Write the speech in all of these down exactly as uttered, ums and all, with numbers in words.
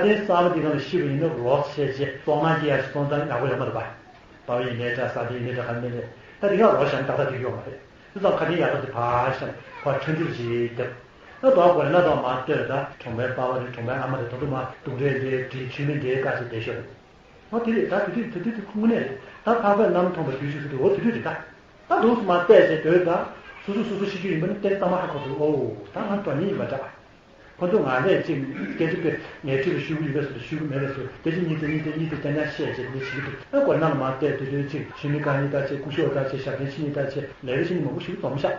ཨ་ནི་གསར་མ་འདི་གང་ལ་ཤི་བ་ཡིན་ན་རོགས་བྱས་རྗེས་གཙོ་ནང་སྐྱེ་ཡག་ཞིག་སོང་ཙང་ཡག་པོ་ཡོད་མ་རེད་པ། སྤར་བ་ཡིན་ནའི་འདྲ་ཟ་དེ་ཡིན་ནའི་འདྲ་ག་ནས་ནས་ད་དེ་ག་རོགས་བཞག་ན་ཏག་ཏག་དེ་ཡོད་མ་རེད། དེ་ཙམ་ཁ་དན་ཡག་ཐག་དེ་ཕར་བཞག་ཁོ་ཁྲ་འགྲུལ་ཞིག་བརྒྱབ། ད་དོག་དགོས་ན་དོག་མ་ལྟོས་ད་གྲོང་པའི་པ་ཕ་རེད། གྲོང་པའི་ཨ་མ་རེད། ད་དུ་མ་དུག་རེད་འདྲེ་དྲི་ཆུ་མིན་འདྲེ་དཀའ་ཞིག་བསྡད་ཤོག་རེད། ཨོ་དེ་རེད། ད་དེ་དུས་དེ་དུས་དེ་ཁུངས་ནས་རེད། ད་ཕ་ཕ་གནམ་མཐོང་བ་དུས་ཤིག་སུ་དུ་ཨོ་དེ་དུས་རེད་ད། ད་འདུག་སུ་མ་བལྟས་ཟེར་དོས་ད། སུ་སུ་སུ་སུ་ཤི་རྒྱུ་ཡིན་པ་ནི་བལྟས་གཙང་མ་ཧ་གོ་འདུག་ཨོ་ད་ང་དོན་ཡིན་པ་འདྲ། ཁོ་ཚོ་ང་ལས་ཅིག་སྐད་ཆ་དཔེ་ངས་ཁྲིད་ལ་ཤུ་གུ་ཡོད་པས་སུ་ཤུ་གུ་མེད་པས་སུ་སྐད་ཆ་གཉིས་དེ་གཉིས་དེ་གཉིས་དེ་ཀྱང་ཀྱང་བཤད་བྱས་དེ་ཤི་གི་འདུག་ཨ་གོ་ན་ལ་མ་བལྟས་དུས་དུས་ཅིག་ཤི་མི་གང་ཡིན་ད་ཅེ་ཀུ་ཤོ་ད་ཅེ་ཞབས་བརྟན་ཤི་ཡིན་ད་ཅེ་ལས་ཀ་ཤི་ནི་མང་པོ་ཞིག་འཛོམས་ཤག་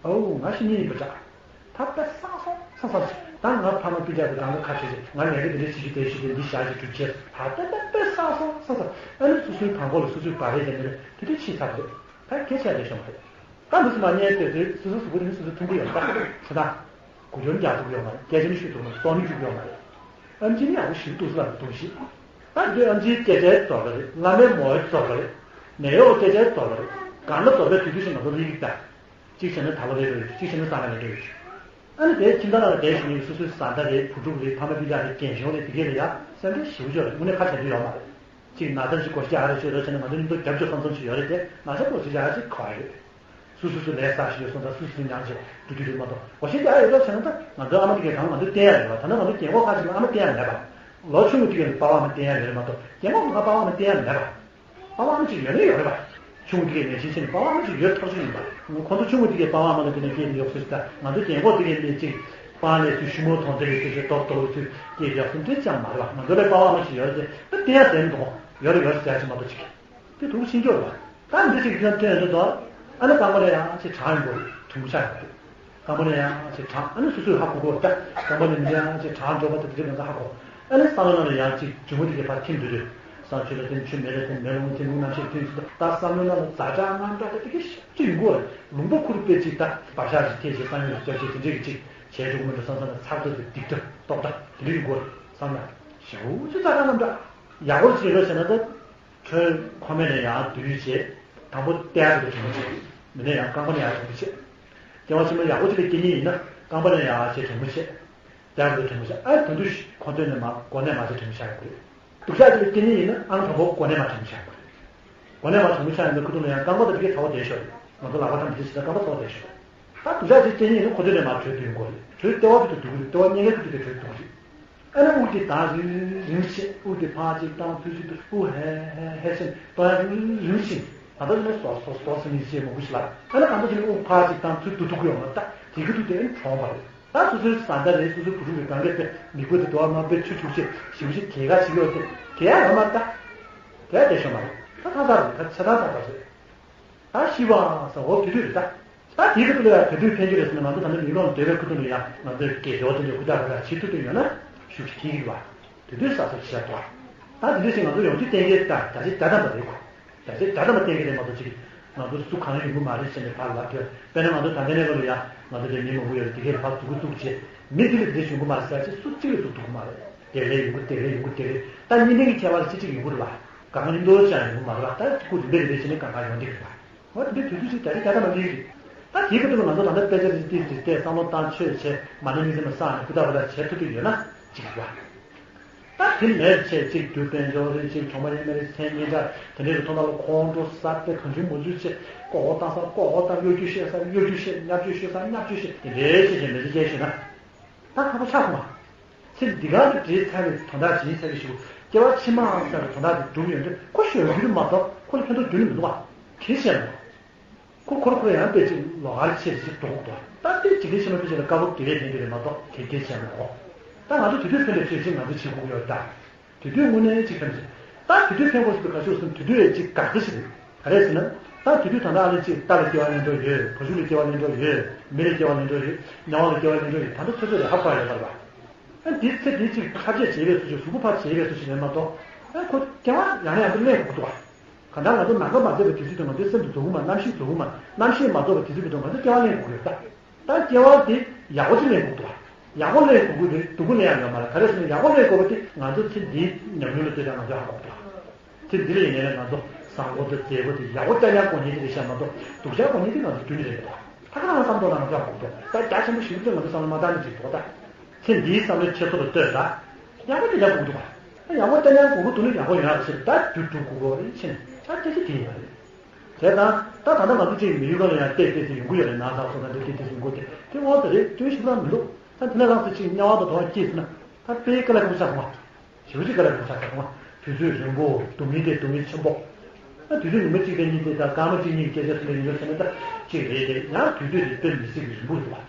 ཨོ་ང་ཤི་ནི་ཡིན་པ་འདྲ། ད་དཔེ་བསགས་སོང་བསགས་སོང་། ད་ང་ཕ་མ་སྤུན་ཀྱག་གི་རང་གི་ཁ་བྲལ་ཞིག་ང་ལས་ཀ་འདི་འདྲ་བྱེད་རྒྱུ་དེ་ཞིག་དེ་འདི་བཞག་ཅིག་གྲུབ་ཆེ་ད་ལྟ་ད་དཔེ་བསགས་སོང་བསགས་སོང་། ཨ་ནི་སོ་སོའི་བང་ཁོག་ལ་སོ་སོའི་བག་རེ་བརྒྱབ་ནས་དེ་འདྲ་ཕྱིས་ཚར་རེད། ད་སྐད་ཆ་རེ་ཤོང་རེད། ད་འདི་ཚོ་མ་ཉན་ཏེ་དེ་སོ་སོ་གཟུགས་པོ་དེ་ནི་སོ་སོ་མཐོང་གི་ཡོད་ད་ཚེ་ད། གོ་སྐྱོན་རྒྱག་ཐུབ་ཀྱི་ཡོད་མ་རེད། སྐད་ཆ་ནི་ཤོད་ཐུབ་མ་རེད། སྲོག་ནི་སྐྱུག་ཡོད་མ་རེད། ཨམ་ཆི་ནི་ཡག་པོ་ཞིག་འདུག་སེ་ལབ་འདུག་ཤི། ད་འདི་ཨམ་ཆིའི་སྐད་ཆའི་རྫོགས་པ་རེད། བླ་མའི་མོའི་རྫོགས་པ་རེད། ནད་གཡོག་སྐད་ཆའི་རྫོགས་པ་རེད། གང་ལ་རྫོགས་པའི་དུས་དུས་ཤིག་ང་ཚོ་ལི་ཡིག་ད། གཅིག་བྱས་ན་ད་ལོ་རེད་རེད། གཅིག་བྱས་ན་སང་ལ་རེད་རེད། ཨ་ནི་དེ་ཁྱིམ་ཚང་ནང་ལ་བསྡད་བཞིན་ཡོད་སོ་སོའི་བཟའ་ཟླ་རེད། བུ་ཕྲུག་རེད། ཕ་མ་སྤུན་ཀྱག་རེད། རྒན་གཞོན་རེད། དེ་གས་ལ་ཡ་སེམས་ཁྲལ་ཞེ་པོ་ཅིག་རེད། དངོས་གནས་ཁ་བྱ་རྒྱུ་ཡོད་མ་རེད། གཅིག་ན་ཚ་ཞིག་སྒོ་ཕྱེ་ཨ་རེ་ཤོད་རོགས་བྱས་ན་ང་ཚོ་མཉམ་དུ་རྒྱབ་སྐྱོར་ཚང་ཚང་ཞིག་ཡོད་རེད་དེ། ན་ཚ་སྒོ་ཕྱེ་ཨ་ཅིག་ག་རེད། སུ་སུ་སུ་ལས་བསགས་ཤིག་ཡོད་སོང་ཙང་སུ་སུ་སུ་མྱངས་ཤིག་འགྲོ་རྒྱུ་རེད་མ་གཏོགས། འོ་ཤེས་ཀྱི་ཨ་ཡོད་ལོ་བྱས་ན་ད་ང་ཚོའི་ཨ་མ་དེ་གས་གང་ང་ཚོ་བསྟན་ཡ་རེད་བ། ད་ནི་ང་ཚོ་རྒན་གོག་ཁ་ཅིག་ལ་ཨ་མ་བསྟན་ཡ་མེད་པ། ལོ་ཆུང་ངུ་དེ་གས་ལ་པ་ཕ་ཨ་མ་བསྟན་ཡ་ཡོད་རེད་མ་གཏོགས་རྒན་གོག་ང་པ་ཕ་ཨ་མ་བསྟན་ཡ་མེད་པ། པ་ཕ་ཨ་མ་ཅིག་ཡོད་ནི་ཡོད་རེད་བ། ཆུང་ངུ་དེ་གས་ནས་ཤེས་ཤེས་ནས་པ་ཕ་ཨ་མ་ཅིག་ཡོད་ཐག་ཆོད་ཡིན་པ། ཁོང་ཚོ་ཆུང་ངུ་དེ་གས་པ་ཕ་ཨ་མ་ལ་དེ་ནས་སྐད་ཡོག་སོ་ཞིག་ད་ང་ཚོ་རྒན་གོག་དེ་གས་ནས་ཅིག་པང་ལས་ཚུལ་ཞུ་མོ་མཐོང་དེ་ལས་ཚུལ་ཞིག་རྡོག་རྡོག་ཚུལ་སྐད་ཡོག་སོ་འདྲ་ཅང་མ་རེད་བ། ང་ཚོ་ལ་པ་ཕ་ཨ་མ་ཅིག་ཡོད་རེད་དེ་ད་བསྟན་ཡ་ཟེར་མི་འདུག་ཡོད་རེད་ཡོད་རེད་ཟེར་ཡ་ཅིག་མ་གཏོགས་ཅིག་དེ་དུག་ཤིན་ཅོག་ལ། ད་འདི་ཞིག་ཁྱོད་ཐོན་འདུག་དོ། ཨ་ནི་རྐང་པ་ལ་ཡང་ཅིག་གྲང་ཡོང་གི་རེད། གྲང་མོ་ཆགས་ཡོང་གི་རེད། རྐང་པ་ལ་ཡང་ཅིག་གྲང་། ཨ་ནི་སོ་སོས་ཧ་གོ་གོ་ད་རྐང་པ་ལ་མི་ལ་ཡང་ཅིག་གྲང་འགྲོ་བ་དེ་དེ་རིགས་ང་ཚོ་ཧ་གོ། ཨ་ནི་བསམ་བློ་ནང་ལ་ཡང་ཅིག་འཇུག་མོ་དེ་གས་ཕར་ཐིམ་འདུག་རེད། བསམ་ཆུ་ལ་ཐིམ་ཆུ་མེ་ལ་ཐིམ་མེ་རླུང་ཐིམ་རླུང་རྣམ་ཤེས་ཐིམ་ཚུལ་ད་བསམ་བློ་ནང་ལ་ཛ་དྲག་དངངས་སྐྲག་དེ་དེ་གས་ཤུགས་ཅིག་ཡོང་གི་རེད། ལུང་པ་ཁུར་དཔེ་ཅིག་ད་བག་ཆགས་ཤིག་ཐེབས་བྱས་བསམ་ཡུལ་སྐྱབས་བྱས་དེ་འདྲས་ཀྱི་ཅིག་བྱས་འགྲོ་གི་མི་འདུག་བསམ་བསམ་ལ་ཚགས་ཚུད་དེ་སྡིག་ཏོ་ཏོག་ད་དེ་འདྲས་ཡོང་གི་རེད་བསམ་ན། ཞེ་པོ་ཅིག་ཛ་དྲག་དངངས་སྐྲག་ཡག་པོ་ཅིག་ཡོད་ཟེར་ན་ད། ཁྱོད་ཁོ་མེད་ནས་ཡང་སྡུག་ཡུས་བྱེད། དང་པོ་ལྟེ་བ་དེ་ལ་དྲན་པ་བྱེད། མི་ནས་ཡང་རྐང་པ་ནས་ཡང་དྲན་པ་བྱེད། སྐྱེ་བ་ཕྱི་མ་ཡག་པོ་ཅིག་ལ་སྐྱེ་ཉེན་ཡིན་ན་རྐང་པ་ནས་ཡང་བྱེད་དྲན་པ་བྱེད། ལྟེ་བ་དེ་ལ་དྲན་པ་བྱེད། ཨ་དོན་དུ་ཁོ་ཚོས་ནས་མ་གོ་ནས་མ་བྱེད་དྲན་པ་བྱ་དགོས། སྡུག་ཅག་ཅིག་ལ་སྐྱེ་ཉེན་ཡིན་ན་ཨང་དང་པོ་གོ་ནས་མ་དྲན་པ་བྱ་དགོས། གོ་ནས་མ་དྲན་པ་བྱ་ཡིན་ན་ཁོ་ཚོ་ལ་ཡང་རྐང་པ་དེ་དེ་གས་ཚ་བོ་བསྡད་ཤོག་ང་ཚོ་ལག་པ་ཐམས་ཅད་ཅིག་ལ་རྐང་པ་ཚ་བོ་བསྡད་ཤོག་ད་སྡུག་ཅག་ཅིག་སྐྱེ་ཉེན་ཡིན་ན་ཁོ་ཚོ་ལས་མ་བྲོས་སྡོད་དགོས་རེད། བྲོས་ལྟེ་བ་དེ་དུ་སྡུག་གི་རེད། ལྟེ་བ་གཉིས་ཀའི་དུ་དུ་དེ་བྲོས་སྡུག་གི་རེད། ཨ་ནི་དབུགས་དེ་ད་རིང་རིང་བྱེད། དབུགས་དེ་ཕར་གཅིག་བཏང་ཚུར་གཅིག་ཏུ་དབུགས་ཧེ་ཧེ་ཧེ་ཟེར་གཏོང་ཡག་རིང་རིང་བྱེད། ད་ལྟ་ནས་སོ་སོ་སོ་སོ་ནས་བྱེད་མང་པོ་ཞིག་ལ། ཨ་ནི་གང་ལྟར་བྱས་ནས་དབུགས་ཕར་གཅིག་བཏང་ཚུར་སྡུག་སྡུག་ཡོང་ལ་ད་དེ་གི་དུས་དེ་ཨ་ནི་གྲོངས་པ་རེད། ད་སོ་སོའི་བཟའ་ཟླ་རེད། སོ་སོའི་བུ་ཕྲུག་རེད། གང་གས་དཔེ་མིག་དཔེ་དེ་དོ་བ་མ་དཔེ་ཆུ་ཆུ་བྱེད་ཞིབ་ཞིབ་གས་ག་ཞིག་ཡོད་དེ་གས་ཡག་ཡོད་མ་རེད་ད། གས་བསྡད་ཤོག་མ་རེད། ད་ད་ད་རེད། ད་ཆ་ཚང་ད་ད་རེད། ད་ཤི་བའང་ཟེར་འོ་དེ་དུས་རེད་ད། ད་དེའི་ཁ་ཐུག་ལ་ཡང་དེ་དུས་ཕན་གྱི་རེད་ཟེར་ན་ང་ཚོ་ད་ནི་མིག་ལོང་སྡོད་པའི་ཁ་ཐུག་ལ་ཡང་ང་ཚོའི་དགེ་སྦྱོར་དེ་འདྲ་ཧུར་ཐག་ཧུར་ཐག་བྱེད་ཐུབ་ཀྱི་ཡོད་ན་ཤུགས་ཀྱིས་ཐིག་གི་བ། དེ་དུས་ས་སོ་ཆེ་ཏོ། ད་དེ་དུས་ཤིག་ང་ཚོ་ཡོང་རྒྱུ་གཏན་འཁེལ་ད་བརྒྱ་ཆ་བརྒྱ་ཐམ་པ་རེད་གོ། བརྒྱ་ཆ་བརྒྱ་ཐམ་པ་གཏན་འཁེལ་རེད་མ་གཏོགས་ཅིག་ང་ཚོ་སུ་གང་ཡོང་གི་མ་རེད་ཟེར་ནས་ཕར་ལབ་ཐོས། དཔེར་ན་ང་ཚོ་ད་ལྟའི་གནས་སྐབས་ལ་ཡང་ང་ཚོ་དེ་མི་མང་པོ་ཡོད་རེད། དེ་གས་ཕར་འཛུགས་ཀྱི་འཛུགས་བྱེད། མི་དེ་ལས་དེ་འདྲ་བྱུང་གི་མ་རེད་ཟེར་ཅིག་སུ་གཅིག་ལས་འཛུགས་ཐུབ་ཀྱི་མ་རེད། དེ་རེད་ཡོང་གི་དེ་རེད། ད་གཉིས་ལྡན་གྱི་ཁྱད་པར་ཅི་ཅིག་ཡོང་གི་རེད་བ། གང་ག་ནི་མདོར་བྱས་ཡོང་གི་མ་རེད་བ། ད་སྐུ་རིམ་པས་རིམ་པས་བྱས་ནས་གང་ག་ཡོང་གི་རེད་བ། འོ་དེ་འདྲའི་དུས་ཚོད་ཅིག་ད་རེས་རྒྱ་ཐ་མ་ལིག་རེད། ད་དེའི་ཁ་ཐུག་ལ་ང་ཚོ་ད་ལྟ་དཔེ་ཆ་རེ་ཏིག་ཏིག་བལྟས་བསམ་བློ་བཏང་ཆོས་བྱས་མ་ཎི་གཉིས་ཚེ་མ་བསགས་ནས་ཧུར་ཐག་ཧུར་ཐག་བྱེད་ཐུབ་ཀྱི་ཡོད་ན་ཅིག་རེད་བ། ད་དེ་མེད་ཚེ་གཅིག་རྒྱུ་དཔལ་འབྱོར་རེད། གཅིག་གྲོང་པ་ཡིན་མ་རེད། མཚན་སྙན་གྲགས་དེ་འདྲའི་གི་ཐོག་ནང་ལ་ཁོང་ཁྲོ་ཟ་སྟེ་གང་བྱུང་མང་བྱུང་བྱས་ལྐོག་འོག་བཏང་ས་ལྐོག་འོག་བཏང་། གཡོ་སྒྱུ་བཤད་ས་གཡོ་སྒྱུ་བཤད། བརྙས་བཅོས་ཤོད་ས་བརྙས་བཅོས་ཤོད། དེ་འདྲའི་བཤད་བཤད་མི་ཚེ་སྐྱེལ་ཤེས་ན་ད་ཁག་པོ་ཆགས་སོང་བ། ཚེ་འདི་ག་ལ་བྲེལ་ཚར་བའི་དོན་དག་ཇི་ཡིན་ཚར་གི་ཞུ། སྐྱེ་བ་ཕྱི་མའང་ཚར་བའི་དོན་དག་དེ་སྒྲུབ་ཡོང་དུས་ཁོ་གཞོན་རྒྱུན་མ་གཏོགས་ཁོ་ལ་ཕན་ཐོགས་རྒྱུན་མི་འདུག་བ། གལ་ཆེ་ན། ཁོ་ཁོར་ཁོར་ཡང་དཔེ་ཅིག་ལོགས་ཀར་ཆེ་ཞིག་འགྲོ་དགོས་འདུག་ད་དཔེ་ཅིག་ལས་ཕྱི་མ་ཕལ་ཆེར་དཀའ་བ་དགེ་བས་ལྡན་གྱི་རེད་མ་གཏོགས་དེ་གལ་ཆེ་མ་གོ། ད་ང་ཚོ་དུས་དུས་ཕན་པའི་ཆོས་ཤིག་ང་ཚོ་བྱེད་དགོས་ཀྱི་ཡོད་ད། དེ་དུས་དངོས་གནས་གཅིག་ཐམས་ཅད། ད་དེ་དུས་ཕན་དགོས་སུ་ག་ཤོད་སུ་དེ་དུས་ཡས་གཅིག་དགག་པ་ཞིག་རེད། ག་རེ་ཟེར་ན། ད་དེ་དུས་ད་ལྟ་ཨ་ལེ་གཅིག་རྟ་ལ་སྐྱེ་བ་ལེན་འགྲོ་ཡོད། བ་ཕྱུགས་ལ་སྐྱེ་བ་ལེན་འགྲོ་ཡོད། མི་ལ་སྐྱེ་བ་ལེན་འགྲོ་ཡོད། ཉ་བ་ལ་སྐྱེ་བ་ལེན་འགྲོ་ཡོད། ད་ལྟ་ཚོད་ཚོད་རེད། ཧ་གོ་ཡོད་པ་རེད་པ། ཨ་འདི་ཚེ་འདི་གཅིག་ཐབས་ཤེས་བྱེད་པའི་སུ་ཞིག་གཟུགས་པོ་ཕར་བྱེད་པའི་སུ་ཞིག་རེད་མ་གཏོགས། ཨ་ཁོ་སྐྱེ་བ་ཡང་ཡང་དུ་ལེན་དགོས་འདུག་བ། གང་ལྟར་ང་ཚོ་ནམ་མཁའ་མ་ཟད་པའི་དུས་ཚོད་དུ་ང་ཚོའི་སེམས་དུ་རྫོགས་ཀྱི་མ། རྣམ་ཤེས་རྫོགས་ཀྱི་མ། རྣམ་ཤེས་མ་རྫོགས་པའི་དུས་ཚོད་དུ་ང་ཚོ་སྐྱེ་བ་ལེན་དགོས་ཀྱི་ཡོད་ད། ད་སྐྱེ་བ་དེ་ཡག་པོ་ཅིག་ལེན་དགོས་འདུག་བ། ཡག་པོ་ལེན་དགོས་ཀྱི་རེད། སྡུག་པོ་ལེན་ཡག་ཡོད་མ་རེད། ག་རེ་ཟེར་ན་ཡག་པོ་ལེན་དགོས་པ་དེ་ང་ཚོ་ཚེ་འདིའི་ཉམས་མྱོང་ལ་ལྟོས་ཀྱང་ང་ཚོས་ཧ་གོ་གི་འདུག་ཚེ་འདི་ལ་ཡིན་ནའི་ང་ཚོ་བཟང་པོ་དང་མཛེས་པོ་དེ་ཡག་པོ་རྐྱང་རྐྱང་དགོས་ཉེན་དེ་རེད་ཤག་མ་གཏོགས་སྡུག་ཅག་དགོས་ཉེན་དེ་ང་ཚོ་རྒྱུན་ནས་རེད་མ་གཏོགས། ད་ག་རང་བསམ་བློ་ལ་ང་ཚོས་ཧ་གོ་གི་འདུག་ད་རྒྱ་ཆེན་པོ་ཞིག་ལ་ང་ཚོ་བསམ་བློ་མ་བཏང་ནས་ཅིག་འདུག་ད། ཚེ་འདིའི་བསམ་བློའི་འཁྱེར་སོ་ལ་ལྟོས་ད། ཡག་པོ་དེ་འདྲ་དགོས་འདུག་བ། ཡག་པོ་བསྟན་ཡག་དགོས་འདུག་ནི་ཡག་པོ་ཡོང་ཡག་ཞིག་ད་རྒྱུ་དྲུག་དགོས་གོ་རེད་ཕྱིན་ཆ་སྐད་ཆ་དེ་ཡིན་པ་རེད། བྱས་ཙང་ད་ད་ལྟ་ང་ཚོ་གཅིག་མི་ཡུལ་ཁག་ལ་ཡང་བལྟས་བལྟས་ཚེ་ཡོང་གི་ཡོད་རེད། ནང་ཚགས་སོང་ད་འདི་སྐད་དེ་ཚེ་ཡོང་གི་ཡོད་དེ་དེ་འོ་ད་རེད་དོན་ཞིག་ལ་མི་འདུག་ད་དེ་ནས་ལངས་ཚེ་གཅིག་དམྱལ་བ་དང་དོ་བ་སྐྱེས་ཟིན་ན་ད་དཔེ་དཀའ་ལས་ཁག་པོ་ཆགས་སོང་བ། ཞེ་པོ་ཅིག་དཀའ་ལས་ཁག་པོ་ཆགས་སོང་བ། དུས་ཚོད་རིང་པོ་སྡུག་བསྔལ་དེ་སྡུག་བསྔལ་ཆེན་པོ། ད་དུས་ཚོད་ཉི་མ་གཅིག་དང་གཉིས་དེ་ད་སྐར་མ་གཅིག་གཉིས་ཀྱི་སྐད་ཆ་ཟེར་ནས་ཡིན་ལ་ཟེར་ན་ད་གཅིག་རེད་དེ་ཡང་དུས་ཚོད་དེ་དཔེ་མི་སྲིད་པའི་རིང་པོ་རེད་འདུག་བ།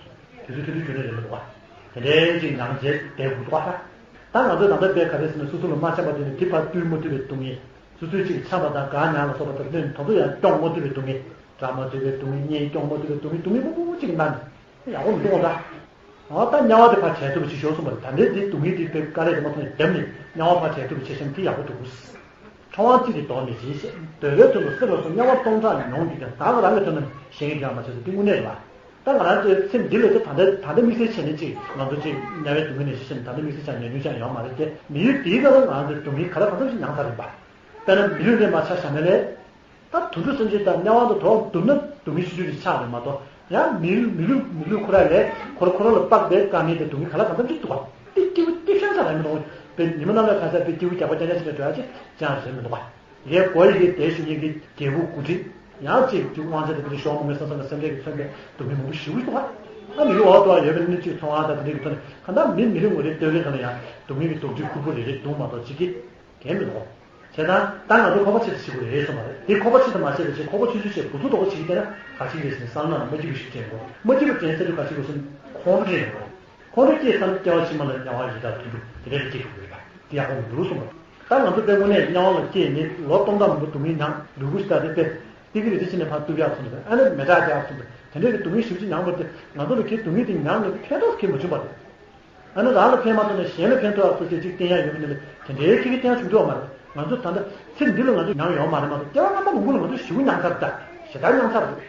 དུས་ཚོད་ཐུང་ཐུང་རྒྱུན་ནས་རེད་མི་འདུག་བ། དེ་འདྲའི་ཅིག་ནང་མཇལ་བསྡད་དགོས་འདུག་བ། ད་ང་ཚོས་ད་ལྟ་དཔེ་ག་རེ་ཟེར་ན་སོ་སོ་ལ་མ་འཆམ་པ་དེ་ནི་དེ་ཕར་བཏུལ་མ་ཐུབ་པའི་སྡུག་བསྔལ། སོ་སོའི་ཅིག་འཆམ་པ་དང་དགའ་ཉམས་ལ་སོགས་པ་དང་ལྷན་དུ་ཡང་སྐྱོང་མ་ཐུབ་པའི་སྡུག་བསྔལ། དགྲ་མ་ཐུབ་པའི་སྡུག་བསྔལ། གཉེན་སྐྱོང་མ་ཐུབ་པའི་སྡུག་བསྔལ། སྡུག་བསྔལ་མང་པོ་ཅིག་ན་ནི་ཡག་པོ་མི་འདུག་འོ་ད། འོ་ད་དམྱལ་བ་དེ་ཕར་བྱས་ཐུབ་པ་ཅིག་ཤོག་གསུངས་པ་རེད། ད་ལྟའི་དེ་སྡུག་བསྔལ་དེ་དཔེ་དཀའ་ལས་དེ་མ་ཐོན་ནས་བརྒྱབ་ནས་དམྱལ་བ་ཕར་བྱས་ཐུབ་པ་བྱས་ཤིང་དེ་ཡག་པོ་འདུག་ཁྲོ་དབང་ཅི་རིགས་དོགས་མེད་ཅིང་ཞེས་འདོད་པའི་དོན་དུ་སྲིད་ལ་སོགས་དམྱལ་བ་སྟོང་ཕྲག་མྱོང་གི་ཀྱང་བདག་གིས་རང་གི་དོན་དུ་གཞན་གྱི་དོན་ཡང་མ་བྱས་སོ། དེ་དངོས་གནས་རེད་བ། ད་ང་རང་ཚོའི་སེམས་འདི་ལ་ད་ད་ལྟ་ད་ལྟ་དམིགས་བསལ་བྱས་ནས་ཅིག་ང་ཚོ་ཅིག་དམྱལ་བའི་སྡུག་བསྔལ་ནས་ཤི་ཤེས་ནས་ད་ལྟ་དམིགས་བསལ་ཆགས་ཉམས་མྱོང་ཅང་ཡོད་མ་རེད་དེ། མི་ཡུལ་འདིའི་ནང་ལ་ང་ཚོས་སྡུག་བསྔལ་ག་ལ་གང་འཚམ་ཞིག་མྱངས་ཚར་ཡིན་པ། དཔེར་ན་མི་ལུས་ལས་མ་ཆགས་ཤ་མེད་ལས། ད་དུད་འགྲོ་སེམས་ཅན་དང་དམྱལ་བ་དང་དོ་བ་བསྡུར་ན་སྡུག་བསྔལ་ཆུང་ཆུང་ཞིག་ཆགས་རེད་མ་གཏོགས། ཡང་མི་ལུས་མི་ལུས་མི་ལུས་ཁོ་ར་ལས་ཁོ་ར་ཁོ་ར་ལ་དཔག་པའི་དཀའ་ངལ་དང་སྡུག་བསྔལ་ག་ལ་གང་འཚམ་ཅིག་འདུག་ག་དེ་སྐྱིད་པོ་སྐྱིད་ཤང་ས་རེད་མི་འདུག་དཔེ་ཉི་མ་གནམ་ལ་ཁ་ཤས་དཔེ་སྐྱིད་པོ་རྒྱག་པ་རྐྱང་རྐྱང་ཞིག་ལ་འགྲོ་ཡ་ཅིག་ཅང་རེད་མི་འདུག་ག་ངས་གོ་ཡི་གེ་དེ་ཞུ་མཁན་གྱི་རྒྱལ་པོ་དགུ་ཁྲི་ཡང་ཅིག་དེ་དབང་ཆ་དང་དེ་འདྲ་ཤོག་མོ་མེ་སང་སང་གི་སེམས་ཁྲལ་གྱིས་མཚོན་པའི་སྡུག་བསྔལ་མང་པོ་ཞེ་པོ་འདུག་ག་ཨ་མི་ལུས་འོག་ཏུ་ཡོད་པའི་གནས་ཚུལ་མཐོང་བ་དང་དེ་འདྲ་གི་ཐོག་ནས་གང་ལྟར་མི་མི་ལུས་ངོ་རེ་ལྟོས་མཁན་གང་ལ་ཡང་སྡུག་བསྔལ་གྱི་དོགས་འདྲི་ཁུར་པོ་རེ་རེ་འདུག་མ་གཏོགས་ཅིག་གི་གལ་མི་འདུག་བྱས་ཙང་ད་ང་ཚོ་ཁོག་པ་ཆེ་ཏུ་བྱེད་དགོས་རེད་གསུངས་པ་རེད། དེ་ཁོག་པ་ཆེ་ཏུ་མ་བྱས་པའི་ཕྱིར་ཁོག་པ་ཆུང་ཆུང་བྱས་དགོས་ཚུལ་དོགས་པ་བྱེད་ཀྱི་བསྡད་ན་ག་ཅི་རེད་ཟེར་ནས་བསམ་ན་མ་སྐྱིད་པ་ཞིག་དྲན་དགོས། མ་སྐྱིད་པ་དྲན་ཚར་དུས་ག་ཅི་དགོས་ཟེར་ན་ཁོང་ཁྲོ་དྲན་དགོས། ཁོང་ཁྲོ་སྐྱེས་ཚར་ན་སྐྱེ་བ་ཕྱི་མ་ལ་དམྱལ་བ་ཡི་དྭགས་དུད་འགྲོ་དེ་འདྲ་ལ་སྐྱེ་དགོས་རེད་པ། དེ་ཡག་པོ་མི་འདུག་གསུངས་པ། ད་ང་ཚོ་དཔེ་དངོས་གནས་དམྱལ་བ་ལ་སྐྱེས་ནས་ལོ་སྟོང་ཕྲག་མང་པོ་སྡུག་བསྔལ་མྱངས་ལུས་པོ་ཞིག་ད་དེ་དཔེ་ཏི་ཀི་རེ་ཅིག་ཕྱིན་ནས་ཕར་གཏུབ་ཡག་སོང་རེད། ཨ་ནི་མེ་སྲེག་རྒྱག་སོང་རེད། དེ་འདྲའི་གི་སྡུག་བསྔལ་ཞེ་པོ་ཅིག་མྱངས་པ་དེ་ང་ཚོ་ལ་གའི་སྡུག་བསྔལ་དེ་མྱངས་ནས་ཕན་ཐོགས་གའི་མ་བྱུང་བ་རེད། ཨ་ནི་རང་ལ་ཕན་མ་ཐོགས་ནས་གཞན་ལ་ཕན་ཐོགས་ཡག་སོ་སོའི་ཅིག་བསྟན་ཡག་ཡོད་མིན་ལ་དེ་འདྲའི་ཁྱི་གི་བསྟན་ཡག་བྱུང་འདུག་བ་མ་རེད། ང་ཚོ་ད་ལྟ་ཚེ་འདི་ལ་ང་ཚོ་མྱངས་ཡོད་མ་རེད་མ་གཏོགས་སྐྱེ་བ་སྔ་མ་མང་པོ་ལ་ང་ཚོ་ཞེ་པོ་མྱངས་ཚར་རེད། ད་ཞེ་དྲག་མྱངས་ཚར་རེད།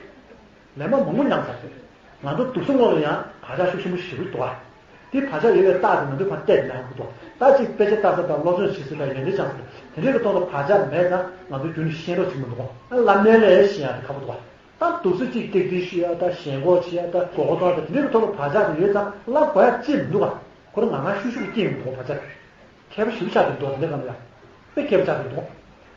ལན་མ་མང་པོ་མྱངས་ཚར་རེད། ང་ཚོ་དུག་སྲིན་ངོ་ལ་ཡང་བག་ཆགས་ཤུགས་ཆེན་པོ་ཞེ་པོ་འདུག་བ། དེ་བག་ཆགས་ཡོད་པའི་རྟགས་དེ་ང་ཚོས་ཕར་བལྟས་ནས་ཧ་གོ་འདུག་ད་ཅིག་དཔེ་ཆ་ལྟ་ས་དང་སློབ་སྦྱོང་བྱེད་ས་དང་ཡོན་ཏན་སྦྱང་ས་དང་དེ་འདྲའི་གི་ཐོག་ལ་བག་ཆགས་མེད་ཙང་ང་ཚོ་རྒྱུན་ནས་ཤེས་རོགས་བྱེད་མི་འདུག་བ། བསླབ་གནས་ལ་ཤེས་ཡག་དེ་ཁག་པོ་འདུག་བ། ད་དུག་སེལ་གཅིག་སྟེགས་སྒྲིལ་ཞུ་ཡ་ད་ཞེན་ཁོག་བྱེད་ཡ་ད་མགོ་སྐོར་གཏོང་ཡ་ད་དེ་འདྲའི་ཐོག་ལ་བག་ཆགས་དེ་ཡོད་ཙང་བསླབ་དགོས་ཡ་ཅི་མི་འདུག་ག་ཁོ་རང་ང་ང་ཤུགས་ཤུགས་སྐྱེ་ཡོང་གི་འདུག་བག་ཆགས་མཁས་པ་ཞེ་པོ་ཆགས་བསྡད་འདུག་དེ་འདྲ་གང་ལ་ཡ་དཔེ་མཁས་པ་ཆགས་བསྡད་འདུག་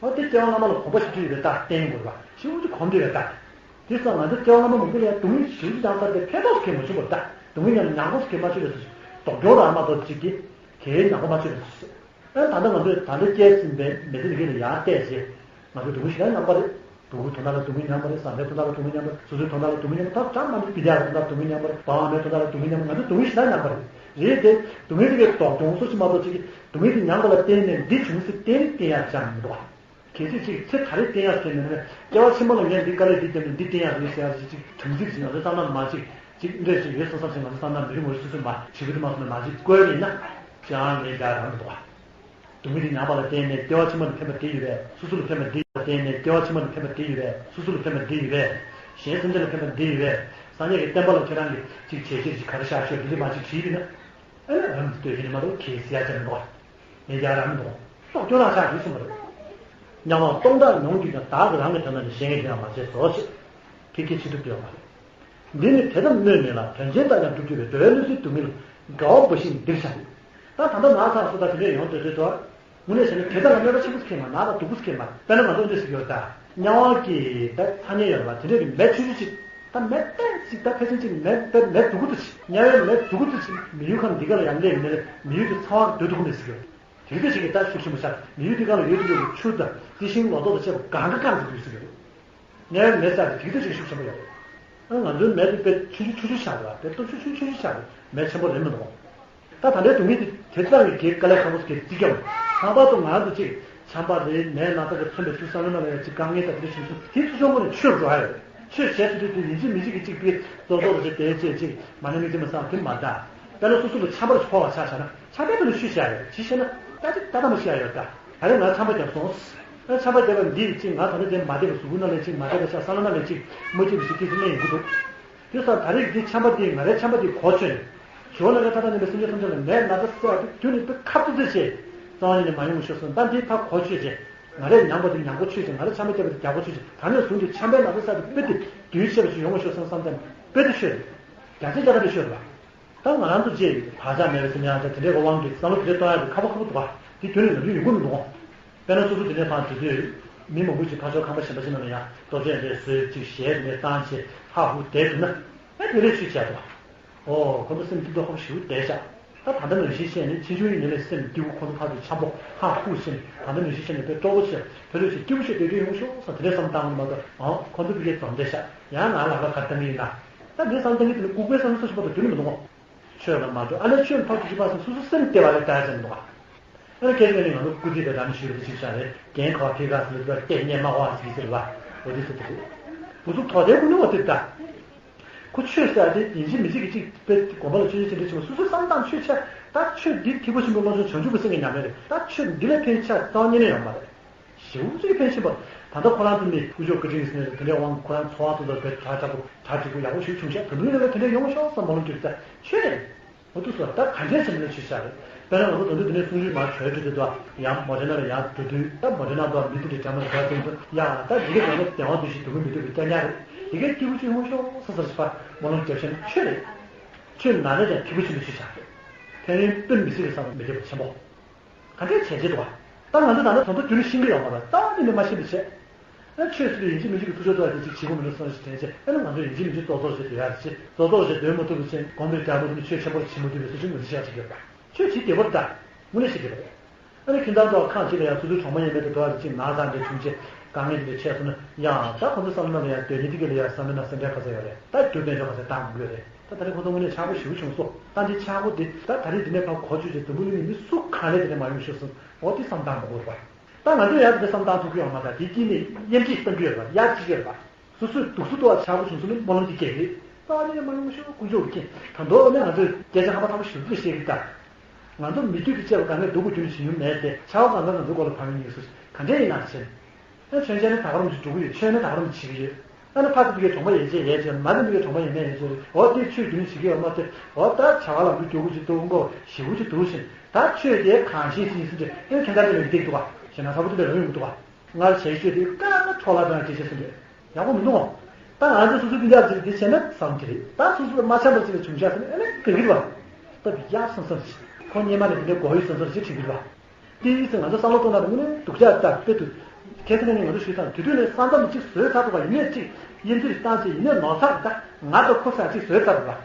འོ་དེ་སྐྱེ་བ་སྔ་མ་ལ་གོམས་པ་ཞེ་པོ་ཅིག་ཡོད་པའི་རྟགས་བསྟན་ཡོང་དགོས་རེད་པ། ཞེ་པོ་ཅིག་གོམས་བསྡད་པའི་རྟགས། དེ་སོང་ང་ཚོ་སྐྱེ་བ་སྔ་མ་མང་པོ་ལ་ཡ་སྡུག་བསྔལ་ཞེ་པོ་ཅིག་བཏང་ཚར་ཏེ་ཕན་ཐོགས་སུ་སྐྱེ་མ་བྱུང་བར་ད་སྡུག་བསྔལ་ཉམས་ལ་མྱང་གོ་སུ་སྐྱེ་མ་བྱུང་བས་སུ་ལྡོག་སྐྱོར་རང་མ་གཏོགས་ཅིག་གིས་དེའི་མྱང་གོ་མ་བྱུང་བས་སུ། ཨ་ད་ལྟ་ང་ཚོས་ད་ལྟ་སྐྱེས་ཟིན་པའི་མི་ཚེ་འདི་ག་ལ་ཡར་བལྟས་རྗེས་ང་ཚོ་སྡུག་བསྔལ་ཞེ་དྲག་མྱངས་པ་རེད། སྤུ་གུའི་དོན་དག་ལ་སྡུག་བསྔལ་མྱངས་པ་རེད། བཟའ་ཟླའི་དོན་དག་ལ་སྡུག་བསྔལ་མྱངས་པ་རེད། སོ་སོའི་དོན་དག་ལ་སྡུག་བསྔལ་མྱངས་པ་རེད། ད་གྲངས་མ་འདུག་བི་དེ་ཡ་དོན་དག་ལ་སྡུག་བསྔལ་མྱངས་པ་རེད། ཕ་མ་མའི་དོན་དག་ལ་སྡུག་བསྔལ་མྱངས་པ་རེད། ང་ཚོ་སྡུག་བསྔལ་ཞེ་དྲག་མྱངས་པ་རེད། རེད་དེ་སྡུག་བསྔལ་དེ་གའི་ལྡོག་སྐྱོང་སོ་སོ་མ་གཏོགས་ཅིག་གིས་སྡུག་བསྔལ་དེ་མྱངས་པ་ལ་བརྟེན་ནས་འདི་བྱུང་ཟེར་གཏན་ནས་བསྟན་ཡག་ཅང་མི་འདུག་ག་གལ་སྲིད་ཅིག་ཚེ་ད་རེས་བསྟན་ཡག་ཟེར་ནས་ནི་སྐྱེ་བ་ཕྱི་མ་ལ་ངས་འདི་དཀའ་ལས་འདི་བརྒྱབ་ནས་འདི་བསྟན་ཡག་རེད་ཟེར་ཡག་ཅིག་དམ་ཚིག་ཅིག་ང་ཚོ་བསམ་བློ་མ་ཅིག་ཅིག་འདྲ་ཞིག་ཡོད་བསམ་བསམ་ཞིག་ང་ཚོ་བསམ་ན་མི་རེ་ངོ་རེ་སོ་སོས་མ་བྱེད་དགོས་དུ་མ་སོང་ན་མ་ཅིག་བཀོད་ཡིན་ན་ཅང་ལན་འདྲ་རང་མི་འདུག་ག་སྡུག་བསྔལ་དེ་མྱངས་པ་ལ་བརྟེན་ནས་སྐྱེ་བ་ཕྱི་མ་ལ་ཕན་པ་དེ་ཡོད་པས། སོ་སོ་ལ་ཕན་པ་འདི་ལ་བརྟེན་ནས་སྐྱེ་བ་ཕྱི་མ་ལ་ཕན་པ་འདི་ཡོད་པས། སོ་སོ་ལ་ཕན་པ་འདི་ཡོད་པས། གཞན་སེམས་ཅན་ལ་ཕན་པ་འདི་ཡོད་པས། སངས་རྒྱས་ཀྱི་བསྟན་པ་ལ་ཁྱེད་རང་གིས་ཅིག་བྱས་རྗེས་ཅིག་ག་རེ་བཞག་ཤོག་འདི་འདྲ་མ་ཅིག་བྲིས་པ་ཡིན་ན། ཨེ་ལ་རང་གི་ལྟོས་ཡིན་ནི་མ་གཏོགས་གལ་སྲིད་ཡ་ཅང་མི་འདུག་ག་ངས་ཡ་རང་མི་འདུག་ག་ལྡོག་སྐྱོན་རང་ཆགས་ཡོད་གསུངས་པ་རེད། དམྱལ་བ་སྟོང་ཕྲག་མྱོང་གྱུར་ཀྱང་། བདག་གིས་རང་གི་དོན་དག་ནི་གཞན་གྱི་དོན་ཡང་མ་བྱས་སོ་ཞེས་ཁྱེད་ཀྱིས་ཅི་ཐུབ་སྟོན་པ་རེད། འདི་ནི་དེ་ལྟར་སྨོས་མེད་ལ། དོན་ཆེན་ལྟར་ཀྱང་སྒྲུབ་གྱུར་པའི། འགྲོ་བའི་བློ་གསལ་སྡུག་བསྔལ་དགའ་བ་འབའ་ཞིག་འདིར་བྱ་སྟེ། ད་ད་ལྟ་ང་ཚོ་ད་དེ་འདྲ་ཡོང་དུས་དུས་ཚོད། དངོས་གནས་བྱས་ན་དེ་ལྟར་ལ་གནོད་པ་ཆེན་པོ་ཞིག་འཁྱེར་མ་ན་ད་སྡུག་པོ་ཞིག་འཁྱེར་མ་དཔེར་ན་ང་ཚོ་འདི་ཞིག་ཡོད་ད། དམྱལ་བ་གི་ད་ཐ་སྙད་ཡོད་པ་དེ་འདྲ་གི་མེ་ཆུང་ཆུང་ཅིག་ད་མེ་ཏོག་ཅིག་ད་ཕལ་ཆེར་ཅིག་མེ་ཏོག་མེ་སྡུག་གུ་དུ་ཅིག་དམྱལ་བའི་མེ་སྡུག་གུ་དུ་ཅིག་མི་ཡུལ་ཁམས་འདི་ག་ལ་ཡང་སླེབས་ནས་མི་ཡུལ་དུ་ཚ་བ་སྡོད་ཐུབ་ཀྱི་མེད་ཟེར་གི་ཡོད། དེ་དུས་ཅིག་གི་ད་ཤུགས་ཆེན་པོ་ཆགས་མི་ཡུལ་འདི་ག་ལ་ཡོད་དུ་ཡོད་པའི་ཆུ་དང་དེ་བཞིན་ལོ་ཏོག་དང་བཅས་པ་གང་ག་གང་ཟེར་དུས་ཟེར་གི་ཡོད། དམྱལ་བའི་མེ་ས་དེ་དེ་དུས་ཅིག་ཤུགས་ཆེན་པོ་ཡོད། ང་ཚོའི་མེ་དེ་དཔེ་ཆུང་ཆུང་ཆུང་ཆུང་ཆགས་རེད། དཔེ་སྟོབས་ཆུང་ཆུང་ཆུང་ཆུང་ཆགས་རེད། མེ་ཆེན་པོ་རེད་མི་འདུག་ད་ད་ལྟའི་སྡུག་བསྔལ་དེ་དེ་ལྟ་བུའི་གེགས་དཀའ་ལས་ཁག་པོ་གེགས་བརྩི་རྒྱུ། ལྷག་པར་དུ་ང་ཚོ་ཅིག་ཆམ་པ་རེད། ནད་ན་ཚ་གིས་ཐོན་པའི་དུས་བསམ་བློ་ནང་ལ་ཡང་ཅིག་དཀའ་ངལ་དང་དེ་འདྲ་བྱུང་སོང་དེ་ཚོ་ཆུང་ངུ་ནས་ཆོས་འགྲོ་ཡ་ཡོད། ཆོས་བྱས་ཚུལ་དུ་ཡིན་གཅིག་མིན་གཅིག་གི་ཅིག་པའི་རྡོག་རྡོག་རེ་བྱས་དེ་བྱས་ཅིག་མ་ཎི་མིག་རྩིས་མ་བསགས་དེ་མ་འདྲ། དཔེར་ན་སོ་སོ་ལ་ཆམ་པ་རེ་ཕོག་པ་ཆ་བཞག་ན་ཆམ་པའི་ཐོག་ནས་ཆོས་བྱ་ཡོད་ཅི་ཤེས་ན་ད་ཅིག་ད་ལྟ་མ་ཤེས་ཡ་ཡོད་ད། ད་རེས་ང་ཆམ་པ་བརྒྱབ་སོང་། ཨ་ཆམ་པ་བརྒྱབ་པ་འདིས་ཅིག་ང་ད་ནི་དེ་མ་བསྡད་པ་གཟུགས་པོ་ནང་ལ་ཅིག་མ་བསྡད་པ་ཆགས་བསམ་བློ་ནང་ལ་ཅིག་མ་སྐྱིད་པ་ཞིག་སྐྱེ་སྲིད་ན་ཡོང་གི་འདུག་དེ་སོང་ད་རེས་འདི་ཆམ་པ་འདི་ང་རའི་ཆམ་པ་འདི་གོ་ཆོད་ནས་ཇོ་ནང་གི་ཐ་ཐ་ཉམས་པའི་སེམས་ཅན་ཐམས་ཅད་ལ་ནད་ན་ཚ་སེལ་བ་དེ་དུས་ནས་དཔེ་ཁ་ཐུག་ཚེ་བྱས་རྩ་བ་ཉིད་ནས་མ་ཡོང་བ་ཤོག་གསུངས། ད་འདི་ད་གོ་ཆོད་བྱས་ང་རས་མྱངས་པ་འདི་མྱངས་གོ་ཆོད་བྱས་ང་རས་ཆམ་པ་བརྒྱབ་པ་འདི་རྒྱག་གོ་ཆོད་བྱས་ད་ནས་བཟུང་སྟེ་ཆམ་པའི་ན་ཚ་སེལ་བ་དེ་དཔེ་དེ་དུས་ཆེ་བ་ཞིག་ཡོང་བ་ཤོག་གསུངས་བསམ་སྟེ་དཔེ་དེ་ཤོད་རེད། རྒྱ་ཆེ་རྒྱ་ཁ་དེ་ཤོད་རེད་བ། ད་ང་རང་ཚོ་ཅིག་བག་ཆགས་མེད་པའི་སེམས་ཡང་དེ་འདྲའི་དབང་གིས་བསམ་བློ་དེ་འདྲ་གཏོང་ཡག་གི་ཁག་པོ་ཁག་པོ་འདུག་ག་དེ་རྒྱུན་ནས་ནམ་རྒྱུན་ཡོང་གི་མི་འདུག་དཔེར་ན་སོ་སོ་དེ་འདྲའི་ཐང་དེ་དུས་མི་མང་པོ་ཅིག་ཕར་ཕྱོགས་ཁང་པ་གཞན་པ་ཅིག་ནང་ལ་ཡང་སྟོབས་ཆེན་འདྲ་བཟོས་ཅིག་གཞས་དེ་འདྲ་བཏང་བྱས་ཧ་ཧུ་བསྡད་འདུག་ན་ཨེ་དེ་འདྲའི་ཆོས་བྱས་འདུག་ཨོ་ཁོ་ཚོ་སེམས་འདི་ལྟོ་ཁོ་ཞིག་བསྡད་ཤག་ད་ད་ལྟ་ནང་བཞིན་བཤད་ནས་ཕྱི་ཆོས་ཡིན་ནའི་སེམས་སྐྱིད་པོ་ཁོ་ཚོ་ཕར་ཚུར་འཆམ་པོ་ཧ་ཧུ་བྱས་ནས་ད་ལྟ་ནང་བཞིན་བཤད་ནས་དཔེ་སྤྲོ་པོ་བྱས་ཕེ་ལོས་བྱས་སྐྱིད་པོ་བྱས་བསྡད་རྒྱུ་ཡོང་ཤོག་བསམ་དེ་འདྲའི་བསམ་བཏང་གི་མ་གཏོགས་ཨང་ཁོ་ཚོ་ཕ་གིར་འཛོམས་བསྡད་ཤག་ཡང་ང་ལ་ལ་ག་བཏང་གི་ཡིན་ན། ད་འདི་བསམ་བཏང་གི་དེ་ནི་ལྐུགས་པའི་བསམ་བློ་ཚོ་ཞིག་མ་གཏོགས་རྒྱུན་ནས་མི་འདུག་གོ་ཆོས་ལ་མ་འགྲོ་ཨ་ལས་ཆོས་ལ་ཕར་ཚུར་ཅིག་ཕར་ཚུར་སོ་སོ་སེམས་བདེ་བ་ལས་ལྟ་ཡ་ཟེར་མི་འདུག་ག་ཨ་ནི་སྐད་ཆ་ནི་ང་ཚོ་སྐུ་ཚེ་དང་འདྲ་མི་ཞུ་རེ་ཅིག་བྱ་རེད་རྒན་གོ་ཕི་ག་སི་ལ་ཚོ་སྟེ་ཉེ་མ་ཧོ་ཨ་ཟིག་ཟེར་བ་འོ་དེ་ཚོ་དེ་རེད། བུ་ཚོ་དོ་དེ་ཀུན་ནི་འོ་དེ་ད། ཁོ་ཆོས་ཟེར་ཡ་དེ་ཡིན་གཅིག་མིན་གཅིག་གི་གཅིག་དཔེ་དགོན་པ་ལ་ཆོས་ཆོས་ཆེན་པོ་ཆེན་པོ་སོ་སོའི་བསམ་སྟངས་ཆོས་ཆ་ད་ཆོས་འདི་ཐེག་པ་ཆེན་པོའི་བློ་སྦྱོང་བྱང་ཆུབ་ཀྱི་སེམས་ཀྱི་ཉམས་ལེན་རེད། ད་ཆོས་འདི་ལས་ཕན་ཆ་རྩ་བ་ཉིད་ནས་ཡོད་མ་རེད། ཞེ་པོ་ཅིག་ཕན་ཆེན་པོ། ད་ལྟ་ཁོ་རང་ཚོ་ནི་སྐུ་ཞབས་བཀའ་དྲིན་ཟེར་ནས་དེ་འདྲའི་དབང་ཁོ་རང་འཚོ་བ་ཐོག་ཏུ་བས་གྲ་དྲག་པོ་གྲ་འགྲིག་པོ་ཡག་པོ་ཞིག་བྱུང་ཤག་དུམ་བུའི་ལས་ལ་དེ་འདྲ་ཡོང་ཤོག་བསམ་བློ་འགྱུར་ད་ཆོས་རེད། འོ་དུ་སོ་ད་ག་འདྲས་བྱས་ནས་ཆོས་ཤག་རེད། དཔེར་ན་ང་ཚོ་ད་དུང་དེ་འདྲའི་གསུང་ཆོས་མར་གྲོལ་འགྲོ་དུས་དུ་ཡང་མོ་ཊའི་ནང་ལ་ཡར་འགྲོ་དུས་ད་མོ་ཊའི་ནང་དུ་མི་དེ་འདྲའི་འདྲ་མ་འདྲ་ཙམ་དུ་ཡ་ད་འདི་ག་དོན་ལ་བདེ་བ་འདུ་ཤེས་འདུ་མི་འདུག་གི་སྐྱ་ཉག་རེད། དེ་གའི་སྐྱིད་པོ་ཆོས་ཡོང་ཤོག་ས་ས་རེ་ཕ་མོ་ལོང་རྒྱབ་ཤེས་ན་ཆོས་རེད། ཆོས་ནང་ནས་ཀྱང་ཐིག་པོ་ཆེན་པོ་ཆོས་ཤག་རེད། ཕན་ཡོན་དཔེ་མི་སྲིད་པའི་བསམ་བློ་མི་བདེ་བ་ཆེན་པོ། ག་འདྲས་བྱས་བྱས་འདུག་བ། ད་ང་ཚོ་ད་ལྟ་དོན་དུ་རྒྱུན་ནས་ཤེས་ཀྱི་ཡོད་མ་རེད་ད་ནི་མི་མ་ཤེས་པ་བྱས། ཨ་ཆོས་སྲིད་ཡིན་གཅིག་མིན་གཅིག་གི་ཐུགས་ཆོས་རྫོགས་ཡ་དེ་གཅིག་བྱེད་དགོས་མི་འདུག་བསམ་ཞིག་དྲན་བྱས་ཨ་ནི་ང་ཚོ་ཡིན་གཅིག་མིན་གཅིག་རྫོགས་རྫོགས་བྱས་སྡོད་ཡ་རེད་ཅེས་རྫོགས་རྫོགས་བྱས་སྡོད་མ་ཐུབ་པ་ཅན་གོམས་པའི་དགྲ་མ་ཐུབ་ན་ཆོས་ཆེན་པོར་བྱེད་མ་ཐུབ་པའི་སྲིད་བྱུས་ངོས་འཛིན་བྱེད་ཡ་ཅིག་ཡོད་པ། ཆོས་བྱེད་བདེ་བོར་ལྟ། དངོས་གནས་བྱེད་བདེ་བ་རེད། ཨ་ནི་ཁྱིམ་ཚང་ཐོག་ཁག་ཅིག་ལ་ཡང་སོ་སོའི་གྲོགས་མོ་ཡིན་མེད་དུ་འགྲོ་བ་ཅིག་ན་ཚ་འདྲ་བྱུང་རྗེས་དཀའ་ངལ་ཅིག་ལ་ཆས་སོང་ན་ཡང་ད་ཁོ་ཚོ་བསམ་བློ་ལ་ཡང་སྡོད་ཉིན་དེ་ག་ལ་ཡང་བསམ་མེད་ན་སེམས་ཁྲལ་ག་ཚོད་ཡོད་རེད། ད་རྒྱུ་དཔལ་འབྱོར་ག་ཚོད་བཏང་དགོས་རེད། ད་ད་རེས་ཁོ་ཚོ་དངོས་གནས་ཆག་སྒོ་ཞེ་པོ་བྱུང་སོང་། ད་འདི་ཆག་སྒོ་འདི་ད་ད་རེས་འདི་ནས་ཕར་གོ་ཆོད་ཅིག་འཛམ་བུ་གླིང་གི་མི་སུ་གང་ལས་དེ་ནས་མ་ཡོང་ཤོག་སོང་། འོ་དེ་བསམ་བཏང་མ་དགོས་པ། ད་ང་ཚོས་ཡར་དེ་བསམ་བཏང་ཐུབ་ཀྱི་ཡོད་མ་རེད། དེ་དཀྱིལ་ནས་གཡེམ་སྐྱིད་གཏོང་གི་ཡོད་པ་ཡར་ཅིག་ཡོད་པ། སོ་སོས་སྡུག་སུ་ཏོ་ཆག་པོ་བྱུང་སོང་ནི་སྨོན་ལམ་གྱི་རྒྱལ་རེད། ད་ནི་མ་ཡོང་ཤོག་དཀོན་མཆོག་གི་རྐྱེན་ད་མདོ་ནི་ང་ཚོས་སྐད་ཆ་ཧ་མ་ཐག་པོ་ཞིབ་ཏུ་བཤད་གི་ད། ང་ཚོ་མི་དུས་ཀྱི་བཅས་པ་གང་གས་སྡུག་གི་རྒྱུ་ནི་བྱེད་མྱོང་མེད་དེ་ཆག་པ་གང་ག་ང་ཚོའི་མགོ་ལ་བབས་མྱོང་ཡོད་སུ་ག་འདྲས་ཡིན་ན་བྱེད། ཨ་མཚོན་ཆ་ནི་ད་ག་རང་བྱེད་འགྲོ་གི་ཡོད་ཆོས་ནི་ད་ག་རང་བྱེད་ཀྱི་ཡོད། ཨ་ནི་ཕ་དེ་གའི་གྲོང་པ་ཡན་ཆད་ཡས་བྱས་མ་དེ་གའི་གྲོང་པ་ཡན་མེད་ཡས་བྱས་འོ་དེ་ཆོས་རྒྱུ་ནི་བྱེད་ཀྱི་ཡོད་མ་ཚད་འོ་ད་བྱ་བ་ལམ་དུ་འགྱོ་གི་ཅིག་འདུག་མགོ་ཞེ་པོ་ཅིག་འདུག་ཞིང་ད་ཆོས་དེ་གང་ཤེས་ཟིན་ཟིན་ཏེ་ཨེ་ཁྱེད་ད་དེ་ལ་མི་བསྡད་འདུག་བ་ཞེ་ན་ཚ་པོ་དེ་ལ་རང་ཡོང་གི་འདུག་བ། སྔར་བྱས་ཤོས་དེ་དཀའ་ན་འཕྲོ་བརླག་དང་སྐད་ཆ་ཟིན་པས་ཡག་པོ་མི་འདུག་ཨང་། ད་ང་ཚོ་སོ་སོའི་སྤུན་ཀྱག་ཅིག་འདི་བྱས་ན་བསམ་གྱི་རེད། ད་སོ་སོ་མ་འཆམ་པ་ཅིག་ལ་བྱུང་ཤག་ཟེར་ན་ཨ་ནི་ག་གི་རེད་བ། སྟབས་ཡག་བསམ་བསམ་ཞིག་ཁོ་སྔོན་མ་ནས་དེ་འདྲའི་མགོ་ཡོད་བསམ་བསམ་ཞིག་དྲན་གྱི་རེད་བ། དེ་ཡིན་ཙང་ང་ཚོ་བསམ་བློ་གཏོང་ན་དངོས་གནས་སྡུག་ཅག་ལྟ་དཔེ་དུ། ཁྱེད་ཚོ་ནས་ནི་ང་ཚོ་ཞུས་ཙང་དེ་དུས་ནས་ས་མཚམས་གཅིག་བཟོས་ཚར་འདུག་བ། ཡིན་ནས་གཅིག་དབྱེ་འབྱེད་བཏང་ཚེ་ཡིན་ནས་ནོར་ཚར་འདུག་ད་ང་དང་ཁོ་ས་གཅིག་བཟོས་ཚར་འདུག་བ།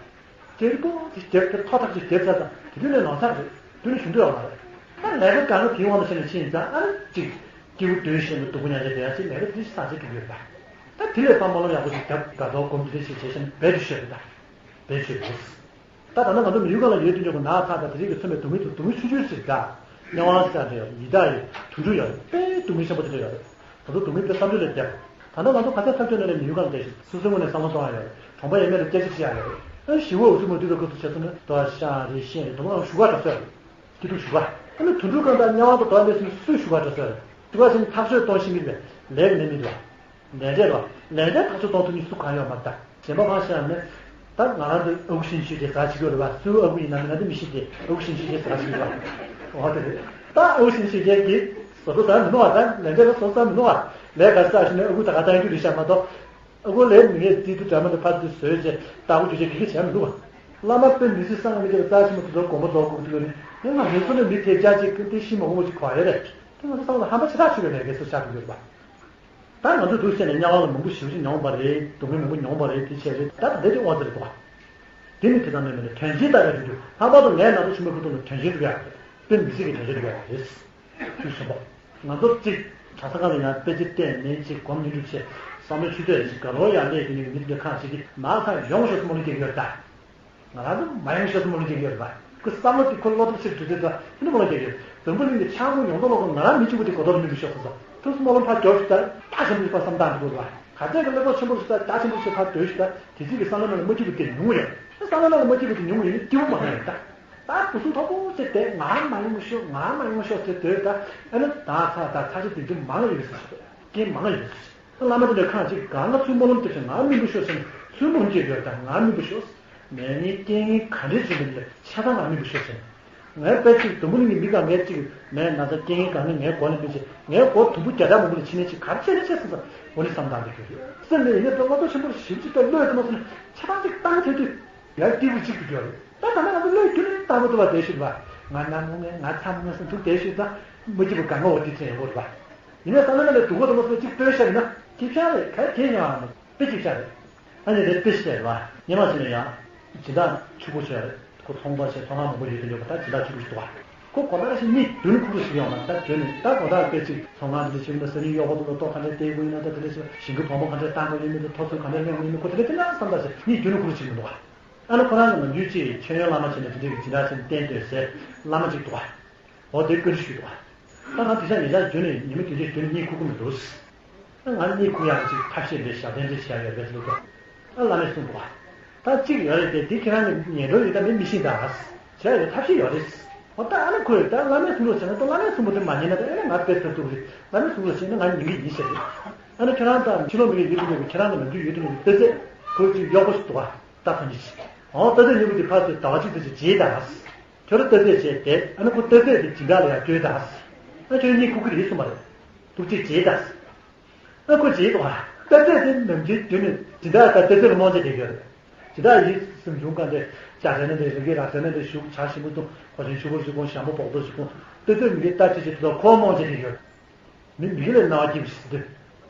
དེ་རིང་པོ་དེ་རྒྱབ་དེ་ཐོག་ཐག་ཅིག་རྒྱབ་ཚར་ཙང་དེ་དུས་ནས་ནོར་ཚར་རེད། དུས་ནས་བྱུང་འདོད་ཡོད་མ་རེད། ད་ལས་ཀ་གང་ག་དེའི་དབང་དུ་བྱས་ནས་ཕྱིན་ཡིན་ཙང་ཨ་ནི་གཅིག་སྐྱིད་པོ་སྡོད་ཤེས་ནས་སྡུག་པོ་མྱངས་བྱས་བསྡད་ཡ་ཅིག་ལས་ཀ་དེ་ཞིག་ས་ཆ་གི་ཡོད་པ། ད་དེ་ལས་ཕར་སྨོན་ལམ་ཡག་པོ་ཅིག་བརྒྱབ་དགའ་ཚོར་སྒོམ་རྒྱུ་དེ་ཞིག་བྱས་ཤེས་ནས་བེད་དུ་ཤོད་རེད་ད། བེད་ཤོད་རེད། ད་ད་ལྟ་ང་ཚོ་མི་ཡུལ་ཁག་ལ་ཡོད་དུས་ཀྱང་ན་ཚ་དང་དེ་རིགས་ཀྱི་མཚོན་པའི་སྡུག་བསྔལ་དུ་སྡུག་བསྔལ་ཆུང་ཆུང་ཞིག་འདྲ། དམྱལ་བ་ཟེར་ཡ་འདྲ་ཡོད། ཡི་དྭགས་ཡོད། དུད་འགྲོ་ཡོད། དཔེ་སྡུག་བསྔལ་ཆེན་པོ་དེ་འདྲ་ཡོད་རེད། ད་དུང་སྡུག་བསྔལ་དཔེ་བསམ་བློ་ལས་འདས། ད་ལྟ་ང་ཚོ་ག་ཚད་ཐག་ཆོད་ནས་ནས་མི་ཡུལ་ཁག་ལ་བསྡད་ཤིང་སོ་སོའི་ངོས་ནས་བསམ་བློ་གཏོང་ཡ་ཡོད་རེད། གྲོང་པ་ཡས་མས་ལ་སྐད་ཆ་བཤད་ཡ་ཡོད་རེད། ཨ་ཞི་བ་འུ་ཚོ་མ་དུས་ལ་ཁོ་ཚོ་བྱས་སོང་ན་དོ་ཤ་རེ་ཤེས་རེད་དོ་མ་ཞུ་ག་འགྲོ་སོ་ཡ་རེད། སྐྱིད་སྡུག་ཞུ་ག་ཨ་ནི་དུད་འགྲོ་གང་དང་དམྱལ་བ་དང་དོ་མེད་སོང་སུས་ཞུ་ག་འགྲོ་སོ་ཡ་རེད། ཞུ་ག་ཟེར་ནས་ཐག་ཆོད་གཏོང་ཤེས་ཀྱི་རེད། ལས་ཀྱི་ནི་མི་འདུག་ལས་འབྲས་ལ་ལས་འབྲས་ཐག་ཆོད་གཏོང་ཐུབ་མཁན་སུ་གང་ཡོད་མ་རེད་ད། གཞན་པ་གང་ཤེས་ཡ་མེད། ད་ང་རང་ཚོ་ཨ་ཁུ་ཤིན་ཆོས་རྗེ་ཟ་བྱེད་ཀྱི་ཡོད་རེད་བ། སུའི་ཨ་ཁུ་ཡིན་ན་མིན་ན་དེ་མི་ཤེས་ཏེ་ཨ་ཁུ་ཤིན་ཆོས་རྗེ་ཟ་བྱེད་ཀྱི་ཡོད་རེད་བ། འོ་དེ་རེད། ད་ཨ་ཁུ་ཤིན་ཆོས་རྗེ་གིས་བཟོ་ལྟ་ཟ་མི་ནུས་བ། ད་ལས་འབྲས་ལ་བཟོ་ལྟ་ཟ་མི་ནུས་བ། ལས་ཀ་ཟ་ཞིག་ནས་ཨ་ཁུ་ད་ག་བཏང་རྒྱུ་རེད་ཤག་མ་གཏོགས། ཨ་ཁུ་ལས་མི་ངས་རྩིས་དུ་འདྲ་མ་འདི་ཕར་དུ་བཟོས་བྱས་ལྟ་སྒོ་རྒྱུ་ཆ་གི་གི་བྱས་མི་འདུག་བ། བླ་མ་དཔེ་མི་སྲིད་བསམ་མི་ཁྱེད་ལ་རྩ་ཆེན་པོ་དེ་ཚོ་དགོངས་པ་རྫོགས་དགོས་ཀྱི་འདུག་ནི་ངས་ང་མི་ཚོ་ནས་མི་ཐེབས་ཆག་ཅིག་ཁོས་དེ་ཤི་མ་འོངས་པ་ཅིག་གོ་ཡ་རེད། དེ་ང་ཚོ་བསམ་བློ་ཧམ་པ་ཆེ་ཐག་ཆོད་པའི་ལས་ཀའི་སུ་ཆགས་ཀྱི་ཡོད་པ། ད་ང་ཚོ་འདུག་བཤད་ནས་དམྱལ་བ་ལ་མང་པོ་ཞེ་པོ་ཅིག་མྱོང་བ་རེད། སྡུག་བསྔལ་མང་པོ་མྱོང་བ་རེད། དེ་བྱས་རེད། ད་ད་འདི་དེ་དབང་རྩ་རེད་འདུག་བ། དེ་ནི་དེ་ཙམ་མིན་པ་ནི་དོན་ཆེན་ལྟ་བའི་རིགས་ལྷག་པར་དུ་ངའི་ནང་དུ་ཆུང་མའི་ཁུ་ཐུག་ནི་དོན་ཆེན་རིགས་ཡག་རེད། དཔེ་མི་སྲིད་ཀྱི་དོན་ཆེན་རིགས་ཡག་རེད། དུས་གསུམ་པ། ང་ཚོ་གཅིག་གྲྭ་ས་ཁང་ལ་ཡང་དཔེ་ཆ་བལྟས་ནས་གཅིག་སྒོམ་ཉིན་དྲུག་བྱས་བསམ་བློའི་ཆུ་ཚད་ཅིག་དགའ་རོགས་ཡར་སླེབས་ཀྱི་ནི་མི་འདི་ཁག་ཅིག་གིས་མར་ཁག་ཡོང་ཤོག་སྨོན་ལམ་རྒྱག་གི་ཡོད་ད། ང་རང་ཚོ་མ་ཡོང་ཤོག་སྨོན་ལམ་རྒྱག་གི་ཡོད་རེད་པ། ཁོ་བསམ་བློ་དེ་ཁོ་བློ་ཐུབ་ཕྱིར་འགྲོ་དུས་ད་ཁྱོད་སྨོན་ལམ་རྒྱག་གི་ཡོད། འཛམ་བུ་གླིང་གི་ཆག་སྒོ་ཡོང་མདོག་ལོག་གོ་ང་རང་མི་གཅིག་པུ་དེ་གོ་རྟོགས་མི་འདུག་ཤོག་ཟེར་སོང་། ཁོ་སྨོན་ལམ་ཕར་རྒྱོབ་ཤིག་ད་རྒྱ་ཆེན་པོ་ཞིག་ཕར་བསམ་སྟངས་འགྲོ་དགོས་རེད་པ། ག་ཚད་ཀྱི་བློ་ཁོག་ཆེན་པོ་ཞིག་ད་རྒྱ་ཆེན་པོ་ཞིག་ཕར་སྡོད་ཤིག་ད་དེ་ཚིག་གི་བསམ་བློ་ནང་ལ་མ་སྐྱིད་པ་དེ་ཉུང་ངུ་ཡོད། བསམ་བློ་ནང་ལ་མ་སྐྱིད་པ་དེ་ཉུང་ངུ་ཡོད་ནི་སྐྱིད་པོ་མང་ང་ཡོད་ད། ད་སྐུ་གཟུགས་མཐོ་པོ་ཅིག་དེ་ང་མ་ཡོང་ཤོག་ང་མ་ཡོང་ཤོག་ཟེར་སྡོད་ད། ཨ་ནི་ད་ཚ་ད་ཚ་ཤི་དེ་ཚོ་མང་ཡོད་ཟེར་ཤོག་རྐྱེན་མང་ཡོད་ཟེར་ཤོག་བླ་མ་དེ་འདྲ་ཁག་ཅིག་གང་ལ་ཚུར་སྨོན་ལམ་བཏབ་ཤིང་ང་སྨིན་པོ་ཤོག་ཟེར་ནས་ཚུར་སྨོན་སྐྱེས་ཡོད་དང་ང་སྨིན་པོ་ཤོག་མེད་ངའི་རྐྱེན་ངན་ག་འདྲས་བྱུང་བ་འདི་ལ་ཆ་ཚང་ང་སྨིན་པོ་ཤོག་ཟེར་ནས། ངའི་དཔེ་གཅིག་འཛམ་བུ་གླིང་གི་མི་གང་གས་གཅིག་མེད་ན་ཚ་རྐྱེན་ངན་གང་ངས་ངའི་མགོ་ལ་སྨིན་ཆེ་ངའི་མགོ་དུམ་བུ་བརྒྱ་ཕྲག་མང་པོ་ལ་ཕྱིན་ནས་ཅིག་ག་རེ་བྱས་ན་བྱས་ཟེར་ས་འོ་ནི་བསམ་སྟངས་འདི་གྱུར་ཡོད། སེམས་ནས་ཡིན་ན་ད་བློ་ཁོག་ཆེན་པོ་ཞིབ་ཅིག་ད་བློས་དེ་མ་སོང་ན་ཆ་ཚང་གཅིག་བཏང་ཐེབས་དུས། ཡར་སྐྱིད་པོ་གཅིག་ཏུ་གྱུར་རེད། ད་ད་ནང་ང་ཚོ་བློས་འཁྱུར་ནས་བཏང་གི་འདུག་བ། དེ་ཞིག་བ། ང་ནམ་ངུ་ངེ་ང་མཚམས་ངུ་སོང་འདུག་དེ་ཞིག་ད་མི་སྐྱིད་པོ་གང་ག་འོ་དེ་ཚོ་ཡོང་གི་རེད་བ། ཡིན་ན་ད་ནང་ལ་སྡུག་གོ་དང་མ་སོང་གཅིག་སྟོན་ཤག་ཡིན་ན་སྐྱིད་ཤག་རེད། ག་རེ་དེ་ཡོང་ཨ་མ་དཔེ་སྐྱིད་ཤག་རེད། ཨ་ནི་དེ་དཔེ་ཤེས་རེད་བ། ཉི་མ་ཞིག་ལ་ཡང་སྦྱིན་བདག་ཕྱུག་པོ་ཞིག་ཡོད་རེད། ཁོ་ཚོང་པ་ཞིག་ཚོང་ཁང་མང་པོ་ཡོད་དུ་ཡོད་པ། ད་སྦྱིན་བདག་ཕྱུག་པོ་ཞིག་འདུག་བ། ཁོ་དགོང་དག་ཞིག་གཉིད་རྒྱུན་ཁུག་ཁུག་ཞིག་ཡོང་ལ། ད་རྒྱུན་ནས་ད་དགོང་དག་དཔེ་ཅིག་ཚོང་ཁང་འདི་འདྲ་ཞིག་ཡིན་ན་སང་ཉིན་གཡོག་པོ་དེ་ཚོ་ལྟོ་ག་འདྲ་སྟེར་དགོས་ཡིན་ན། ད་དེ་འདྲ་ཞིག་ཞིང་ཁ་བོང་བུ་ག་འདྲ་བཏང་དགོས་ཡིན་མིན། ད་ཐོ་ཚུགས་ག་འདྲ་ལེན་དགོས་ཡིན་མིན། ཁོ་དེ་འདྲ་དེ་འདྲ་བསམ་པ་ཞིག་གཉིད་རྒྱུན་ཁུག་ཁུག་ཞིག་མི་འདུག་བ། ཨ་ནི་ཁོ་རང་གི་ནམ་རྒྱུན་ཅིག་མཆོད་ཡོན་བླ་མ་བྱས་ནས་དེ་འདྲའི་གི་སྦྱིན་བདག་བྱས་ནས་བསྟན་སྡོད་སའི་བླ་མ་ཅིག་འདུག་བ། འོ་དེ་བཀའ་འདྲི་ཞུས་འདུག་བ། ད་ང་དེ་ཤག་ཉེ་ཆར་རྒྱུན་ནས་ཉི་མ་རྒྱུན་ཆད་རྒྱུན་ནས་གཉིད་ཁུག་ཁུག་མི་འདུག། ང་གཉིད་ཁུག་ཡག་ཅིག་ཐབས་ཤེས་འདྲ་ཞབས་བརྟན་འདྲ་བྱས་ཡོད་པས་ལོ་ཏོ། ཨ་བླ་མས་གསུངས་འདུག་བ། ད་གཅིག་ཡོད་རེད་དེ། དེ་ཁྱེད་རང་གི་ངན་འགྲོ་རེད། ད་མི་མི་ཤེས་ད། བྱས་ཡོད་ཐབས་ཤེས་ཡོད་རེད། འོ་ད་ཨ་ནི་ཁོས་ད་བླ་མས་གསུང་རོགས་བྱས་ན། ད་བླ་མས་གསུང་པ་དེ་མ་ཉན་ན་ད་ཨེ་ང་དཔེ་ཐབས་སྡུག་རེད། བླ་མས་གསུང་རོགས་བྱས་ན་ང་ཉན་གི་ཡིན་ཟེར་རེད། ཨ་ནི་ཁྱེད་རང་ད་ཕྱི་ལོགས་མི་གི་ཡུལ་དུ་ཡོད་པའི་ཁྱེད་རང་གི་ནམ་རྒྱུན་ཡུལ་དུ་ཡོད་པའི་ལྟ་ཚད་ཁོའི་གཅིག་གཡོག་པོ་ཞིག་འདུག་བ། ད་ཐོན་གྱི་ཞིག་འོ་ལྟ་ཚད་ཉོ་གི་དེ་ཕར་ཚུར་ཟླ་བ་གཅིག་ཙམ་ཞིག་བརྗེས་ད། ཁྱོད་རང་ལྟ་ཚད་བྱས་ཏེ། ཨ་ནི་ཁོ་ལྟ་ཚད་དེ་སྦྱིན་བདག་ལ་ཡར་སྤྲོད་ད། ཨ་ཁྱོད་གཉིད་ཁུག་གི་རེད་གསུངས་པ་རེད། ཐུགས་རྗེ་ཆེ་ད། ཨ་ཁོ་བྱེད་དོ། ལྟ་ཚད་དེ་ནམ་རྒྱུན་རྒྱུན་ནས་སྦྱིན་བདག་དང་ལྟ་ཚད་ལ་རྨོངས་བྱས་བསྡད་ཡོད་རེད། སྦྱིན་བདག་ཡིད་སེམས་བྱུང་གང་དེ་ཇ་ཟས་ན་དེ་རི་གི་ར་ཟས་ན་དེ་བཞུགས། ཇ་ཞིམ་པོ་འཐུང་། གོས་ཆེན་ཕྱུག་པོ་ཞིག་གོན། ཞྭ་མོ་སྦོག་པོ་ཞིག་གོན། ལྟ་ཚད་མི་གི་ལྟ་ཅི་ཅི་དེ་ཚོ་ཁོ་རྨོངས་བྱས་བསྡད་ཡོད་རེད། མི་མི་གི་ལ་སྣང་བ་སྐྱིད་པོ་ཞིག་འདུག།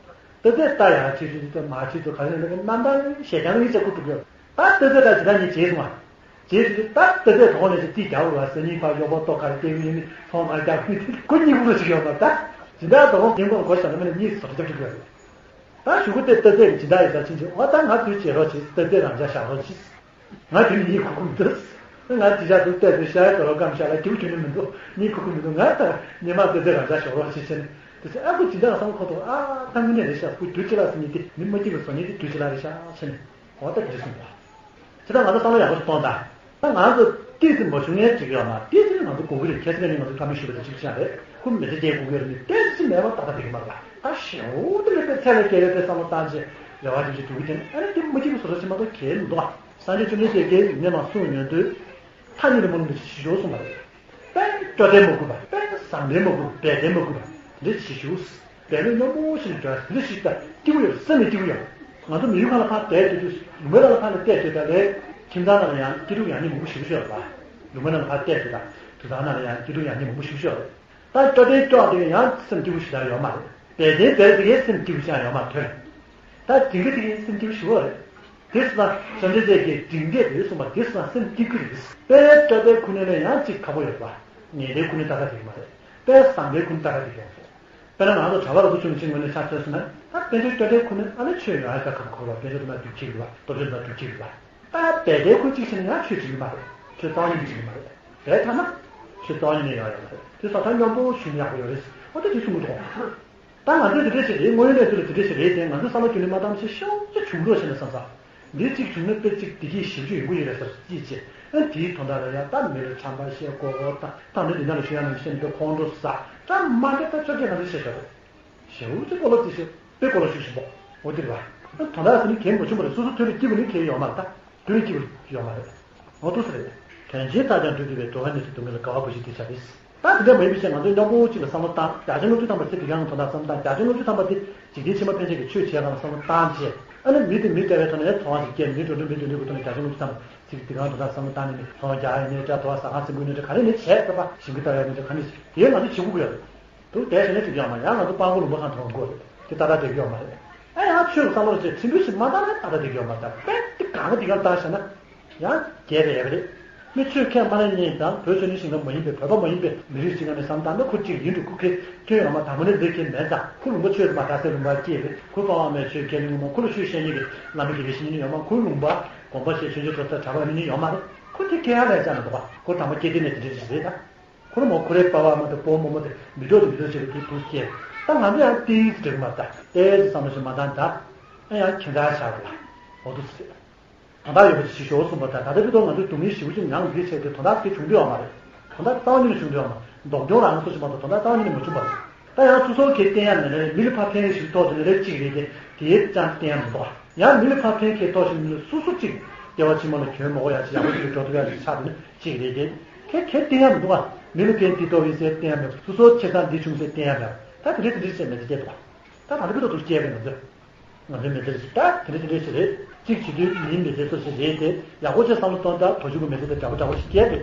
ལྟ་ཚད་ལྟ་ཡག་ཅིག་ཅིག་ཅིག་མ་ཅིག་ཚོ་ག་རེ་ཡིན་ན་རྣམ་ཐར་ཞེ་སྡང་གི་ཅག་ཁུ་ཐུག་ཡོད། ད་ལྟ་ཚད་ལྟ་ཇི་ལྟར་ཉིད་བྱེད་སོང་བ། རྗེས་སུ་ད་ལྟ་ཚད་དོ་དགོང་ལས་ཀྱི་རྩིས་རྒྱག་དགོས་པ། སང་ཉིན་ཕར་གཡོག་པོ་ལྟོ་ག་རེ་སྟེར་གི་ཡིན་མིན། ཚོང་ག་རེ་རྒྱག་གི་ཡིན་མིན། ཁོ་གཉིད་ཁུག་ཁུག་ཞིག་ཡོད་པ། ད་སྦྱིན་བདག་དོ་དགོང་ཐེངས་པོ་སྒོ་ཕྱེ་ན་མིན་ན་གཉིད་སུ་རྒྱབ་ཅིག་ཡོད། ད་གཞུག་གུ་དེ་ལྟ་ཚད་ཀྱི་སྦྱིན་བདག་ཡིན་ཙང་ཕྱིན་ཅི། འོ་ད་ང་དུས་བྱེད་རོགས་བྱེད། ལྟ་ཚད་རང་འཇགས་བཞག་རོགས་བྱེད། ང་དེ་ནི་གཉིད་ཁུག་ཁུག་མི་འདུག། ང་དེ་ཞག་ཏུ་ལྟ་ཚད་ཤ་ཡ་དོ་རོ་སྐམ་ཤ་ལ་སྐྱིད་པོ་ཁྱོན་ནས་མི་འདུག། གཉིད་ཁུག་ཁུག་མི་འདུག། ང་ད་ཉི་མ་ལྟ་ཚད་རང་འཇགས་བཞག་རོགས་བྱེད་བྱས་ནས། དེ་ཚེ་ཨ་ཁུ་སྦྱིན་བདག་ལ་བསམ་བློ་འཁོར་འདུག། ཨ་ད་དངོས་གནས་རེད་ཤག། ཁོ་དུས་ཅི་ལ་ཟེར་ཉིན་དེ་མི་མ་སྐྱིད་པ་བཟོ་ཉིན་དེ་དུས་ཅི་ལ་རེད་ཤག་བྱས་ནས། འོ་ད་དེ་འདྲ་གསུངས་པ། ཇི་ལྟར་ང་ཚོ་བསམ་བློ་ཡག་པོ་ཞིག་གཏོང་དང་། ད་ང་ཚོ་ཏོག་ཙམ་མ་བྱུང་མཁན་ཅིག་ཡོད་ན། ཏོག་ཙམ་ང་ཚོ་དགོས་ཀྱི་རེད། ཁ་སང་ནས་ང་ཚོ་བཀའ་མོལ་ཞུས་པ་དང་གཅིག་པ་རེད། ཁོ་མི་ཚེ་སྐྱེལ་དགོས་ཀྱི་རེད། ཏོག་ཙམ་མེད་པ་ཏག་ཏག་འགྲིག་གི་མ་རེད་པ། ད་ཞེ་པོ་དེ་ལས་པའི་ཚད་ལས་བརྒལ་བའི་དཔེ་བསམ་བློ་བཏང་བྱས་རེ་བ་ཅིག་ཅིག་འགྲོ་གི་དེ་ནི། ཨ་ནི་དེ་མ་སྐྱིད་པ་བཟོ་འདྲ་ཞིག་མ་གཏོགས་གལ་མི་འདུག་ཨ། སངས་རྒྱས་བཅོམ་ལྡན་འདས་ཀྱིས་ཉོན་མོངས་སྲུང་ཉོན་དུ། ཐག་ཉེ་རུ་མ་ལྷུང་དུ་ཞི་ཞུ་གསུངས་པ་རེད། དཔེ་སྐྱོ་དེ་མ་དགོས་པ། དཔེ་བཟང་དེ་མ་དགོས། བད་དེ་མ་དགོས་པ། དེ་འདྲ་ཞི་ཞུ། བད་མེད་སྙོམས་པོ་ཞིག་ལ་འགྲོ་ཡ་དེ་འདྲ་ཞིག་ད་སྐྱིད་པོ་ཡོད། སེམས་ནས་སྐྱིད་པོ་ཡོད། ང་ཚོ་མི་ཡུལ་ཁག་ལ་ཕར་བསྡད་སྡོད་དུས། ལུང་པའི་ནང་ལ་ཕར་ལ་བསྡད་སྡོད་ད་ལས། ཁྱིམ་ཚང་ནང་ལ་ཡང་སྐྱིད་སྡུག་ཡག་ཉེས་མང་པོ་ཞིག་ཤོར་བ། ལུང་པའི་ནང་ལ་ཕར་བསྡད་སྡོད་ད་དུད་ཚང་ནང་ལ་ཡང་སྐྱིད་སྡུག་ཡག་ཉེས་མང་པོ་ཞིག་ཤོར་བ། ད་སྐྱོ་དེ་སྐྱོ་དེ་ཡང་སེམས་སྐྱིད་པོ་ཞིག་ད་ཡོད་མ་རེད། བད་དེ་བད་དེ་སེམས་སྐྱིད་པོ་ཞིག་ཡོད་མ་ཐོན། ད་དེང་གི་དེ་གའི་སེམས་སྐྱིད་པོ་ཞིག་ཡོད་རེད། དེ་སོང་ཙང་བཅོམ་ལྡན་འདས་ཀྱིས་འབྲིང་བསྡད་དེ་གསུངས་པ། དེ་སོང་ཙང་སེམས་སྐྱིད་ཀྱི་རེད། དཔེ་སྐྱོ་དེ་ཁོ་ན་ལས་ཡང་ཅིག་ཁག་པོ་ཡོད་པ། ངན་དེ་ཁོ་ན་ཏག་ཏག་དེ་གི་མ་རེད། དཔེ་བཟང་དེ་ཁོ་ན་ཏག་ཏག་དེ་གི་ཡོད་རེད། དཔེར་ན་ང་ཚོ་གྲྭ་པ་རུ་པ་ཆུང་ཆུང་ངོས་ནས་ཆ་མཚོན་སོང་ན། ད་དཔལ་འབྱོར་སྐྱོ་དེ་ཁོ་ན་ཨ་ནི་ཆོས་ཡོང་ཡ་དཀའ་ཁག་ཁག་པ། དཔལ་འབྱོར་དུ་མ་སྡུག་ཅིག་རེད་པ། སྟོབས་འབྱོར་དུ་མ་སྡུག་ཅིག་རེད་པ། ད་བད་དེ་ཁོ་གཅིག་བྱས་ན་ཡང་ཆོས་འགྲིག་གི་མ་རེད། ཆོས་རྩ་བ་ཉིད་ནས་འགྲིག་གི་མ་རེད། བད་ཐ་ན་ཆོས་རྩ་བ་ཉིད་ནས་ཡོང་ཡ་མ་རེད། དེ་སོང་ཙང་སྙོམས་པོ་བྱུང་ན་ཡག་པོ་ཡོད་རེད། འོ་ད་དེ་གསུང་གི་འདུག། ད་ང་ཚོས་དེ་འདྲ་ཞིག་རེད། དངོས་ཡོད་གནས་ཚུལ་ལ་དེ་འདྲ་ཞིག་རེད་དེ། ང་ཚོས་བསམ་བློ་ཁྱོན་ནས་མ་བཏང་ཞིག་ཤོག་ཅིག་བྱུང་འགྲོ་ཞེས་ནས་བསམ་ས། འདི་གཅིག་བྱུང་ན་དཔེ་གཅིག་བདེ་སྐྱིད་ཞེ་པོ་ཅིག་ཡོང་གི་ཡོད་རེད་ཟེར་སྐྱིད་ཅེས། ཨ་འདིའི་དོན་དག་ལ་ཡང་ད་མི་ལ་ཁྲམ་པ་བཤད་མགོ་སྐོར་བཏང་། ད་འདི་འདི་ན་ལ་ཤོད་ཡ་ནང་བཤད་ནས་དཔེ་ཁོང་ཁྲོ་ཟ། ད་མ་འདྲ་ད་ཅོག་ཅེ་ང་ཚོས་བཤད་ཤོག་རེད། ཞེ་པོ་ཅིག་སྤོ་ལོ་རྩིས་ཤིག་དཔེ་སྤོ་ལོ་ཤུགས་ཆེན་པོ། འོ་འདིར་བ། ཨ་དོན་དག་ཟེར་ནི་གལ་མ་བྱུང་བ་རེད། སོ་སོ་དོན་ལ་སྐྱིད་པོ་ནི་གལ་ཡོད་མ་རེད་ད། དོན་ལ་སྐྱིད་པོ་ཡོད་མ་རེད། འོ་འདུག་སེ་རེད། དོན་ཆེན་རྩ་རྒྱང་འགྲུབ་ཐུབ་པའི་འགྲོ་བ་མི་ཚེ་སྡུག་བསྔལ་ལ་དགའ་བ་བུ་ཞིག་དེ་ཆགས་རེད། ད་དེ་འདྲ་མ་ཡིན་པའི་ཕྱིར་ང་ཚོས་སྙོམས་པོ་གཅིག་ལ་བསམ་བློ་བཏང་། བརྒྱ་ཆ་ལྔ་བཅུ་ཐམ་པ་ཚེ་འདི་གའི་དོན་དག་བསམ་བློ་བཏང་། བརྒྱ་ཆ་ལྔ་བཅུ་ཐམ་པ་དེ་འཇིག་རྟེན་ཕྱི་མ་ཕན་ཆད་ཀྱི་ཆོས་བྱེད་སྒང་ལ་བསམ་བློ་བཏང་བྱས། ཨ་ནི་མི་དེ་མི་ལྟ་བའི་ཐོག་ནས་ཚོང་བ་ཞིག་སྐྱེལ། མི་འགྲོ་འགྲོ་མི་འགྲོ་འགྲོ་གི་ཐོག་ནས་བརྒྱ་ཆ་ལྔ་བཅུ་ཐམ་པ་ཚེ་འདི་གའི་དོན་དག་བསམ་བློ་བཏང་ནས། ནི་ཚོང་རྒྱག་ཡིན་ནའི་འདྲ། དོ་བ་ཟ་ཁང་ཟིན་དགོས་ནའི་འདྲ། ག་རེ་ནས་བྱས་ཙམ་པ་ཞིང་ཁ་བཏབ་ཡ་ནས་འདྲ། ག་ནས་དེ་ང་ཚོ་བྱེད་དགོས་ཀྱི་ཡོད་རེད། དུ་བསྡད་ཤེས་ན་ཅིག་ཡོད་མ་རེད། ཡང་ང་ཚོ་སྤང་གོ་ལུང་པ་གང་དུ་འགྲོ་དགོས་རེད། དེ་ཏག་ཏག་བསྡད་ཀྱི་ཡོད་མ་རེད། ཨ་ཡང་ཆོས་ལ་བསམ་བློ་བྱས་ཕྱིན་པའི་ཕྱིར་མ་བཏང་ན་ཏག་ཏག་བསྡད་ཀྱི་ཡོད་མ་རེད། ད་དཔེ་དེ་གང་ག་དེ་གང་བཏང་བཞག་ན་ཡང་རྒྱས་པ་ཡོད་པ་རེད། མི་ཆོས་ཁས་མ་ལེན་མཁན་དང་བོད་ཆོས་ནི་ཞིང་ཁམས་མ་ཡིན་པའི་བོད་པ་མ་ཡིན་པའི་མི་རིགས་ཤིག་ནང་ནས་བསམ་བཏང་ན་ཁོ་གཅིག་ཡིན་འགྲོ། ཁོ་ཁས་ཁྱོད་ཡོང་མ་དང་པོ་ནས་འདི་ཁས་མེད་ཙང་། ཁོ་ལུང་པ་ཆོས་མ་དར་སའི་ལུང་པར་སྐྱེས་རེད། ཁོ་པ་ཕ་མས་ཆོས་ཁས་ལེན་གྱི་མ། ཁོ་ལ་ཆོས་བཤད་མཁན་གྱི་བླ་མ་དགེ་བའི་བཤེས་གཉེན་ཡོད་མ། ཁོའི་ལུང་པ་དགོན་པ་ཞིག་ཆོས་འབྱུང་གྲྭ་ས་གྲྭ་པ་ཡིན་མཁན་ཡོད་མ་རེད། ཁོ་དེ་ཁས་ལེན་ཡ་ལས་ཅང་མི་འདུག་ག། ཁོ་དང་པོ་སྐྱེ་དུས་ནས་དེ་འདྲ་ཞིག་རེད་ད། ཁོ་རང་མོ་ཁོ་རའི་པ་ཕ་མ་དང་བུ་མོ་མོ་དེ་མི་འགྲོ་དེ་མི་འགྲོ་བྱེད་པའི་དུས་དུས་སྐྱེས། ད་ང་ཚོ་ཡང་ཏིས་འགྲིག་མ་ད་ཏེ་ཙི་བསམ་བློ་ཞིག་མ་བཏང་ད། ཨ་ཡང་ཁྱེད་འདྲ་ཆགས་འདུག་ཨ། འོ་དུ་སི། དོན་དག་ཡོད་པ་ཞིག་ཞོག་གསུངས་པ་ད། ད་ལྟ་བར་དུ་ང་ཚོས་སྡུག་བསྔལ་ཞེ་པོ་ཅིག་མྱངས་འདི་བྱས་ཏེ་དོན་དག་དེ་བྱུང་འདོད་ཡོད་མ་རེད། དོན་དག་རྩ་བ་ཉིད་ནས་བྱུང་འདོད་ཡོད་མ་རེད། སྡུག་གྱོང་རང་སོ་ཞིག་མ་གཏོགས་དོན་དག་རྩ་བ་ཉིད་ནས་མ་བྱུང་བ་རེད། ད་ཡང་སོ་སོ་གིས་བསྟན་ཡ་མེད་ན་རེད། མི་ལ་ཕར་ཕན་ཞིག་ཐོགས་ཏེ་ནི་རེད། གཅིག་རེད་དེ། དེའི་ཅང་བསྟན་ཡ་མི་འདུག་ཨ། ཡང་མི་ལ་ཕར་ཕན་ཁེ་ཐོགས་ཤིང་མི་ལ་སོ་སོ་གཅིག་སྐྱེ་བ་ཕྱི་མ་ལ་གྱོང་མི་གོ་ཡ་ཞིག་ཡག་པོ་ཞིག་འགྲོ་ཐུབ་ཡ་ཞིག་ཆགས་ཏེ་ནི་གཅིག་རེད་དེ། ཁེ་ཁེ་བསྟན་ཡ་མི་འདུག་ཨ། མི་ལ་ཕན་དེ་ཐོགས་ཡིན་ཟེར་བསྟན་ཡ་མེད། སོ་སོ་ཆེ་ཐག་འདི་ཆུང་ཟེར་བསྟན་ཡ་མེད། ད་དེ་འདྲ་དེ་འདྲ་བྱས་མེད་ཚེ་སྐྱེས་འདུག་ཨ། ད་ད་ལྟ་བར་དུ་སྐྱེས་པའི་ང་ཚོ་ང་ཚོའི་མི་ཚེ་རེད། ད་དེ་འདྲ་དེ་འདྲ་ཞིག་རེད། གཅིག་བྱེད་དུས་མིའི་མི་ཚེ་ཚོ་ཞིག་རེད་དེ། ཡག་པོ་ཅིག་བསམ་བློ་གཏོང་སྟངས་དོ་ཅོག་གི་མི་ཚེ་དང་འདྲ་པོ་འདྲ་པོ་ཞིག་སྐྱེས་ཏེ།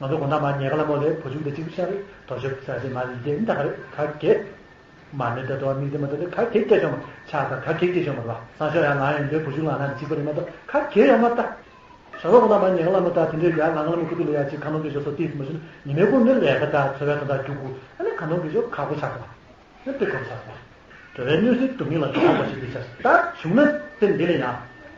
ང་ཚོ་དགོང་དག་མར་ཉལ་ཁ་ལ་མོ་ལས་བུ་ཆུང་དེ་གཅིག་པུ་ཤར་རེད། དོ་ཅོག་ཟ་ཅིག་མ་རེད་དེ་འདི་ག་རེད་ག་གེ། མ་ཎི་ལྟ་དོ་དམིགས་བརྩེ་མ་ལྟ་དེ་ག་གེ་སྐྱེ་ཆོག་མ། ཕྱག་དང་ག་གེ་སྐྱེ་ཆོག་མ་རེད་བ། སང་ཞོགས་ཡང་ང་ཡང་འདོད་བུ་ཆུང་ལ་ན་གཅིག་པ་རེད་མ་གཏོགས་ག་གེ་ཡང་མ་ལྟ། ཞོགས་པ་དགོང་དག་མར་ཉལ་ཁ་ལ་མོ་ལྟ་དེ་འདྲའི་ཡར་ལང་ཁ་ལ་མོ་ཁུ་ཐུག་ལ་ཡར་ཅིག་ཁ་འདོན་གྱི་ཆོག་སོ་ཏིས་མ་ཞུ་ན་ཉི་མའི་ཀུན་ནི་ལས་ཀ་དང་འཚོ་བའི་དོན་དག་རྒྱུག་དགོས། ཨ་ནི་ཁ་འདོན་གྱི་ཆོག་ཁག་པོ་ཆགས་སོང་། ཨ་དེ་གོམས་ཆགས་སོང་། འགྲོ་བའི་གནོད་འཚེ་སྡུག་བསྔལ་ལ་འགྲོ་བ་ཞིག་འདི་ཆགས་སོང་། ད་བྱུང་ན་དེ་འདི་ལ་ཡང་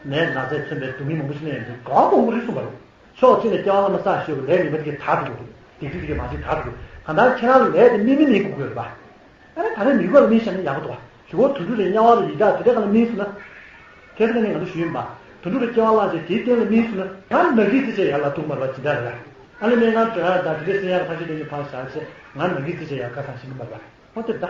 ནད་ན་ཚས་མཚོན་པའི་སྡུག་བསྔལ་མང་པོ་ཞིག་ནས་ཡང་འདི་གང་མང་པོ་རིགས་གསུངས་པ་རེད། ཕྱོགས་གཅིག་ནས་སྐྱེ་བ་སྔ་མ་བསགས་ཞེས་པའི་ལས་ངན་པ་དེ་གས་དག་ཏུ་འགྲོ་དགོས། སྡིག་སྒྲིབ་དེ་གས་མ་བྱེད་དག་ཏུ་འགྲོ། གང་ལྟར་ཁྱེད་རང་ལ་ལས་དེ་དམིགས་མེད་ནས་དགོས་དགོས་རེད་པ། ཨ་ནི་ད་རེས་མི་དགོས་ལ་དམིགས་བྱས་ན་ཡག་པོ་འདུག་བ། གཞུག་གུ་དུད་འགྲོ་ལ་དམྱལ་བ་ལ་ཡི་དྭགས་དེ་འདྲ་གང་ལ་དམིགས་སོང་ན། ཁ་སང་ནས་ང་ཚོ་ཞུས་ཡིན་པ། དུད་འགྲོ་ལ་སྐྱེ་བ་བླངས་བྱས་དེའི་སྟེང་ལ་དམིགས་སོང་ན་ང་ནག་གིས་རྩི་བྱས་ཡར་ལ་ཐུག་མ་རེད་བ་ཇི་ལྟར་རེད། ཨ་ནི་སྨན་ཁང་འགྲོ་ཡག་དང་དེ་འདྲའི་སེམས་ཡག་ཐག་གཅོད་དེ་ཉིད་ཕར་བཞག་བྱས་ང་ནག་གིས་རྩི་བྱས་ཡར་ཁ་སང་ཤི་གི་མ་རེད་བ། ཨོ་དེ་ད།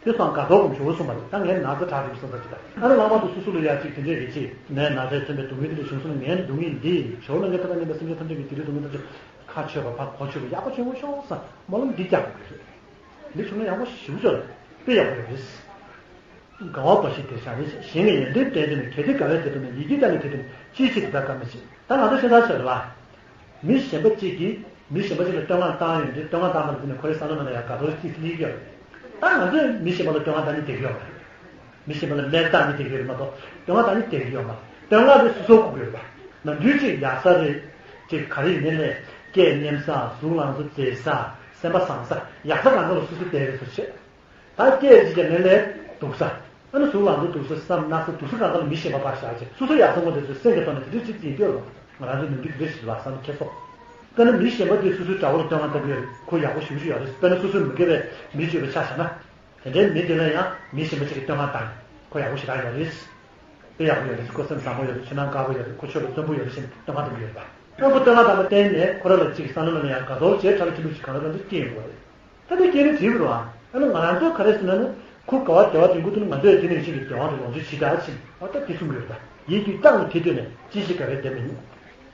དེ་སང་དགའ་ཐོག་གམ་ཞུ་བ་སོང་བ་རེད། ད་ངས་ན་ཚ་དྲག་རེད་བསམ་ས་ཅིག་ད་ཨ་ནི་ལྷག་པར་དུ་སོ་སོ་ལ་ཡག་ཅིག་དེ་འདྲས་རེད་ཅེས་ནད་ན་ཚས་མཚོན་པའི་སྡུག་བསྔལ་དེ་འདྲ་བྱུང་སོང་ན་ངའི་སྡུག་བསྔལ་འདི་ཞོར་ལ་ངས་ཐ་ན་ངན་པ་སེམས་ཅན་ཐམས་ཅད་ཀྱི་དེ་རིང་སྡུག་བསྔལ་ཐམས་ཅད་ཁ་ཆོད་པ་ཕར་གོ་ཆོད་པ་ཡག་པོ་ཆེན་པོ་ཤོག་བསམ་སྨོན་ལམ་འདི་རྒྱག་དགོས་ཀྱི་རེད། འདི་བྱུང་ན་ཡག་པོ་ཞེ་པོ་ཅིག་རེད། དཔེ་ཡག་པོ་ཡོད་རེད། དགའ་བ་འབའ་ཞིག་དེ་བཞག་ནས་གཞན་ངན་ཡོན་ཏན་བསྟན་ཏེ་ནི་གལ་ཏེ་དགའ་བས་དེ་ཐོབ་ན་ཡིད་ཀྱིས་ཀྱང་ནི་དེ་ཐོབ་ན་ཅིའི་ཕྱིར་དེ་ལྟར་དཀའ་མི་བྱེད། ད་ང་ཚོ་ཤེས་ཚར་ཆོག་རེད་བ། མི་གཞན་པ་གཅིག་གིས་མི་གཞན་པ་གཅིག་ལ་བསྟོད་བསྔགས་བཏང་ཡོང་དུས་བསྟོད་བསྔགས་བཏང་བ་ལ་བརྟེན་ནས་ཁོ་རའི་བསམ་བློ་ནང་ལ་ཡང་དགའ་ཚོར་གཅིག་སླེབས་ཀྱི་ཡོད་རེད། ད་ང་ཚོས་མི་གཞན་པ་ལ་བསྟོད་བསྔགས་བཏང་ནི་བསྡད་ཀྱི་ཡོད་མ་རེད། མི་གཞན་པ་ལ་སྨད་བཏང་ནི་བསྡད་ཀྱི་ཡོད་རེད་མ་གཏོགས་བསྟོད་བསྔགས་བཏང་ནི་བསྡད་ཀྱི་ཡོད་མ་རེད། བསྟོད་བསྔགས་དེ་སོ་སོར་གོ་དགོས་རེད་པ། ནམ་རྒྱུན་གཅིག་ཡག་ས་རེད། གཅིག་ག་རེ་ཡིན་ནའི་ལས་སྐད་སྙན་ས་གཟུགས་ལང་ཚོ་མཛེས་ས་སེམས་པ་བཟང་ས་ཡག་ས་གང་ག་ལ་སོ་སོ་བསྡད་རེད་སོ་བྱེད། ད་སྐད་ཅིག་ཀྱང་ནི་ལས་སྡུག་ས། ཨ་ནི་གཟུགས་ལང་ཚོ་སྡུག་ས་བསམ་ན་ས་སྡུག་ས་གང་ག་ལ་མི་གཞན་པ་ཕར་བཞག་ཅིག་སོ་སོ་ཡག་ས་ངོ་དེ་ཚོའི་སེམས་ཀྱི་ཐོག་ནས་དེ་འདྲ་ཅིག་ཡིན་འདོད་རུང་ང་རང་ཚོའི་ནམ་རྒྱུན་དེ་འདྲ་ཞིག་ལ་བསམ་ཁྱེར་སོ། དཔེར་ན་མི་གཞན་པ་དེས་སོ་སོའི་དགྲ་བོ་ལ་བསྟོད་བསྔགས་བཏང་གི་ཡོད་རེད། ཁོ་ཡག་པོ་ཞེ་པོ་ཅིག་ཡོད་རེད། དཔེར་ན་སོ་སོའི་མི་དགེ་བའི་མི་སྤྱོད་པའི་ཆ་བཞག་ན། དེ་འདྲའི་མི་དེ་ལ་ཡང་མི་གཞན་པ་ཅིག་གིས་བསྟོད་བསྔགས་བཏང་། ཁོ་ཡག་པོ་ཞེ་དྲག་ཡོད་རེད། དཔེ་ཡག་པོ་ཡོད་རེད། ཁོ་སེམས་བཟང་པོ་ཡོད་རེད། ཕྱི་ནང་དཀར་པོ་ཡོད་རེད། ཁོ་ཆོས་ལ་བརྩོན་པོ་ཡོད་རེད་ཟེར་ནས་བསྟོད་བསྔགས་གཏོང་གི་ཡོད་རེད་པ། ཨ་ཁོ་བསྟོད་བསྔགས་བཏང་པ་བརྟེན་ནས་ཁོ་རང་ལ་ཅིག་བསམ་བློ་ནང་ལ་ཡང་དགའ་ཚོར་བྱས་ཁྲ་ལ་ཁྲི་ལུག་ཅིག་གང་ལ་གང་འཚམ་སྐྱེ་ཡོང་གི་རེད། ད་དེ་སྐྱེ་ནས་བྲིས་པ་རེད་བ། ཨ་ནི་ང་རང་ཚོས་ག་རེ་ཟེར་ན་ནི་ཁོ་དགའ་བ་བདེ་བ་དེ་འགོ་ཐུག་ནས་ང་ཚོས་དེ་ནས་ཤིང་གི་བདེ་བ་དེ་ལོངས་སྤྱོད་ཇི་ལྟར་ཕྱིན་ཨ་ད་དེ་གསུང་གི་ཡོད་རེད་ད། ཡིད་ཀྱིས་བཀང་ནས་དེ་ཐོས་ནས་ཅི་ཞིག་དགའ་བའི་བདེ་མི་ཉིད།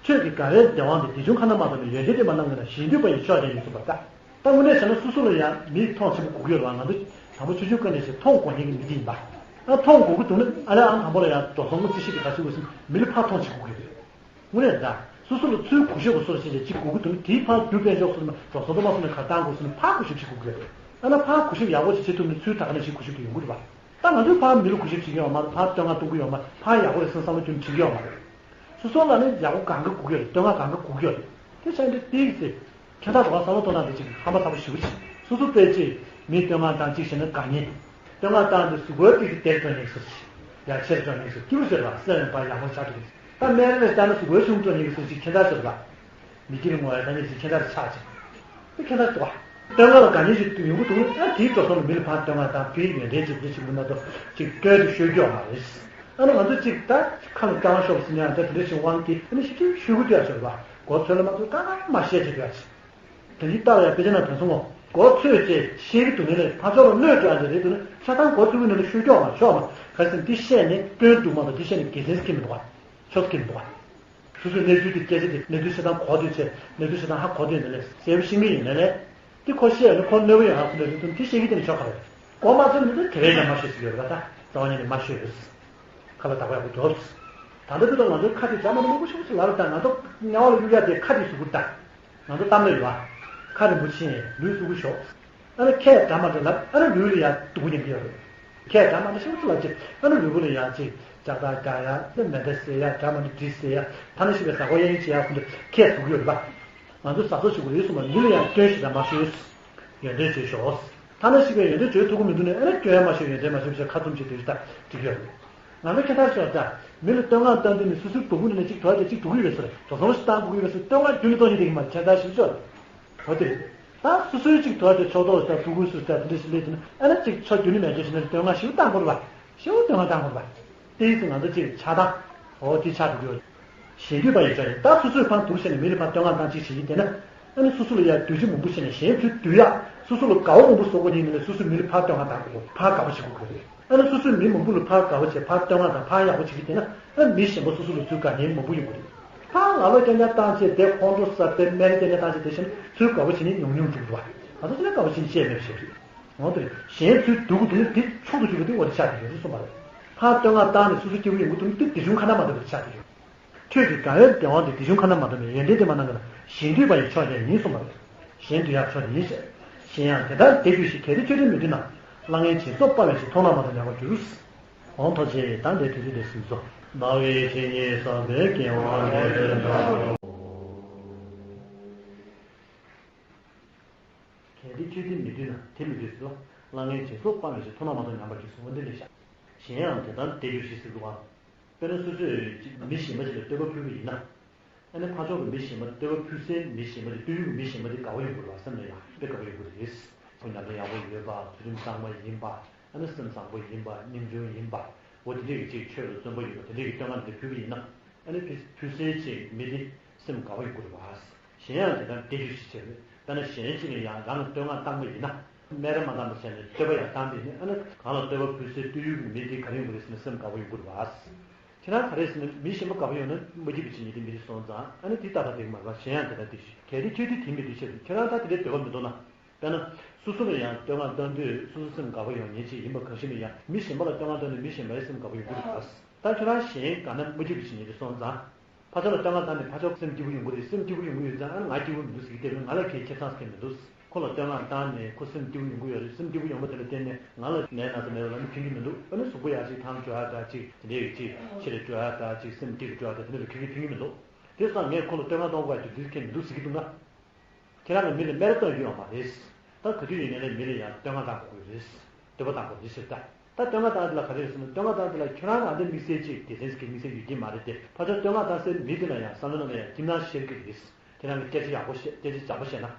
ཆོས་ཀྱི་དགའ་བའི་བདེ་བ་འདི་དེ་བྱུང་ཁ་ན་མ་ཐོབ་ནས་ཡོན་ཏན་དེ་མ་གནང་གི་ན་གཞན་འདུས་པ་ཡི་མཆོག་ཀྱང་ཡིན་གསུངས་པ་ལྟར། ད་དངོས་གནས་བྱས་ན་སོ་སོ་ལ་ཡང་མིས་མཐོང་ཆེན་པོ་དགོས་ཀྱི་ཡོད་རེད་བ། ང་ཚོ་དང་པོ་ཆུང་ཆུང་སྐབས་ནས་ཞིག་མཐོང་དགོས་མཁན་གྱི་མི་དེ་ཡིན་པ། ཨ་མཐོང་དགོས་ཀྱི་འདུག་ན་ཨ་ལས་ཨང་དང་པོ་ལ་ཡང་འགྲོ་སོང་མི་རྩིས་ཞིབ་ག་ཞིག་དགོས་སོང་མི་ལ་ཕར་མཐོང་བྱེད་དགོས་ཀྱི་རེད། དངོས་གནས་ད་སོ་སོ་ལ་ཚུར་གུས་ཞབས་པ་སོར་ཕྱིན་ཏེ་གཅིག་དགོས་ཀྱི་འདུག་ན་དེའི་ཕར་རྒྱུ་དཔལ་འབྱོར་སོར་མ་འགྲོ་སོང་དུ་མ་སོང་ནས་གར་བཏང་དགོས་སོང་ན་ཕར་གུས་ཞབས་བྱེད་དགོས་ཀྱི་རེད། ཨ་ན་ཕར་གུས་ཞབས་ཡག་པོ་ཞིག་བྱེད་ཐུབ་ན་ཚུར་ད་ག་ནས་ཞིག་གུས་ཞབས་དེ་ཡོང་གི་རེད་བ། ད་ང་ཚོས་ཕར་མི་ལ་གུས་ཞབས་བྱེད་ཀྱི་ཡོད་མ་རེད། ཕར་བསྟོད་བསྔགས་གཏོང་གི་ཡོད་མ་རེད། ཕར་ཡག་པོ་རེད་བསམ་བསམ་བློ་རྒྱུན་བྱེད་ཀྱི་ཡོད་མ་རེད། སོ་སོ་ལ་ནི་ཡག་པོ་གང་ག་དགོས་ཀྱི་ཡོད་རེད། བསྟོད་བསྔགས་གང་ག་དགོས་ཀྱི་ཡོད་རེད། དེ་བྱས་ནས་ཏིག་ཙེ། ཁྱད་མཚར་འགྲོ་བ་བསམ་བློ་གཏོང་སྟངས་དེ་ཅིག་ཧམ་པ་ཚ་པོ་ཞེ་པོ་ཅིག་སོ་སོ་དཔེ་ཅིག་མིས་བསྟོད་བསྔགས་བཏང་གཅིག་བྱས་ན་དགའ་ཉེ། བསྟོད་བསྔགས་བཏང་དུས་གཟུགས་པོ་ཏིག་ཙེ་བདེར་འགྲོ་ཉེ་ཟེར་ཅིག་ཡ་ཆེར་འགྲོ་ཉེ་ཟེར་སྐྱིད་པོ་ཟེར་བ་སེམས་ཡང་པ་ཡག་པོ་ཆགས་འགྲོ་ཉེ་ཟེར། ད་སྨན་རི་ལ་བལྟས་ན་གཟུགས་པོ་ཆུང་འགྲོ་ཉེ་ཟེར་ཅིག་ཁྱད་མཚར་ཟེར་བ། མི་དཀྱིལ་ངོ་ཡ་ད་ཉེ་ཟེར་ཁྱད་མཚར་ཆགས་ཅིག་དེ་ཁྱད་མཚར་ཟེར་བ། བསྟོད་བསྔགས་ལ་དགའ་ཉེ་ཞིག་ཡོང་གི་འདུག་ན་ཨ་དེའི་འགྲོ་སོང་ལ་མི་ལ་ཕར་བསྟོད་བསྔགས་དང་དེའི་ཡོན་ཏན་ཅིག་འདི་ཞིག་མིན་ན་ཏོ་ཅིག་སྟོན་དུ་ཤོད་རྒྱུ་མ་རེད། ཨ་ནི་ང་ཚོ་གཅིག་ད་ཁ་ལ་རྐང་ཤོག་ཟིན་ཡང་ད་དེ་འདྲ་ཞིག་དབང་གིས་ཨ་ནི་ཞིབ་ཞིབ་ཤོད་གི་འདུག་ཡ་ཟེར་བ། མགོ་ཚོས་ལ་མ་ཚོས་གང་གང་མ་བཤད་ཅིག་འདུག་ཡ་ཟེར། དེ་འདི་ལྟ་བ་ཡང་དཔེ་ཆ་ནང་དོན་གསུང་ངོ་། མགོ་ཚོས་ཅེས་བཤད་ཀྱི་འདུག་ནི་ལས་ཕར་ཕྱོགས་ལ་གནོད་སྐྱོ་ཡ་ཟེར་རེད་འདུག་ན་ཆ་ཚང་མགོ་ཚོས་ཀྱི་ནི་ལ་ཤོད་ཀྱོག་མ་ཤོག་མ་ག་ཟེར་འདི་བཤད་ནི་སྐྱོན་འདུག་མ་གཏོགས་འདི་བཤད་ནི་དགེ་མཚན་སྐྱེ་མི་འདུག་ག་ཆོས་སྐྱེ་མི་འདུག་ག་སོ་སོའི་གནས་ཚུལ་དེ་སྐད་ཆ་དེ་གནས་ཚུལ་ཆ་ཚང་གོ་འདོད་བྱས་གནས་ཚུལ་ཆ་ཚང་ཧ་གོ་འདོད་ནི་ལས་གསལ་པོ་ཤེས་ཀྱི་ཡིན་ནི་ལས། འདི་ཁོ་བཤད་ནི་ཁོ་གནོད་པ་ཡོང་ཧ་གོ་འདོད་དུས་འདི་བཤད་ཀྱི་དེ་ནི་ཆོག་ག་རེད། མགོ་མ་ཚོས་ནི་དེ་དེ་བས་ཀྱང་མ་ཤོད་ཟེར་གྱི་ཡོད་རེད་པ། ད་རྩ་བ་ཉིད་ནས་མ་ཤོད་ཡོད། ཁ་ལ་བདག་པོ་ཡག་པོ་རྒྱོབ། ད་ལྟ་དུས་ད་ང་ཚོའི་ཁ་དེ་འཇམ་མ་ནི་མང་པོ་ཤོག་ཅིག་ལ་རེད། ད་ང་ཚོ་དམྱལ་བ་ལ་གཡུག་ཡ་དེ་ཁ་དེ་གཟུགས་པོ་ད། ང་ཚོ་གཏམ་ལ་ཡོད་པ། ཁ་རིང་པོ་ཕྱིན་ལུས་གཟུགས་པོ་ཞོག་ཨ་ནི་ཁས་འདྲ་མ་འདྲ་ལབ་ཨ་ནི་ལུས་ལ་ཡང་སྡུག་པོ་ཉན་གྱི་ཡོད་རེད། ཁས་འདྲ་མ་འདྲ་ཤོག་ཅིག་ལབ་ཅིག་ཨ་ནི་ལུས་པོ་ལ་ཡང་ཅིག་ལྕགས་ཐག་རྒྱག་ཡ་ནི་མེ་མདའ་བསད་ཡ་འདྲ་མ་འདྲ་འདྲི་བསད་ཡ་ཐ་ན་ཤི་བའི་ཟ་ཁོ་གཡས་གཡོན་བྱེད་ཡ་ཁོ་འདྲ་ཁས་ཟུག་གི་ཡོད་རེད་པ། ང་ཚོ་ཟ་སོགས་ཤིག་དགོས་རེད་གསུངས་པ་མི་ལ་ཡང་སྐྱོན་ཞིག་དང་མ་ཤོད། ཡོན་ཏན་བྱོས་ཤོག་ཐ་ན་ཤི་བའི་ཡོན་ཏན་བྱོས་ཐུབ་ཀྱི་མི་འདུག་ནས་ཨ་ནི་སྐྱོན་མ་ཤོད་ཡོན་ཏན་མ་ཤོད་ཅེས་ཁ་བཙུམ་བྱེད་དུས་ད་འགྲིག་གི་ཡོད་རེད། ང་ཚོ་ཁྱད་མཚར་ཤོད་ད། མི་ལ་བསྟོད་བསྔགས་བཏང་དུས་ནི་སོ་སོའི་སྡུག་པོ་ནི་ནི་གཅིག་དོར་ཏེ་གཅིག་སྡུག་གི་ཡོད་ཟེར་འགྲོ་སོང་ཞིག་བཏང་དགོས་ཀྱི་ཡོད་ཟེར་བསྟོད་བསྔགས་རྒྱུན་ནས་གཏོང་ཞིག་དེ་གི་མ་ཁྱད་མཚར་ཞིག་ཤོད། འོ་དེ་རེད། ད་སོ་སོའི་གཅིག་དོར་ཏེ་ཕྱོགས་གཏོགས་ད་སྡུག་གུ་སུ་ད་དེ་འདྲ་ཞིག་སླེབས་དུས་ན་ཨ་ནི་གཅིག་ཆོ་རྒྱུན་ནས་མེད་ཅེས་ཞིག་ནི་བསྟོད་བསྔགས་ཞིག་བཏང་དགོས་རེད་པ། ཞེ་པོ་བསྟོད་བསྔགས་བཏང་དགོས་རེད་པ། དེ་ཡིན་ཙང་ང་ཚོ་གཅིག་ཆགས་སྡང་། འོ་དེ་ཆགས་འགྲོ་གི་ཡོད། གཞན་འདུས་པ་ཡི་ཆ་ཡིན། ད་སོ་སོས་ཕར་སྡུག་བྱས་ནས་མི་ལ་ཕར་བསྟོད་བསྔགས་བཏང་གཅིག་བྱེད་ཀྱི་བསྡད་ན། ཨ་ནི་སོ་སོ་ལ་ཡང་འདུ་བྱེད་མང་པོ་བྱས་ནས་གཞན་ཚུར་འདུ་ཡག་སོ་སོ་ལ་དགའ་བ་མང་པོ་བཟོ་དགོས་ཀྱི་ཡིན་ནའི་སོ་སོས་མི་ལ་ཕར་བསྟོད་བསྔགས་བཏང་དགོས། ཕར་དགའ་བ་བྱེད་དགོས་ཀྱི་རེད། ཨ་ནི་སོ་སོས་མི་མང་པོ་ལ་ཕར་དགའ་བ་བྱས་ཕར་བསྟོད་བསྔགས་དང་ཕར་ཡག་པོ་བྱེད་ཀྱི་བསྡད་ན་ཨ་ནི་མི་གཞན་པ་སོ་སོ་ལ་ཚུར་དགའ་ཉེན་མང་པོ་ཡོང་གི་རེད། ཕར་ལ་ལོ་རྐྱང་རྐྱང་བཏང་བྱས་དེ་ཁོང་ཁྲོ་ཟ་དེ་སྨན་རྐྱང་རྐྱང་བཏང་བྱས་དེ་བཞིན་ཚུར་དགའ་བ་བྱེད་ཉེན་ཉུང་ཉུང་འགྲོ་གི་འདུག་བ། ང་ཚོ་ཚོ་ལ་དགའ་བ་བྱེད་ཉེན་བཤད་མེད་པ་ཞིག་རེད། འོ་དེ་རེད། གཞན་ཚུར་སྡུག་གི་འདུག་ན་དེ་མཆོག་ཏུ་གྱུར་པ་དེ་འོ་དེ་ཆགས་ཀྱི་ཡོད་རེད་གསུངས་པ་རེད། ཕར་བསྟོད་བསྔགས་བཏང་ནས་སོ་སོ་སྐྱིད་པོ་ཡོང་གི་འདུག་དེ་དེ་བྱུང་ཁ་ན་མ་ཐོབ་པའི་ཆ་དེ་ཡོད། ཁྱོད་ཀྱི་དགའ་བའི་བདེ་བ་འདི་དེ་བྱུང་ཁ་ན་མ་ཐོབ་ནས་ཡོན་ཏན་དེ་མ་གནང་གི་ན་གཞན་སྡུད་པ་ཡི་ཕྱོགས་ཀྱང་ཡིན་གསུངས་པ་རེད། གཞན་སྡུད་ཡག་ཕྱོགས་དེ་ཡིན་ཞེས། གཞན་ཡང་དེ་ལྟར་བདེ་གྱུར་ཞིང་། གལ་ཏེ་ཆོས་འདི་མི་འདུལ་ན། གླ་རྔན་སྦྱིན་སོགས་སྤར་བའི་ཕྱིར། མཐོང་ན་མ་ཐོབ་ཉམས་པར་འགྱུར། འོང་ཐོག་ཆེ་དང་ལས་དེ་ཚོ་དེ་སྲིད་སོ། ཟླ་བའི་ཕྱི་ཉིན་བསམ་པའི་སྐྱེ་བ་ལས་འདས་འགྲོ། གལ་ཏེ་ཆོས་འདི་མི་འདུལ་ན། དེ་མི་འདུལ་སོ། གླ་རྔན་སྦྱིན་སོགས་སྤར་བའི་ཕྱིར། མཐོང་ན་མ་ཐོབ་ཉམས་པར་འགྱུར་གསུངས་པ་འདི་ལས་བཞག་གཞན་ཡང་དེ་ལྟར་བདེ་གྱུར་ཞིང་ཟེར་འདུག་གམ། དཔེར་ན་སོ་སོས་ཅིག་མི་གཞན་པ་ཞིག་ལ་བསྟོད་པ་ཕུལ་བ་ཡིན་ན། ཨ་ནི་ཕར་ཕྱོགས་ཀྱི་མི་གཞན་པ་བསྟོད་པ་ཕུལ་སའི་མི་གཞན་པ་དེ་བསྟོད་ཡུལ་གྱི་མི་གཞན་པ་དེ་དགའ་བོ་ཡོང་གི་རེད་བ། སེམས་ལ་ཡང་དཔེ་དགའ་བོ་ཡོང་གི་རེད། ཁོ་ཉམས་ལེན་ཡག་པོ་ཡོད་པ། ཚུལ་ཁྲིམས་གཙང་མ་ཡིན་པ། ཨ་ནི་སེམས་བཟང་པོ་ཡིན་པ། ཉམ་ཆུང་ཡིན་པ། འོ་དེ་འདྲས་ཀྱི་ཅིག་ཆོས་ལ་བརྩོན་པ་ཡོད་པ་དེ་འདྲས་ཀྱི་བསྟོད་བསྔགས་འདི་ཕུལ་བ་ཡིན་ན། ཨ་ནི་ཕུལ་ཕུལ་སའི་ཅིག་མི་དེ་སེམས་དགའ་བོ་ཡོང་གི་རེད་བ། གཞན་ཡང་དེ་ལྟར་བདེ་གྱུར་ཞིང་བྱས་པས། དཔེར་ན་གཞན་གཅིག་ལ་ཡང་རང་ལ་བསྟོད་བསྔགས་བཏང་པ་ཡིན་ན། སྨད་ར་མ་བཏང་པ་བྱས་ནས་བསྟོད་པ་ཡང་བཏང་པ་ཡིན་ན། ཨ་ནི་གང་ལ་བསྟོད་པ་ཕུལ་སའི་བསྟོད་ཡུལ་གྱི་མི་དེ་ག་རེ་ཡོང་གི་རེད་ཟེར་ན་སེམས་དགའ་བོ་ཡོང་གི་རེད་བ། ཁྱེད་རང་ག་རེ་ཟེར་ན་མི་གཞན་པ་དགའ་བོ་ཡོང་ན་མ་སྐྱིད་པའི་བྱེད་ཉེས་དེ་མི་དེ་སོང་ཙང་། ཨ་ནི་དེ་ལྟ་བ་དེ་མ་རེད་བ། གཞན་ཡང་དེ་ལྟར་བདེ་གྱུར་ཞིང་། གལ་ཏེ་ཆོས་འདི་དེ་མི་འདུལ་ཞེས་པས། ཁྱེད་རང་ད་དེ་འདྲའི་འདོད་པ་མི་འདུག་ན། དཔེར་ན་སོ་སོ་ལ་ཡང་བསྟོད་བསྔགས་བཏང་དུས་སོ་སོ་སེམས་དགའ་བོ་ཡོང་ཉེན་ཅིག་ཡིན་པ་གང་ཞིག་ན་ཡང་། མི་གཞན་པ་ལ་བསྟོད་བསྔགས་བཏང་ནས་མི་གཞན་པའི་སེམས་དགའ་བོ་ཡོང་གི་རེད་བ། ད་ཁྱོད་རང་གཞན་དགའ་ན་མ་སྐྱིད་པའི་བྱེད་ཉེས་དེ་སོང་ཙང་། ཕར་ཕྱོགས་ལ་བསྟོད་བསྔགས་བཏང་ནས་ཕར་ཕྱོགས་སེམས་སྐྱིད་པོ་ཡོང་གི་རེད། སེམས་སྐྱིད་པོ་ཡོང་གི་ཡོད་ཙང་། ཨ་ནི་ང་སྐྱིད་པོ་མི་འདུག་ཟེར་གྱི་བསྡད་ན་ང་ལ་གའི་ཁེ་བཟང་ཟེར་མཁན་མི་འདུག་ཁོ་ལ་བསྟོད་བསྔགས་བཏང་ནས་ཁོ་སེམས་སྐྱིད་པོ་ཡོང་གི་ཡོད་རེད། སེམས་སྐྱིད་པོ་ཡོང་བ་དེ་ལ་བརྟེན་ནས་ང་ལ་ནད་ན་ཚ་མེད་པ་ལ་ནི་ཕན་གྱི་མི་འདུག་ཨ་ནི་གཟུགས་པོ་ཡག་ཅིག་ཐང་ཆད་ཡག་འདྲ་ཅིག་དེ་འདྲའི་ཅིག་ཕྱི་ལ་འགྲོ་ཡག་འདྲ་ཅིག་སེམས་སྐྱིད་པོ་འགྲོ་ཡག་འདྲ་དེ་འདྲ་ལ་ག་གེ་ཕན་གྱི་མི་འདུག་དེ་སོང་ངས་ཁོ་ལ་བསྟོད་བསྔགས་གཏོང་དགོས་ཀྱི་འདུག་ཟེར་མཁན་མི་འདུག་ཟེར་གྱི་འདུག་ན། ཁྱེད་རང་ལ་མི་ལ་སྨད་ར་གཏོང་རྒྱུ་ཡོད་མ་རེད། ད་ག་དུས་ཡིན་ནའི་ལས་མི་ལ་ཡང་བསྟོད་བསྔགས་བཏང་དགོས་རེད། བསྟོད་པ་བཏང་དགོས་རེད་ཟེར་ད། ད་བསྟོད་བསྔགས་བཏང་དེ་ལ་ག་རེ་རེད་ཟེར་ན། བསྟོད་བསྔགས་བཏང་དེ་ལ་ཁྱོད་རང་ལ་ཨ་འདྲ་དམིགས་བསལ་ཅིག་སྡེ་ཚན་ཟེར་གྱི་དམིགས་བསལ་ཡོད་ཀྱི་མ་རེད་དེ། ཕར་ཕྱོགས་བསྟོད་བསྔགས་བཏང་སའི་མི་དེ་ལ་ཡང་བསམ་བློ་ནང་ལ་ཡང་སྐྱིད་སྣང་ཤར་གྱི་རེད། ཁྱེད་རང་གིས་སྐད་ཆ་ཡག་པོ་བཤད། སྐད་ཆ་འཇམ་པོ་བཤད་ན།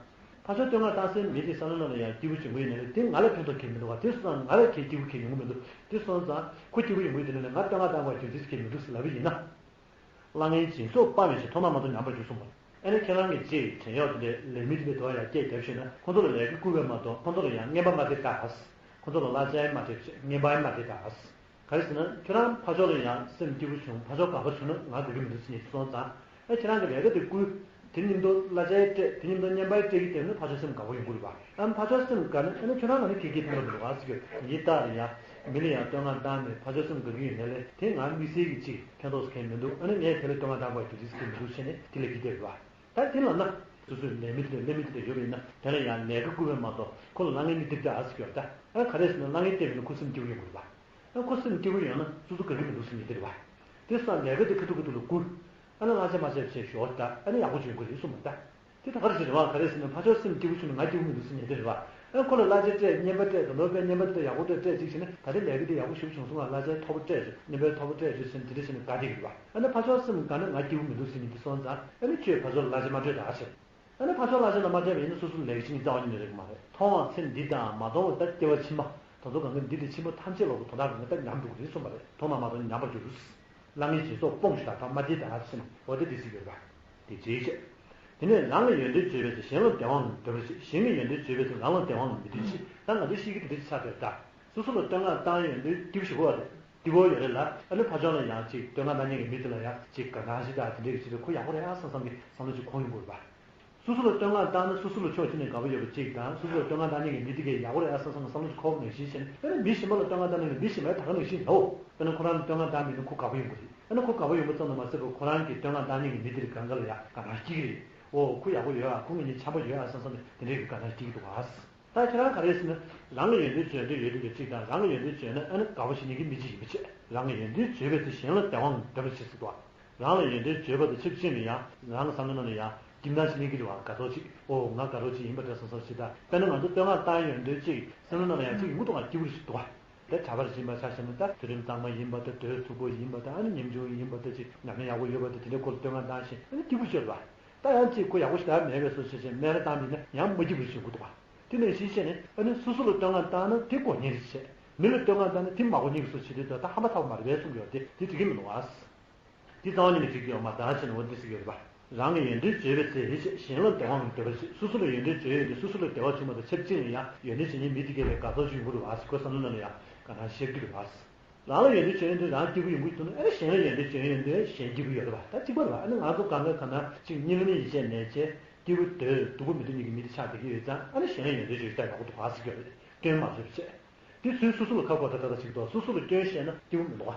ཕར་ཕྱོགས་བསྟོད་བསྔགས་བཏང་སའི་མི་དེ་བསམ་བློ་ནང་ལ་ཡང་སྐྱིད་པོ་བྱུང་གི་ཡོད་ནའི་ལས་དེ་ང་ལ་ཕན་ཐོགས་གང་ཡང་མི་འདུག་བ། དེ་སོང་ཙང་ང་ལ་གའི་སྐྱིད་པོ་གང་ཡང་ཡོང་གི་མི་འདུག་དེ་སོང་ཙང་ཁོ་སྐྱིད་པོ་ཡོང་གི་ཡོད་དེ་ལ་ནི་ང་བསྟོད་བསྔགས་བཏང་དགོས་རྒྱུ་མཚན་གང་ཡང་མི་འདུག་ཟེར་ལབ་པ་ཡིན་ན། གླ་རྔན་སྦྱིན་སོགས་སྤར་བའི་ཕྱིར། མཐོང་ན་མ་མཐོང་ཉམས་པར་འགྱུར་གསུངས་པ། ཨ་ནི་ཁྱེད་རང་གིས་ཅིག་བྲན་གཡོག་དེ་འདྲའི་ལས་མི་དེ་འདྲའི་དོ་ཡར་སྐད་བརྒྱབ་ཤེས་ན། ཁོ་ཚོ་ལ་ལས་ཀ་བསྐུར་བས་མ་གཏོགས་ཁོ་ཚོ་ལ་ཡང་རྔན་པ་མ་སྤྲད་ད། ཁོ་ཚོ་ལ་གླ་ཆ་ཡང་མ་སྤྲད། རྔན་པ་ཡང་མ་སྤྲད་ད། ག་རེ་ཟེར་ན་ཁྱོད་རང་ཕར་ཕྱོགས་ལ་ཡང་སེམས་སྐྱིད་པོ་བྱུང་། ཕར་ཕྱོགས་དགའ་པོ་བྱུང་ན་ང་དགའ་གི་མི་འདུག་ཟེར་ནས་སོང་ཙང་། ཨ་ཁྱེད་རང་གིས་ལས་ཀ་དེ་བསྐུར། དེ་མཉམ་དུ་གླ་ཆ་ཡང་སྤྲད། དེ་མཉམ་དུ་རྔན་པ་ཡང་སྤྲད་ཀྱི་བསྡད་ན་ཕར་ཕྱོགས་སེམས་དགའ་པོ་ཡོང་གི་རེད་པ། ཨ་ཕར་ཕྱོགས་སེམས་དགའ་ན་ཨ་ནི་ཁྱོད་རང་ལ་ནི་ག་གེ་ཕན་ཐོགས་མི་འདུག་ཨ་ཟེར་གྱི་ཡོད། ཡིན་ད་རེད་ཡ། མི་ལ་ཡང་བསྟོད་བསྔགས་བཏང་ནས་ཕར་ཕྱོགས་སེམས་དགའ་གི་ཡོད་ནའི་ལས་དེ་ང་དམིགས་བསལ་གྱི་ཅིག་ཕན་ཐོགས་སུ་གང་ཡང་མི་འདུག་ཨ་ནི་ངས་དེ་ལ་བསྟོད་བསྔགས་བཏང་དགོས་རྒྱུ་རེད་ཟེར་གྱི་མི་འདུག་བྱས་ནས་དེ་ལས་ཀྱི་བསྡད་རེད་པ། ད་དེ་ལབ་ན། སོ་སོའི་ལས་མི་དེ་འདྲ་ལས་མི་དེ་འདྲ་ཡོད་པ་ཡིན་ན། དེ་ལ་ཡང་ལས་ཀ་བསྐུར་བས་མ་གཏོགས་ཁོ་ལ་གླ་རྔན་ནི་སྟེར་ད་ཨ་ཟེར་གྱི་ཡོད་ད། ཨ་ག་རེ་ཟེར་ན་གླ་རྔན་སྟེར་བས་ན་ཁོ་སེམས་སྐྱིད་པོ་ཡོང་གི་རེད་པ། ཨ་ཁོ་སེམས་སྐྱིད་པོ་ཡོང་ན་སོ་སོ་དགའ་གི་མི་འདུག་ཟེར་ཉེས་དེ་རེད་པ། དེ་སོང་ལས་ཀ་དེ་ཁ་ཐུག་ཁ་ཐུག་ལ་བསྐུར། ཨ་ནི་གླ་ཆ་མ་སྤྲད་བྱས་ཞོག་ད། ཨ་ནི་ཡག་པོ་བྱུང་གི་རེད་གསུངས་པ་ད། དེ་ད་ག་རེ་ཟེར་རེད་པ། ག་རེ་ཟེར་ན་ཕར་ཕྱོགས་སེམས་སྐྱིད་པོ་བྱུང་ན་ང་སྐྱིད་པོ་མི་འདུག་ཟེར་ཉེས་དེ་རེད་པ། ཨ་ཁོ་ལ་གླ་ཆ་སྤྲད། རྔན་པ་སྤྲད། ད་ལོ་པའི་རྔན་པ་དེ་ད་ཡག་པོ་སྤྲད། སྤྲད་ཅིག་བྱས་ན་ད་རེས་ལས་ཀ་དེ་ཡག་པོ་ཞེ་པོ་བྱུང་སོང་ང་། གླ་ཆ་མཐོ་པོ་སྤྲད། རྔན་པ་མཐོ་པོ་སྤྲད་ཅིག་བྱས་ན་དེ་འདྲ་བྱས་ན་དགའ་བསྡད་ཀྱི་རེད་པ། ཨ་ནི་ཕར་ཕྱོགས་སེམས་དགའ་ན་ང་སྐྱིད་པོ་མི་འདུག་ཟེར་ཉེས་དེ་སོང་ཙང་། ཨ་ནི་ཁྱོད་ཕར་ཕྱོགས་ལ་གླ་ཆ་མ་སྤྲད་ད་ཨ་ཟེར། ཨ་ནི་ཕར་ཕྱོགས་གླ་ཆ་ལ་མ་སྤྲད་པ་ཡིན་ན་སོ་སོ་ལས་ཀ་བྱེད་མཁན་རྩ་བ་ཉིད་ནས་རག་གི་མ་རེད། མཐོང་བ་ཚེ་འདི་དང་མ་མཐོང་བ་ད་སྐྱེ་བ་ཕྱི་མ། ད་དུང་གང་ག་འདི་དང་ཕྱི་མ་ཐམས་ཅད་ལོག་གི་དོན་དག་གི་ང་ད་ཉམས་འགྲོ་གི་རེད་གསུངས་པ་རེད། མཐོང་ན་མ་མཐོང་ཉམས་པར་འགྱུར། གླ་རྔན་སྦྱིན་སོགས་སྤོངས་ཤིག་ལ་ད་མ་སྟེར་ད་ཟེར་ནས་འོ་དེ་འདི་ཟེར་གྱི་ཡོད་པ། དེ་ཅིའི་ཕྱིར། དེ་ནས་རང་གི་ཡོན་ཏན་བརྗོད་པའི་ཚེ་གཞན་ལ་བདེ་བའང་འདོད་པར་བྱེད། གཞན་གྱི་ཡོན་ཏན་བརྗོད་པའི་ཚེ་རང་ལ་བདེ་བའང་མི་འདོད་ཅིང་། ད་ང་ཚོའི་ཤེས་ཀྱི་དེ་འདྲ་ཆགས་བསྡད་ད། སོ་སོ་ལ་བསྟོད་བསྔགས་བཏང་ཡོན་ཏན་སྐྱིད་པོ་ཞེ་པོ་བ་རེད། སྐྱིད་པོ་ཡོད་རེད་ལ། ཨ་ནི་ཕར་ཕྱོགས་ལ་ཡང་ཅིག་བསྟོད་བསྔགས་བཏང་མཁན་གྱི་མི་དེ་ལ་ཡང་ཅིག་དགའ་སྣང་ཞིག་དང་དེ་འདྲའི་ཅིག་ཁོ་ཡག་པོ་རེད་ཨ་བསམ་བསམ་གྱི་བསམ་བློ་ཅིག་འཁོར་ཡོང་དགོས་རེད་པ། སོ་སོ་ལ་བསྟོད་བསྔགས་བཏང་ན་སོ་སོ་ལ་ཕྱོགས་གཅིག་ནས་དགའ་པོ་ཡོད་པ་གཅིག་དང་། སོ་སོ་ལ་བསྟོད་བསྔགས་བཏང་མཁན་གྱི་མི་དེ་གས་ཡག་པོ་རེད་ཨ་བསམ་བསམ་བསམ་བློ་ཅིག་འཁོར་བ་ནང་བཞིན་བྱས་ནས། དཔེར་ན་མི་གཞན་པ་ལ་བསྟོད་བསྔགས་བཏང་ན་ནི་མི་གཞན་པས་ད་ག་ནང་བཞིན་ལབ། དཔེར་ན་ཁོ་རང་ལ་བསྟོད་བསྔགས་བཏང་མཁན་ནི་ཁོ་དགའ་པོ་ཡོང་གི་རེད། ཨ་ནི་ཁོ་དགའ་པོ་ཡོང་པ་ཙམ་དུ་མ་ཟད་པར་ཁོ་རང་གིས་བསྟོད་བསྔགས་བཏང་མཁན་གྱི་མི་དེ་ལ་གང་ག་ལ་ཡང་དགའ་སྣང་སྐྱེ་གི་རེད། ཨོ་ཁོ་ཡག་པོ་ཡོད་ཨ། ཁོ་ངེད་གཉིས་འཆམ་པོ་ཡོད་ཨ་བསམ་བསམ་དེ་འདྲའི་གི་དགའ་སྣང་སྐྱེ་གི་འདུག་ཨ། ད་ཁྱེད་རང་ག་རེ་ཟེར་ན། རང་ལ་ཡོན་ཏན་བརྗོད་འདོད་ཡོད་དུས་ཀྱི་གཅིག་དང་། རང་ལ་ཡོན་ཏན་བརྗོད་ན་ཨ་ནི་དགའ་པོ་བྱེད་མཁན་གྱི་མི་གཅིག་ཡིན་པ་བྱས། རང་གི་ཡོན་ཏན་བརྗོད་པའི་ཚེ་གཞན་ལ་བདེ་བའང་འདོད་པར་བྱེད་ཟེར་འདུག་བ། རང་ལ་ཡོན་ཏན་བརྗོད་པ་དང་ཆབས་ཅིག་ནས་ཡང་རང་གི་བསམ་བློ་ནང་ལ་ཡང་སྐྱིད་སྣང་ཞིག་སླེབས་ཀྱི་རེད་བ། དགའ་ཚོར་ཅིག་ཨོ་ང་དགའ་ཚོར་ཅིག་ཡིན་པ་འདྲ་བསམ་བསམ་ཞིག་དང་། དཔེར་ན་ང་ཚོ་བསྟོད་བསྔགས་བཏང་ཡོང་དུས་ཅིག་བསམ་བློ་ནང་ལ་ཡང་ཅིག་ཡོང་གི་འདུག་ག་སྐྱིད་པོ་ཞིག་འདུག་བ། ད་གྲྭ་པ་ཡིན་པ་ཆ་བཞག་ན་ད་ཚུལ་ཁྲིམས་གཙང་མ་ཡིན་པ་དང་། སྡོད་ཚུགས་པོ་ཡིན་པ་དང་། ཨ་ནི་ཉམ་ཆུང་ཡིན་པ་དང་། ཅིག་ཉམས་ལེན་ཡག་པོ་ཡོད་པ་དང་། དེ་འདྲའི་སྐོར་ལ་བསྟོད་བསྔགས་བཏང་ཞིང་ཨ་ནི་སྐྱིད་པོ་ཞིག་རེད་བ། ད་ཡང་ཅིག་ཁོ་ཡག་པོ་ཞིག་ད་མེད་པའི་བཟོ་བྱས་བྱས་སྨད་ར་བཏང་བ་ཡིན་ན་ཡང་མ་སྐྱིད་པ་ཞིག་ཡོང་གི་འདུག་བ། དེ་ནང་བཞིན་བྱས་ནས་ཨ་ནི་སོ་སོ་ལ་བསྟོད་བསྔགས་བཏང་ན་དེ་དགོས་ངེས་རེད་བྱས། མི་ལ་བསྟོད་བསྔགས་བཏང་ན་དེ་མ་དགོས་ངེས་ཀྱི་བཟོ་བྱེད་དུས་ད་ད་ཧམ་པ་ཐོགས་མ་རེད་པས་གསུང་གི་ཡོད་དེ། དེ་འགྲིག་གི་མི་འདུག་བ། དེ་རྩ་བ་ཉིད་ནས་འགྲིག་གི་ཡོད་མ་རེད། ད་བྱས་ནས་འོ་འདི་ཟེར་གྱི་ཡོད་རེད་པ། རང་གི་ཡོན་ཏན་བརྗོད་པའི་ཚེ་ཡིད་ཆེས། གཞན་ལ་བདེ་བའང་འདོད་པར་བྱེད། སོ་སོ་ལ་ཡོན་ཏན་བརྗོད་ཡོང་དུས་སོ་སོ་ལ་བདེ་བ་བྱུང་བ་དང་ཆབས་ཅིག་ནས་ཡང་ཡོན་ཏན་བྱེད་མཁན་མི་དེ་གས་ལ་དགའ་ཚོར་ཅིག་ཡོང་གི་རེད་བ་ཟེར་ཁོའི་བསམ་བློ་ནང་ལ་ཡང་དགའ་སྣང་ཤར་གྱི་རེད་བ། རང་ལ་ཡོན་ཏན་བརྗོད་ཡོང་དུས་རང་སྐྱིད་པོ་ཡོང་གི་འདུག་ན། ཨ་ནི་གཞན་ལ་ཡོན་ཏན་བརྗོད་ཡོང་དུས་གཞན་སྐྱིད་པོ་ཡོད་རེད་བ། ད་གཅིག་པ་རེད་བ། ཨ་ནི་ང་ཚོ་གང་ག་གང་ན་ཅིག་སྙིང་ནས་ཡིད་ཆེས་མེད་བྱས་སྐྱིད་པོ་འདོད་སྡུག་པོ་མི་འདོད་གཉིས་ཀྱི་མི་དེ་ཆགས་བསྡད་ཀྱི་ཡོད་ཙང་། ཨ་ནི་གཞན་ལ་ཡོན་ཏན་བརྗོད་ཡོང་དུས་ཡག་པོ་འདུག་ག་ཟེར་གྱི་ཡོད་རེད། སྐྱོན་མ་བཟོས་པ་བྱས། དེ་ཚུལ་སོ་སོ་ལ་ཁ་བསྐོར་ད་ད་ད་ཅིག་འདུག་སོ་སོ་ལ་སྐྱོན་བཤད་ན་སྐྱིད་པོ་མི་འདུག་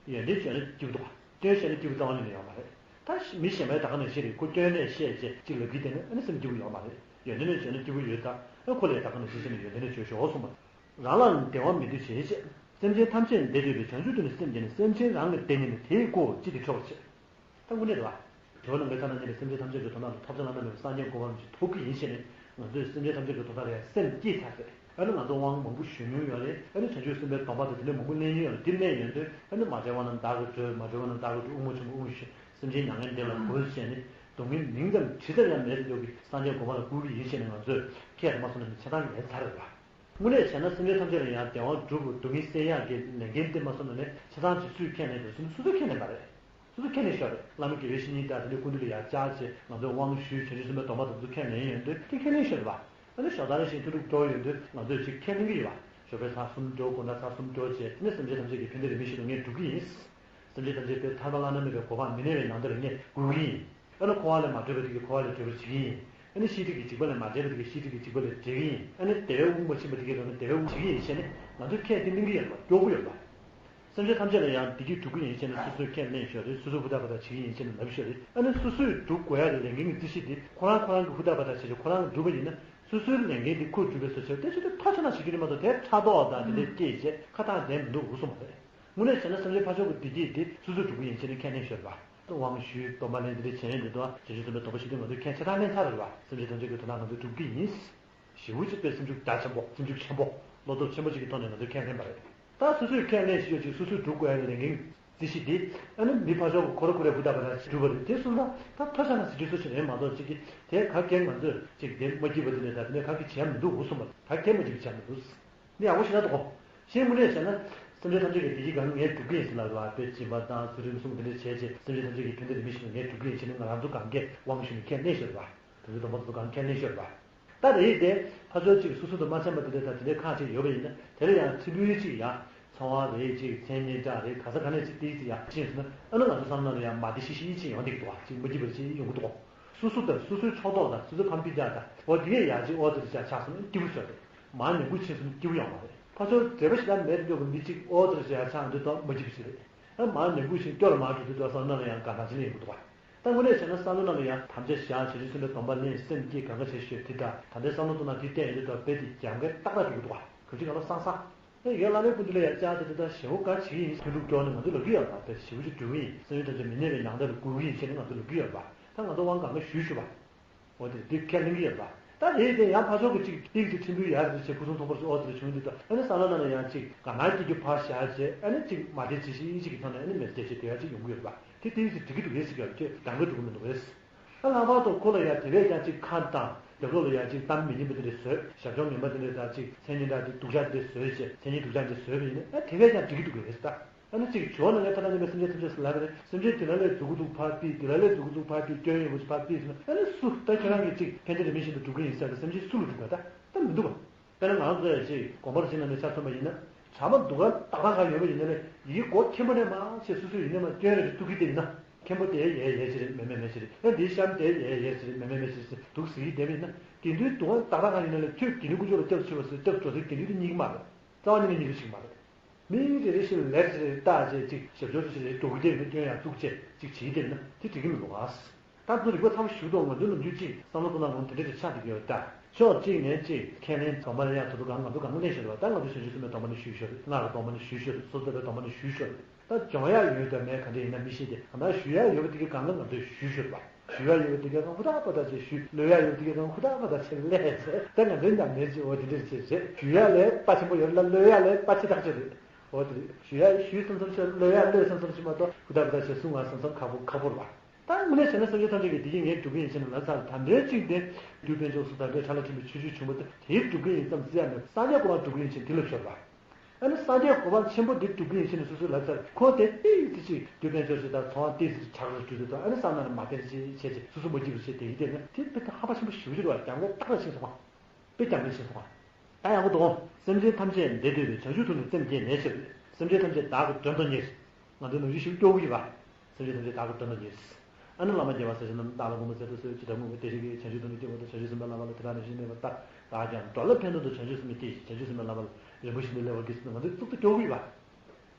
ག་ཡོན་ཏན་བརྗོད་ན་སྐྱིད་པོ་འདུག་ག་སྐྱོན་བཤད་ན་སྐྱིད་པོ་རྩ་བ་ཉིད་ནས་ཡོད་མ་རེད། ད་མི་གཞན་པས་ད་ག་ནང་བཞིན་རེད། ཁོ་སྐྱོན་ལས་བཤད་བྱས་ཅིག་ལབ་ཀྱི་དེ་ནི་ཨ་ནི་སེམས་སྐྱིད་པོ་ཡོད་མ་རེད། ཡོན་ཏན་ལས་བརྗོད་ན་སྐྱིད་པོ་ཡོད་ད། ཨ་ཁོ་ལས་ད་ག་ནང་བཞིན་བྱས་ནས་ཡོན་ཏན་ལས་བརྗོད་ཤོག་གསུངས་པ། རང་ལའང་བདེ་བ་མི་འདོད་བྱེད་ཅེས། སེམས་ཅན་ཐམས་ཅད་བདེ་འདོད་པའི་བྱང་ཆུབ་ཏུ་ནི་སེམས་བསྐྱེད་ནས། སེམས་ཅན་རང་ལ་བདེ་ཉིད་ནི་དེ་ཡི་ཁོ་བོ་ཅི་སྟེ་ཁྲོ་བ་བྱེད། ད་དངོས་གནས་རེད་བ། ཇོ་ནང་གི་ཐ་ན་ཉིད་ལ་སེམས་ཅན་ཐམས་ཅད་ཀྱི་དོན་དག་ལ་ཐོབ་བྱ་བླ་ན་མེད་པའི་སངས་རྒྱས་གོ་འཕང་ཅིག་ཐོབ་ཀྱི་ཡིན་ཞེས་ནས་ང་ཚོས་སེམས་ཅན་ཐམས་ཅད་ཀྱི་དོན་དག་ལ་ཡང་སེམས་བསྐྱེད་ཚར་ཟེར། ཨ་ནི་ང་ཚོ་དབང་མང་པོ་ཞུ་མྱོང་ཡོད་རེད། ཨ་ནི་བྱང་ཆུབ་སེམས་དཔའི་སྡོམ་པ་དང་དེ་འདྲ་མང་པོ་ལེན་མྱོང་ཡོད་རེད། འདི་ལེན་ཡོང་དུས་ཨ་ནི་མ་བྱས་པ་རྣམས་བདག་གིས་གྲོལ། མ་གྲོལ་བ་རྣམས་བདག་གིས་གྲོལ། དབུ་མ་ཆེན་པོ་དབུ་མ་ཞུ། སེམས་ཅན་མྱ་ངན་འདས་ལ་འགོད་ཅེས་ནི་སྡུག་བསྔལ་མིང་ཙམ་དྲི་ཙམ་ཡང་མེད་པའི་ལུགས་ཀྱི་སངས་རྒྱས་གོ་འཕང་ལ་བཀུར་གྱི་ཡིན་ཞེས་ནས་ང་ཚོས་ཁས་མ་བླངས་ན་ཆ་ཚང་ཡིན་ཚར་རེད་བ། དངོས་གནས་བྱས་ན་སེམས་ཅན་ཐམས་ཅད་ལ་ཡང་བདེ་བ་སྒྲུབ་པའི་སྡུག་བསྔལ་སེལ་ཡག་གི་ལས་འགན་དེ་མ་བསམ་ན་ནི་ཆ་ཚང་ཅིག་སུས་ཁས་ལེན་དགོས་ཟེར་ན་སོ་སོས་ཁས་ལེན་པ་རེད། སོ་སོས་ཁས་ལེན་ཤོག་རེད། བླ་མ་དགེ་བའི་བཤེས་གཉེན་དང་དེ་འདྲའི་སྐུ་མདུན་ལ་ཡར་བཅར་བྱས་ང་ཚོས་དབང་ཞུས། བྱང་ཆུབ་སེམས་དཔའི་སྡོམ་པ་དང་ཚོ་ཁས་ལེན་ཡོང་དུས་དེ་ཁས་ལེན་ཤོག་རེད་བ། ཨ་ནི་ཞོགས་ད་རེ་བཞིན་ཐུན་དྲུག་འགྲོ་ཡོང་དུས་ང་ཚོས་ཅིག་ཁས་ལེན་གྱི་ཡོད་བ། ཞོགས་པའི་ཚར་གསུམ་འགྲོ། དགོང་དག་ཚར་གསུམ་འགྲོ་བྱས་ཨ་ནི་སེམས་ཅན་ཐམས་ཅད་ཀྱི་ཕན་བདེ་རིས་མེད་ཞིག་ཏུ་ངས་སྒྲུབ་ཀྱི་ཡིན། སེམས་ཅན་ཐམས་ཅད་ཀྱི་ཐར་པ་བླ་ན་མེད་པའི་གོ་འཕང་མི་གནས་པའི་ནང་དོན་ལ་ངས་བཀུར་གྱི་ཡིན། ཨ་ནི་འཁོར་བ་ལས་མ་གྲོལ་བ་དེ་གའི་འཁོར་བ་ལས་གྲོལ་བར་བྱེད་ཀྱི་ཡིན། ཨ་ནི་ཤེས་སྒྲིབ་ཀྱི་འཇིགས་པ་ལས་མ་གྲོལ་བ་དེ་གའི་ཤེས་སྒྲིབ་ཀྱི་འཇིགས་པ་ལས་གྲོལ་གྱི་ཡིན། ཨ་ནི་བདེ་བའི་དབུགས་མ་ཕྱིན་པ་དེ་གའི་རང་ལ་བདེ་བའི་དབུགས་བྱེད་ཀྱི་ཡིན་ཞེས་ནས་ང་ཚོས་ཁས་དེ་ལེན་གྱི་ཡོད་པ། མགྱོགས་པོ་ཡོད་པ། སེམས་ཅན་ཐམས་ཅད་ལ་ཡང་བདེ་སྐྱིད་སྒྲུབ་ཀྱི་ཡིན་ཞེས་ནས་སོ་སོས་ཁས་ལེན་ཤོག་རེད། སོ་སོས་ཧུར་ཐག་ཧུར་ཐག་བྱེད་ཀྱི་ཡིན་ཞེས་ནས་ལབ་ཤོག་རེད། ཨ་ནི་སོ་སོས་སྒྲུབ་དགོས་ཡག་གི་ལས་འགན་གྱི་རྩིས་གཞི་དེ་ཁོ་རང་ཁོ་རང་གིས་ཧུར་ཐག་ཧུར་ཐག་བྱེད་ཆོག་ཁོ་རང་གིས་སྒྲུབ་པ་ཡིན་ན་སོ་སོའི་ལས་འགན་དེ་ཁོས་སྒྲུབ་པའི་བཟོ་བྱས་ཏེ་ཆེད་དུ་མཐའ་ཆ་ན་བྱེད་རྒྱུ་རེད་མ་གཏོགས་དེ་ཕྲག་དོག་དང་དེ་འདྲས་སྐྱེས་བྱས་ཁ་ཐག་བདེ་མི་འདུག་འུ་སོང་བ་རེད། དངོས་གནས་བྱས་ན་སེམས་ཅན་ཕར་ཕྱོགས་ཀྱི་བདེ་སྐྱིད་དེ་སོ་སོས་སྒྲུབ་ཀྱི་ཡིན་ཞེས་ནས་ཁས་ལེན་ཤོར་བ། དབང་ཞུས་སྡོམ་པ་ལེན་དེ་འདྲ་བྱས་ཡོང་དུས་དང་བྱང་ཆུབ་སེམས་དཔའི་སྡོམ་པ་ཞུ་དུས་ང་ཚོས་ཁས་ཆ་ཚང་ལེན་ཚར་རེད་བ། སེམས་ཅན་ཐམས་ཅད་ཀྱི་དོན་དག་ང་ཚོས་སྒྲུབ་ཀྱི་ཡིན། ཞེ་པོ་ཅིག་པའི་སེམས་ཤུགས་རྒྱ་ཆེན་པོ་སེམས་ཤུགས་ཆེན་པོ་བློ་སྟོབས་ཆེན་པོ་ཅིག་གི་ཐོག་ནས་ང་ཚོས་ཁས་ལེན་པ་རེད། ད་སོ་སོས་ཁས་ལེན་ཞེས་ཡོད་ཅིག་སོ་སོས་སྒྲུབ་དགོས་ཡ་གི་ལས་འགན་རྩིས་གཞི་དེ་ཨ་ནི་མི་ཕར་ཕྱོགས་ཀྱི་ཁོ་ར་ཁོ་རའི་ཧུར་ཐག་པ་དང་སྒྲུབ་པ་རེད། དེ་སོང་ཙང་ད་ཐོ་ཆ་ན་ཟེར་རྒྱུ་སུ་ཞིག་རེད་མ་གཏོགས་ཅིག་གི་དེ་ག་གེ་ང་ཚོས་ཅིག་དེ་མ་སྐྱིད་པ་དེ་ནས་ད་དེ་ནས་ག་གེ་བྱས་མི་འདུག་འུ་སོང་བ་ག་གེ་མ་སྐྱིད་པ་བྱས་མི་འདུག་ནི་ཡག་པོ་ཞིག་ན་འདུག་གོ། གཞན་དངོས་གནས་བྱས་ན། སེམས་ཅན་ཐམས་ཅད་ཀྱི་བདེ་སྐྱིད་གང་ངས་སྒྲུབ་ཀྱི་ཡིན་ཟེར་ལབ་པ་དཔེ་སྦྱིན་པ་དང་ཚུལ་ཁྲིམས་སྲུང་དེ་འདྲ་བྱས་རྗེས་སེམས་ཅན་ཐམས་ཅད་ཀྱི་ཕན་བདེ་རིན་མེད་ཞིག་ལ་ངས་སྒྲུབ་ཀྱི་ཡིན་ཞེས་ནས་ང་རང་ཚོ་གང་གས་དབང་ཞུས་ནས་ཁས་ལེན་ཤོར་བ། དེ་ཚོའི་སྡོམ་པ་དེ་ཚོ་གང་ཁས་ལེན་ཤོར་བ། ད་རེད་དེ་ཕར་ཕྱོགས་གཅིག་སོ་སོ་དང་མ་འཆམ་པ་དེ་འདྲ་དང་དེ་འདྲའི་ཁག་ཅིག་ཡོད་པ་ཡིན་ན་དེ་ལ་ཡང་ཕྲན་བུ་གཅིག་ཡང་ཚོང་བ་རེད་ཅིག་མཚན་སྙན་གྲགས་རེད་ག་ས་ག་ནས་ཅིག་ཏིག་ཙི་ཡང་ཕྱིན་སོང་ན་ཨ་ནི་ང་ཚོ་བསམ་བློ་ནང་ལ་ཡང་མ་བདེ་ཤི་ཤི་ཅིག་ཡོང་བསྡད་ཀྱི་འདུག་བ། ཅིག་མ་སྐྱིད་པ་ཅིག་ཡོང་གི་འདུག་གོ། སོ་སོ་དང་སོ་སོའི་ཕྱོགས་གཏོགས་དང་སོ་སོའི་ཕམ་སྤུན་ཀྱག་དང་འོ་དེ་གས་ཡག་ཅིག་ཨོ་ཙི་རེ་ཅག་ཆགས་སོང་ན་སྐྱིད་པོ་ཤོར་རེད། མར་ཉམས་རྒུད་ཕྱིན་སོང་ན་སྐྱིད་པོ་ཡོང་མ་རེད། ཕར་ཕྱོགས་འབྲེལ་བ་ཞེ་དྲག་མེད་དུས་ཀྱི་མི་གཅིག་ཨོ་ཙི་རེ་ཅག་ཆགས་འདུག་དང་མ་སྐྱིད་པོ་ཞིག་རེད། ཨ་མར་ཉམས་རྒུད་ཕྱིན་སྐྱོ་ལ་མར་འགྲོ་དུས་དང་བསམ་བློ་ནང་ལ་ཡང་དགའ་སྣང་ཅིག་སླེབས་ཡོང་གི་འདུག་བ། ད་དངོས་གནས་བྱས་ན་བསམ་བློ་ནང་ལ་ཡང་དམ་བཅའ་བཞག་བྱང་ཆུབ་སེམས་དཔའི་སྡོམ་པ་ལེན་སེམས་བསྐྱེད་གང་ག་བྱེད་ཤོད་དེ་དང་ད་ལྟའི་བསམ་བློ་གཏོང་ན་དེ་བསྟན་ཡོད་དུས་དང་དཔེ་དེ་རྒྱབ་འགལ་ཏག་ཏག་འགྲོ་གི་འདུག་བ། ག་ཅིག་ག་ལ་སང་སང་། ཨེ་ཡ་བླ་མའི་སྐུ་མདུན་ལ་ཡར་བཅར་ཏེ་དེ་ལྟར་ཞེ་པོ་དགའ་བྱེད་ཀྱི་ཡིན། ཐུན་དྲུག་སྐྱོར་ནས་ང་ཚོ་ལབ་ཀྱི་ཡོད་པ་དེ་ཞེ་པོ་ཅིག་སྒྲུབ་ཀྱི་ཡིན། སེམས་ཅན་ཐམས་ཅད་མི་གནས་པའི་མྱང་འདས་ལ་བཀུར་གྱི་ཡིན་ཞེས་ནས་ང་ཚོ་ལབ་ཀྱི་ཡོད་པ། ད་ང་ཚོ་དབང་གང་ག་ཞུས་ཞུས་པ། འོ་དེ་འདི་ཁས་ལེན་གྱི་ཡོད་པ། ད་དེ་དེ་ཡང་ཕར་ཕྱོགས་ཀྱི་ཅིག་ཏིག་ཅིག་ཕྲན་བུ་ཡར་རེ་བྱས་ཕུན་སུམ་ཚོགས་པར་ཨོ་དེ་ལ་བྱུང་དུས་ད་ཨ་ནི་བསམ་བློ་ནང་ལ་ཡང་ཅིག་དགའ་སྣང་སྐྱེ་རྒྱུ་ཕར་བཞག་བྱས་ཨ་ནི་ཅིག་མ་བདེ་བྱེད་ཤིག་ཅིག་གི་ཐོག་ནས་ཨ་ནི་མེད་བདེ་བྱེད་དེ་ཡང་ཅིག་ཡོང་གི་ཡོད་པ། དེ་ཏིག་ཅིག་འགྲིག་གི་འདུག་གས་ཟེར་གྱི་ཡོད་ཅེས་གདམ་ག་འགྲོ་གི་མི་འདུག་གས། ཨ་ལྷག་པར་དུ་ཁོ་ལ་ཡང་དེ་བས་ཀྱང་ཅིག་ཁ་བཏང་རྒྱབ་ལོགས་ལ་ཡང་ཅིག་གཏམ་མི་སྙན་པ་དེ་འདྲ་བཟོས། ཞབས་བྱང་ངན་པ་དེ་འདྲ་དང་ཅིག་མཚན་སྙན་གྲགས་དེ་སྡུག་ཅག་དེ་འདྲ་བཟོས་བྱས་མཚན་སྙན་སྡུག་ཅག་དེ་བཟོས་པ་ཡིན་ན་ཨ་དེ་བས་ཀྱང་འགྲིག་གི་འདུག་གས་ད། ཨ་ནི་གཅིག་ཇོ་ནང་ལ་ཐ་ན་ཉི་མ་སེམས་ཅན་ཐམས་ཅད་ཟེར་ལབ་པ་རེད། སེམས་ཅན་དེ་ལ་ལས་སྡུག་གི་འདུག་ཕར་ཕུད་དེ་ལ་ལས་སྡུག་གི་འདུག་ཕར་ཕུད་སྐྱོན་ཡོད་པ་ཞིག་ཕར་ཕུད་ཟེར་ན་ཨ་ནི་སུ་ད་ཁྱོད་རང་གིས་གཅིག་ཕན་བདེ་རིན་མེད་བཞིན་དུ་སྒྲུབ་ཀྱི་ཡིན་ཟེར་ཏེ་སེམས་ཅན་སུ་ལ་སྒྲུབ་པ་ད་ད་མི་འདུག་བ། དཔེར་ན་ང་རང་ཚོ་ཡང་ཅིག་དགོན་པར་ཕྱིན་ན་ནི་ཆ་མཚོན་པ་ཡིན་ན་གྲྭ་མ་འདུ་ཁང་ཏག་ཏག་གང་ཡོད་པ་ཡིན་ན་ལས་ཡི་གེ་མགོ་མཁན་པོ་ནས་མར་བྱས་སོ་སོ་ཡིན་ན་མར་སྐྱོན་རེ་རེ་གཏུག་གི་བསྡད་ཡིན་ན་མཁན་པོ་དེ་ཡས་ཡས་ཅི་རེད་མེ་མེ་མེ་ཅི་རེད། ཨ་འདིའི་གཤམ་དེ་ཡས་ཡས་ཅི་རེད་མེ་མེ་མེ་ཅི་རེད་ཟེར་འདུག་ཟེར་གྱི་བསྡད་པ་ཡིན་ན་དགེ་འདུན་འདུ་ཁང་ཏག་ཏག་གང་ཡིན་ན་ལས་ཁྱོད་དགེ་འདུན་དཀོན་མཆོག་ལ་སྐྱབས་སུ་མཆིའོ་ཟེར་སྐྱབས་སུ་འགྲོ་སའི་དགེ་འདུན་དེ་རྙེད་ཀྱི་མ་རེད། རྩ་བ་ཉིད་ནས་རྙེད་རྒྱུ་ཞིག་མ་རེད། མི་རེ་རེ་བཞིན་ལས་རེ་རེ་བརྟག་བྱས་ཅིག་ཞབས་ཕྱི་ཞིག་རེ་འགྲོ་གི་དེ་ནི་སྐྱོན་ཡང་གཏུག་བྱས་ཅིག་བྱེད་ཀྱི་དེ་ན་དེ་འགྲིག་གི་མི་འདུག་ག། ད་ཚོ་རིག་པ་ཚ་པོ་ཞིག་འདུག་ང་ཚོའི་ནམ་རྒྱུན་ཅིག་བསམ་བློ་གཏོང་ན་ལུང་དེ་འདྲ་ཞིག་ཆགས་བསྡད་ཀྱི་ཡོད་ད། ཕྱོགས་གཅིག་ནས་ཅིག་ཁས་ལེན་སྡོམ་པ་ལེན་ཡག་དོ་དོ་གང་ང་ཚོ་གང་ལེན་ཤེས་རེད་བ། ད་ང་ཚོ་བྱང་ཆུབ་སེམས་དཔའི་སྡོམ་པ་ནི་ཞུས་ཤོར་རེད། སྔགས་ཀྱི་སྡོམ་པ་ནི་ཞུས་ཤོར་རེད། སོ་སོ་བའི་སྡོམ་པ་ནི་ཞུས་ཤོར་རེད། ད་སྦྱོང་ཡག་ཡོད་དང་མེད་ག་འདྲ་ཡིན་ན་མི་ཤེས་ཏེ་གང་ལྟར་ཞུ་ཡག་ཡོད་པ་དེ་གའི་སྒང་ལ་ང་ཚོས་ཞུས་ཤོར་བ། ཞུ་ཡག་ཡོད་པ་དེ་གའི་སྒང་ཧུར་ཐག་པ་ཐག་བྱས་ཞུས། གློད་ཡག་ཡོད་པ་དེ་གའི་སྒང་ཧུར་ཐག་པ་ཐག་བྱས་ལས་བྱས་ད་ང་ཚོའི་ཉམས་ལེན་བྱེད་འོ་དེ་འདྲ་བྱས་རེད། ཞུ་ཡག་ལས་དཔའ་ཆེན་པོ་ཡོད་ལ་གློད་ཡག་ལས་དཔའ་ཆེ་ཐག་ཆོད་རེད། འོ་དེ་རེད། ཞུ་ཡག་ཞུས་བསམ་བསམ་ཤོད་གློད་ཡག་གློད་བསམ་བསམ་ཤོད་མ་གཏོགས་ཧུར་ཐག་པ་ཐག་བྱས་གསུང་ང་བསམ་བསམ་ཁག་པོ་ཁག་པོ་རེད་བ། ད་དངོས་གནས་བྱས་ན་སེམས་ཅན་ཐམས་ཅད་ཀྱི་བདེ་སྐྱིད་ངས་སྒྲུབ་ཀྱི་ཡིན་ཟེར་ནས་ལབ་ཚར། ད་ལྟའི་གཅིག་དེ་རྒྱུ་དཔལ་འབྱོར་སོགས་ད་ལྟའི་ཕྲ་ལ་ཕྲན་བུ་ཆོས་སྤྱོད་བྱུང་བ་དེ་དེའི་སྒྲུབ་ཀྱི་ཡིན་བསམ་ཟེར་ཡག་མེད། སངས་རྒྱས་གོ་འཕང་སྒྲུབ་ཀྱི་ཡིན་ཟེར་དེ་ལ་ཤོར་བ། ཨ་ནི་སངས་རྒྱས་གོ་འཕང་ཆེན་པོ་འདི་སྒྲུབ་ཀྱི་ཡིན་ཟེར་ནས་སོ་སོས་ལབ་ཚར། ཁོ་དེ་ཏིག་ཙི་ཅིག་རྒྱུ་དཔལ་འབྱོར་ཞིག་དང་ཚོང་བ་ཏིག་ཙི་ཅིག་ཆག་རོ་བསྒྲུབས་ཏེ་དང་ཨ་ནི་བསམ་ནང་ལ་མ་བདེ་ཅིག་བྱས་ཅིག་སོ་སོ་མ་སྐྱིད་པ་བྱས་དེ་ཡིན་དེ་ན་དེ་དཔེ་ད་ཧ་པ་ཆེན་པོ་ཞེ་པོ་ཅིག་རེད་བ། རྒྱབ་འགལ་ཏག་ཏག་ཕྱིན་སོང་བ། དཔེ་རྒྱབ་འགལ་ཕྱིན་སོང་བ། ད་ཡག་པོ་འདུག་སེམས་ཅན་ཐམས་ཅད་བདེ་འདོད་པའི་བྱང་ཆུབ་ཏུ་ནི་སེམས་བསྐྱེད་ནས་ཕྱིར། སེམས་ཅན་ཐམས་ཅད་བདག་གི་དོན་དུ་གཉེར། ང་ཚོའི་ནམ་རྒྱུན་ཞིག་སྐྱོ་བོ་ཡིན་པ། སེམས་ཅན་ཐམས་ཅད་བདག་གི་དོན་དུ་གཉེར། ཨ་ནི་བླ་མ་དགྱེས་པ་ཟེར་བཞིན་ནམ་བདག་ལ་མགོན་པོ་ཟེར་དུ་གསོལ། ཇི་ལྟར་མངོན་པར་དེ་བཞིན་གྱིས། བྱང་ཆུབ་ཏུ་ནི་སྐྱེ་བར་འདོད། བྱང་ཆུབ་སེམས་དཔའི་བླ་མ་ལ། དེ་དག་ནི་གཞན་མེད་པར་ཐལ། བདག་ཀྱང་འགྲོ་ལ་ཕན་ཕྱིར་དུ། བྱང་ཆུབ་སེམས་དཔའི་ཐུགས་རྗེ་ཆེ། བྱང་ཆུབ་སེམས་དཔའི་བླ་མ་ལ། རིན་པོ་ཆེ་འདི་ལེགས་པར་གྱིས་ཟེར་ནས་ང་ཚོས་གཙུག་ཏུ་སྐྱོར་གྱི་ཡོད་པ།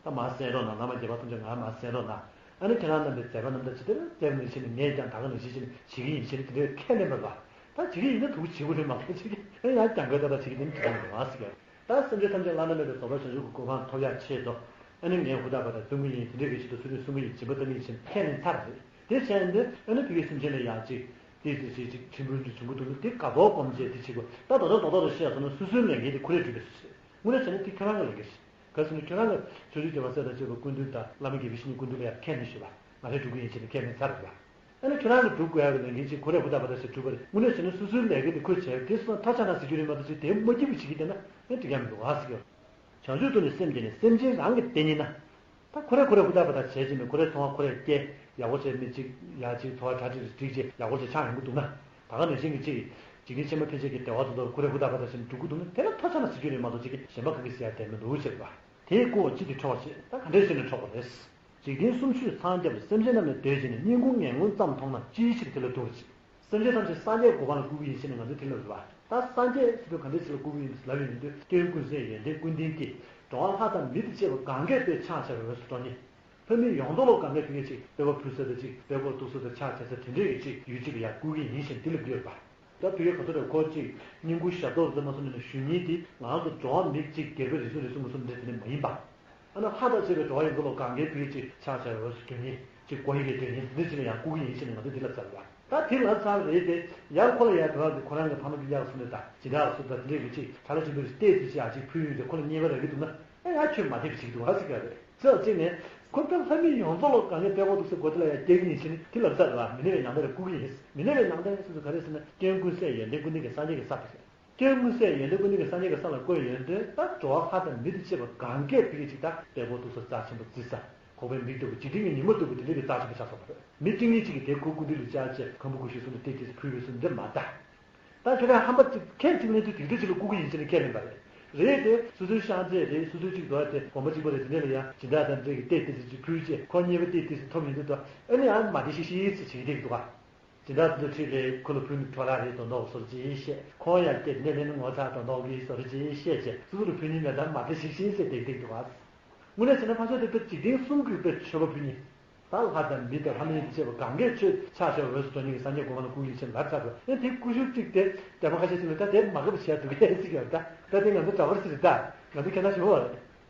ད་མར་གསན་རོགས་གནང་། བླ་མ་དགྱེས་པ་ཐམས་ཅད་ང་མར་གསན་རོགས་གནང་། ཨ་ནི་ཁྱེད་རང་རྣམ་པའི་མཛད་པ་རྣམ་དག་ཇི་ལྟར་མཛད་པ་ནང་བཞིན་ངས་ཀྱང་ད་ག་ནང་བཞིན་བྱས་ནས་བྱེད་ཀྱི་ཡིན་ཞེས་ནས་དེ་འདྲའི་ཁས་ལེན་པར་བ། ད་བྱེད་ཀྱི་ཡིན་ན་ཐུགས་བྱེད་དགོས་རེད་མ་གཏོགས་བྱེད་ཀྱི་ཨེ་ཡང་རྒྱང་གོས་ད་ད་བྱེད་ཀྱི་དེ་ནི་དྲི་བ་མི་འདུག་ཨ་ཟེར་གྱི་ཡོད། ད་སེམས་ཅན་ཐམས་ཅད་བླ་ན་མེད་པའི་རྫོགས་པ་བྱང་ཆུབ་ཀྱི་གོ་འཕང་ཐོབ་ཡག་ཆེད་དུ། ཨ་ནི་ངས་ཧུར་ཐག་པ་དང་སྟོན་གྱི་ཡིན། དེ་འདྲའི་གི་ཆེད་དུ་ཚུལ་ཁྲིམས་སྲུང་གི་ཡིན། སྦྱིན་པ་གཏང་གི་ཡིན་ཞེས་ཁས་ལེན་ཚར་རེད། དེ་བྱས་ནས་ཨ་ནི་ཕ་གིའི་སེམས་ཅན་ལ་ཡང་ཅིག་དེ་དེ་ཞིག་ཅིག་ཁྲིམས་དཔོན་གྱི་བྱུང་གི་འདུག་ན་དེ་དགའ་ཏོག་སྒོམ་བྱས་དེ་བྱེད་དགོས། ད་ད་ལྟ་རྡོག་རྡོག་རེ་བཤད་སོང་ན་སོ་སོའི་ལས་འགན་དེ་ཁོ་རས་སྒྲུབ་པའི་སུ་ཞིག་རེད། དངོས་གནས་བྱས་ན་དེ་ཁྱོད་རང་གི་ལས་འགན་ཞིག་ག་ཟེར་ན་ཁྱོད་རང་གི་ཆོས་རྗེ་རྒྱལ་བ་སྲས་དང་བཅས་པའི་སྐུ་མདུན་དང་བླ་མ་དགེ་བའི་བཤེས་གཉེན་སྐུ་མདུན་ལ་ཡང་ཁས་ལེན་ཞུས་པ། ང་རས་སྒྲུབ་ཀྱི་ཡིན་ཞེས་ནས་ཁས་ལེན་ཚར་རེད་པ། ཨ་ནི་ཁྱོད་རང་གིས་སྒྲུབ་དགོས་ཡག་གི་ལས་འགན་ཅིག་ཁོ་རས་ཧུར་ཐག་པ་ད་ཞིག་སྒྲུབ་པ་རེད། དངོས་གནས་བྱས་ན་སོ་སོའི་ལས་འགན་དེ་ཁོས་བྱས་པ་དེ་སོང་ཐག་ཆོད་ན་ཟེར་རྒྱུ་རེད་མ་གཏོགས་ཅིག་དེ་མ་སྐྱིད་པ་བྱེད་ཀྱི་བསྡད་ན་ཨེ་འགྲིག་ཡག་མི་འདུག་ཨ་ཟེར་གྱི་ཡོད། བྱང་ཆུབ་ཏུ་ནི་སེམས་བསྐྱེད་ནས། སེམས་ཅན་རང་གི་དེ་ཉིད་ན། ད་ཁོ་རས་ཁོ་རས་ཧུར་ཐག་པ་ད་བྱས་ཀྱི་མེད། ཁོ་རས་ཚོང་པ་ཁོ་རས་སྐྱེལ་ཡག་པོ་བྱས། མི་གཅིག་ཡ་གཅིག་ཚོང་པ་གྲ་སྒྲིག་སྒྲིག་བྱས་ཡག་པོ་བྱས་ཆགས་ཡོང་གི་འདུག་ན། ད་ག་ནང་བཞིན་གྱི་ཅིག་འཇིག་རྟེན་ཕྱི་མ་ཕན་ཆད་ཀྱི་བདེ་བ་དེ་ཚོར་ཁོ་རས་ཧུར་ཐག་པ་ད་བྱས་ནས་སྒྲུབ་ཀྱི་འདུག་ན་དེ་ལ་ཐག་ཆོད་ན་ཟེར་རྒྱུ་རེད་མ་གཏོགས་ཅིག་གཞན་པ་ག་གིས་ཟེར་ཡག་དེ་མི་འདུག་ཟེར་བ། དེའི་སྐུ་འོག་ཅི་སྟེ་འཕྲོག་པར་བྱེད། ད་ག་འདྲས་བྱས་ནས་འཕྲོག་པ་རེད། འཇིག་རྟེན་གསུམ་མཆོད་འཚང་རྒྱ་བའི། སེམས་ཅན་རྣམས་ལ་འདོད་བྱས་ནས། བསྙེན་བཀུར་ངན་ངོན་ཙམ་མཐོང་ན། ཅིའི་ཕྱིར་དེ་ལ་སྡུག་པར་བྱེད། སེམས་ཅན་ཐམས་ཅད་སངས་རྒྱས་གོ་འཕང་ལ་བཀུར་གྱི་ཡིན་ཞེས་ནས་ང་ཚོས་དེ་ལ་རེད་པ། ད་སངས་རྒྱས་ཟེར་དུས་ག་འདྲ་ཞིག་ལ་བཀུར་གྱི་ཡིན་ལབ་ཡོང་དུས། སྐྱེ་བོའི་ཀུན་གསལ་ཡོན་ཏན་ཀུན་ལྡན་གྱི། འགྲོ་བ་ལྷ་དང་མི་དང་བཅས་པ་གང་གས་དཔེ་ཕྱག་བྱ་བའི་འོས་སུ་འགྲོ་ནི། ལྷ་མི་ཡོངས་རྫོགས་ལ་གང་གས་ཕ་གིར་ཅིག་དཔལ་འབར་འབུར་ས་དང་ཅིག་དཔལ་འབར་སྟུག་ས་དང་ཕྱག་བྱ་ས་དེ་འདྲའི་ཅིག་ཡུལ་ཅིག་ལ་ཡང་བཀུར་གྱི་ཡིན་ཞེས་དེ་ལ་བཀུར་ཡོད་པ། ད་བོད་ཡིག་ག་ཚོད་རེད། ཁོ་གཅིག་བསྙེན་བཀུར་ཞབས་ཏོག་ཙམ་མ་སོང་ནས་ཞུ་མཁན་དེ་ང་ཚོ་འགྲོ་བ་མི་གཅིག་སྒེར་པ་རེ་ཟུང་རེ་ཟུང་གི་སོང་འདྲ་དེ་ནི་མ་ཡིན་པ། ཨ་ནི་ལྷ་དང་བཅས་པའི་འགྲོ་བ་ཡོངས་རྫོགས་ལ་གང་གའི་བུའི་གཅིག་ཕྱག་བྱ་བའི་འོས་སུ་འདོན་མཁན་གཅིག་སྒོ་ཡི་གེ་འདོན་མཁན་འདི་གཅིག་ལ་ཡང་བཀུར་གྱི་ཡིན་ཞེས་ནས་ང་ཚོ་འདི་ལ་བཙལ་བ། ད་དེ་ལ་ཚར་རེད་དེ་ཡང་ཁོ་ལ་ཡང་དོ་བ་དེ་ཁོ་རང་གི་ཕ་མ་གི་གཡག་སོང་ནས་ད་ཇི་འདྲ་སོང་ད་དེ་འདྲས་ཀྱི་གཅིག་གྲྭ་ལ་ཆེན་པོས་བལྟས་ཚེ་ཅིག་ཨ་ཅིག་ཕུལ་ཡོད་དེ་ཁོ་ལ་རྙེད་པ་རག་གི་འདུག་ན་ཨ་ཡང་ཁྱོད་མ་བདེ་བ་ཞིག་འདུག་ཨ་ཟེར་ག་རེད། ཚེ་ལ་གཅིག་ནས་ཁོ་ད་ལྷ་མི་ཡོངས་རྫོགས་ལ་གང་གའི་དཔལ་འབར་སྟུག་ས་སྒོ་དེ་ལ་ཡང་སྐྱེལ་གྱི་ཡིན་ཞེས་ནས་དེ་ལབ་ས་རེད་བ། མི་གནས་པའི་མྱང་འདས་ལ་བཀུར་གྱི་ཡིན། མི་གནས་པའི་མྱང་འདས་ཟེར་དུས་ག་རེ་ཟེར་ན་སྐྱེ་བོ་ཀུན་གསལ་ཡོན་ཏན་ཀུན་ལྡན་གྱི་སངས་རྒྱས་ཀྱི་ས་དེ་རེད། སྐྱེ་བོ་ཀུན་གསལ་ཡོན་ཏན་ཀུན་ལྡན་གྱི་སངས་རྒྱས་ཀྱི་ས་ལ་བཀུར་ཡོན་ཏན་ད་འགྲོ་བ་ལྷ་དང་མི་དང་བཅས་པ་གང་གས་ཕ་གིར་ཅིག་ད་དཔལ་འབར་སྟུག་ས་རྩ་ཆེན་པོ་བརྩི་ས། ཁོག་པའི་མིག་ལྟ་བུ་འཇིག་རྟེན་གྱི་ཉི་མ་ལྟ་བུ་དེ་འདྲ་གི་རྩ་ཆེན་པོ་ཆགས་སོང་བ་རེད། མི་གཅིག་གཉིས་གཅིག་གིས་དེ་ཁོ་སྐུ་མདུན་ལ་བཅར་བྱས་ཁང་བུ་ཁུ་བྱུག་གསུམ་ལ་སྟེགས་ཏེ་ཕུལ་བའི་སུ་འདྲ་མ་གདའ། ད་ཁྱོད་རང་ཧམ་པ་གཅིག་ཁས་གཅིག་ལེན་དུས་དེ་འདྲ་ཅིག་ལ་བཀུར་གྱི་ཡིན་ཟེར་ནས་ཁས་ལེན་པ་རེད། རེད་དེ་སོ་སོའི་ཤངས་མཛེས་རེད། སོ་སོའི་གཅིག་འདུག་དེ་དགོན་པ་གཅིག་པ་རེད། དེ་འདྲ་ལ་ཡང་སྦྱིན་བདག་དང་འདྲ་གི་སྟེགས་ཏེ་ཅིག་ཕུལ་བྱས་ཁོ་རྙེད་པ་སྟེགས་ཏེ་ཅིག་ཐོབ་ཡོང་དུས་ད་ཨ་ནི་ཡང་མ་བདེ་ཤིག་ཤིག་ཟེར་བྱེད་ཀྱི་བསྡད་ཀྱི་འདུག་ག་སྦྱིན་བདག་དེ་ཚོ་ཁྲིད་ལས་ཁོ་ལ་ཕུལ་ནས་འཕྲོ་བརླག་རེད་དོ་མདོག་བཟོ་རེ་བྱེད་བཤད། ཁོང་ཡང་སྐད་འདི་ནས་ལེན་ནས་ངོ་ཚ་དོ་མདོག་གིས་བཟོ་རེ་བྱེད་བཤད་བྱས་སོ་སོ་ལ་ཕུལ་ཉིན་མེད་ད་མ་བདེ་ཤིག་ཤིག་ཟེར་བསྡད་བསྡད་འདུག་ཨ། དངོས་གནས་བྱས་ན་ཕར་ཕྱོགས་དེ་དཔེ་འཇིག་རྟེན་གསུམ་གྱི་དཔེ་མཆོད་པ་ཕུལ་ཉིན། ད་ལྷ་དང་མི་དང་ལྷ་མིན་དེ་བཅས་པ་གང་གས་ཆོས་ཕྱག་བྱ་བའི་འོས་སུ་འགྲོ་ཉིན་གྱི་སངས་རྒྱས་གོ་འཕང་ལ་བཀུར་ཡིན་ཕྱིར་ལབ་ཚར་འདུག་ཨེ་དེ་ཀུ་ཤུ་གཅིག་དེ་དེ་མ་ཁ་ཤས་ཤིག་ལ་ད་དེ་མ་དགའ་བ་བྱས་འདུག་ཨེ་ཟེར་གྱི་ཡོད་ད། ད་དེ་ང་ཚོ་གྲྭ་པ་རེད་ཟེར་ད་ང་ཚོ་ཁྱེད་རང་ཞུ་བ་རེད།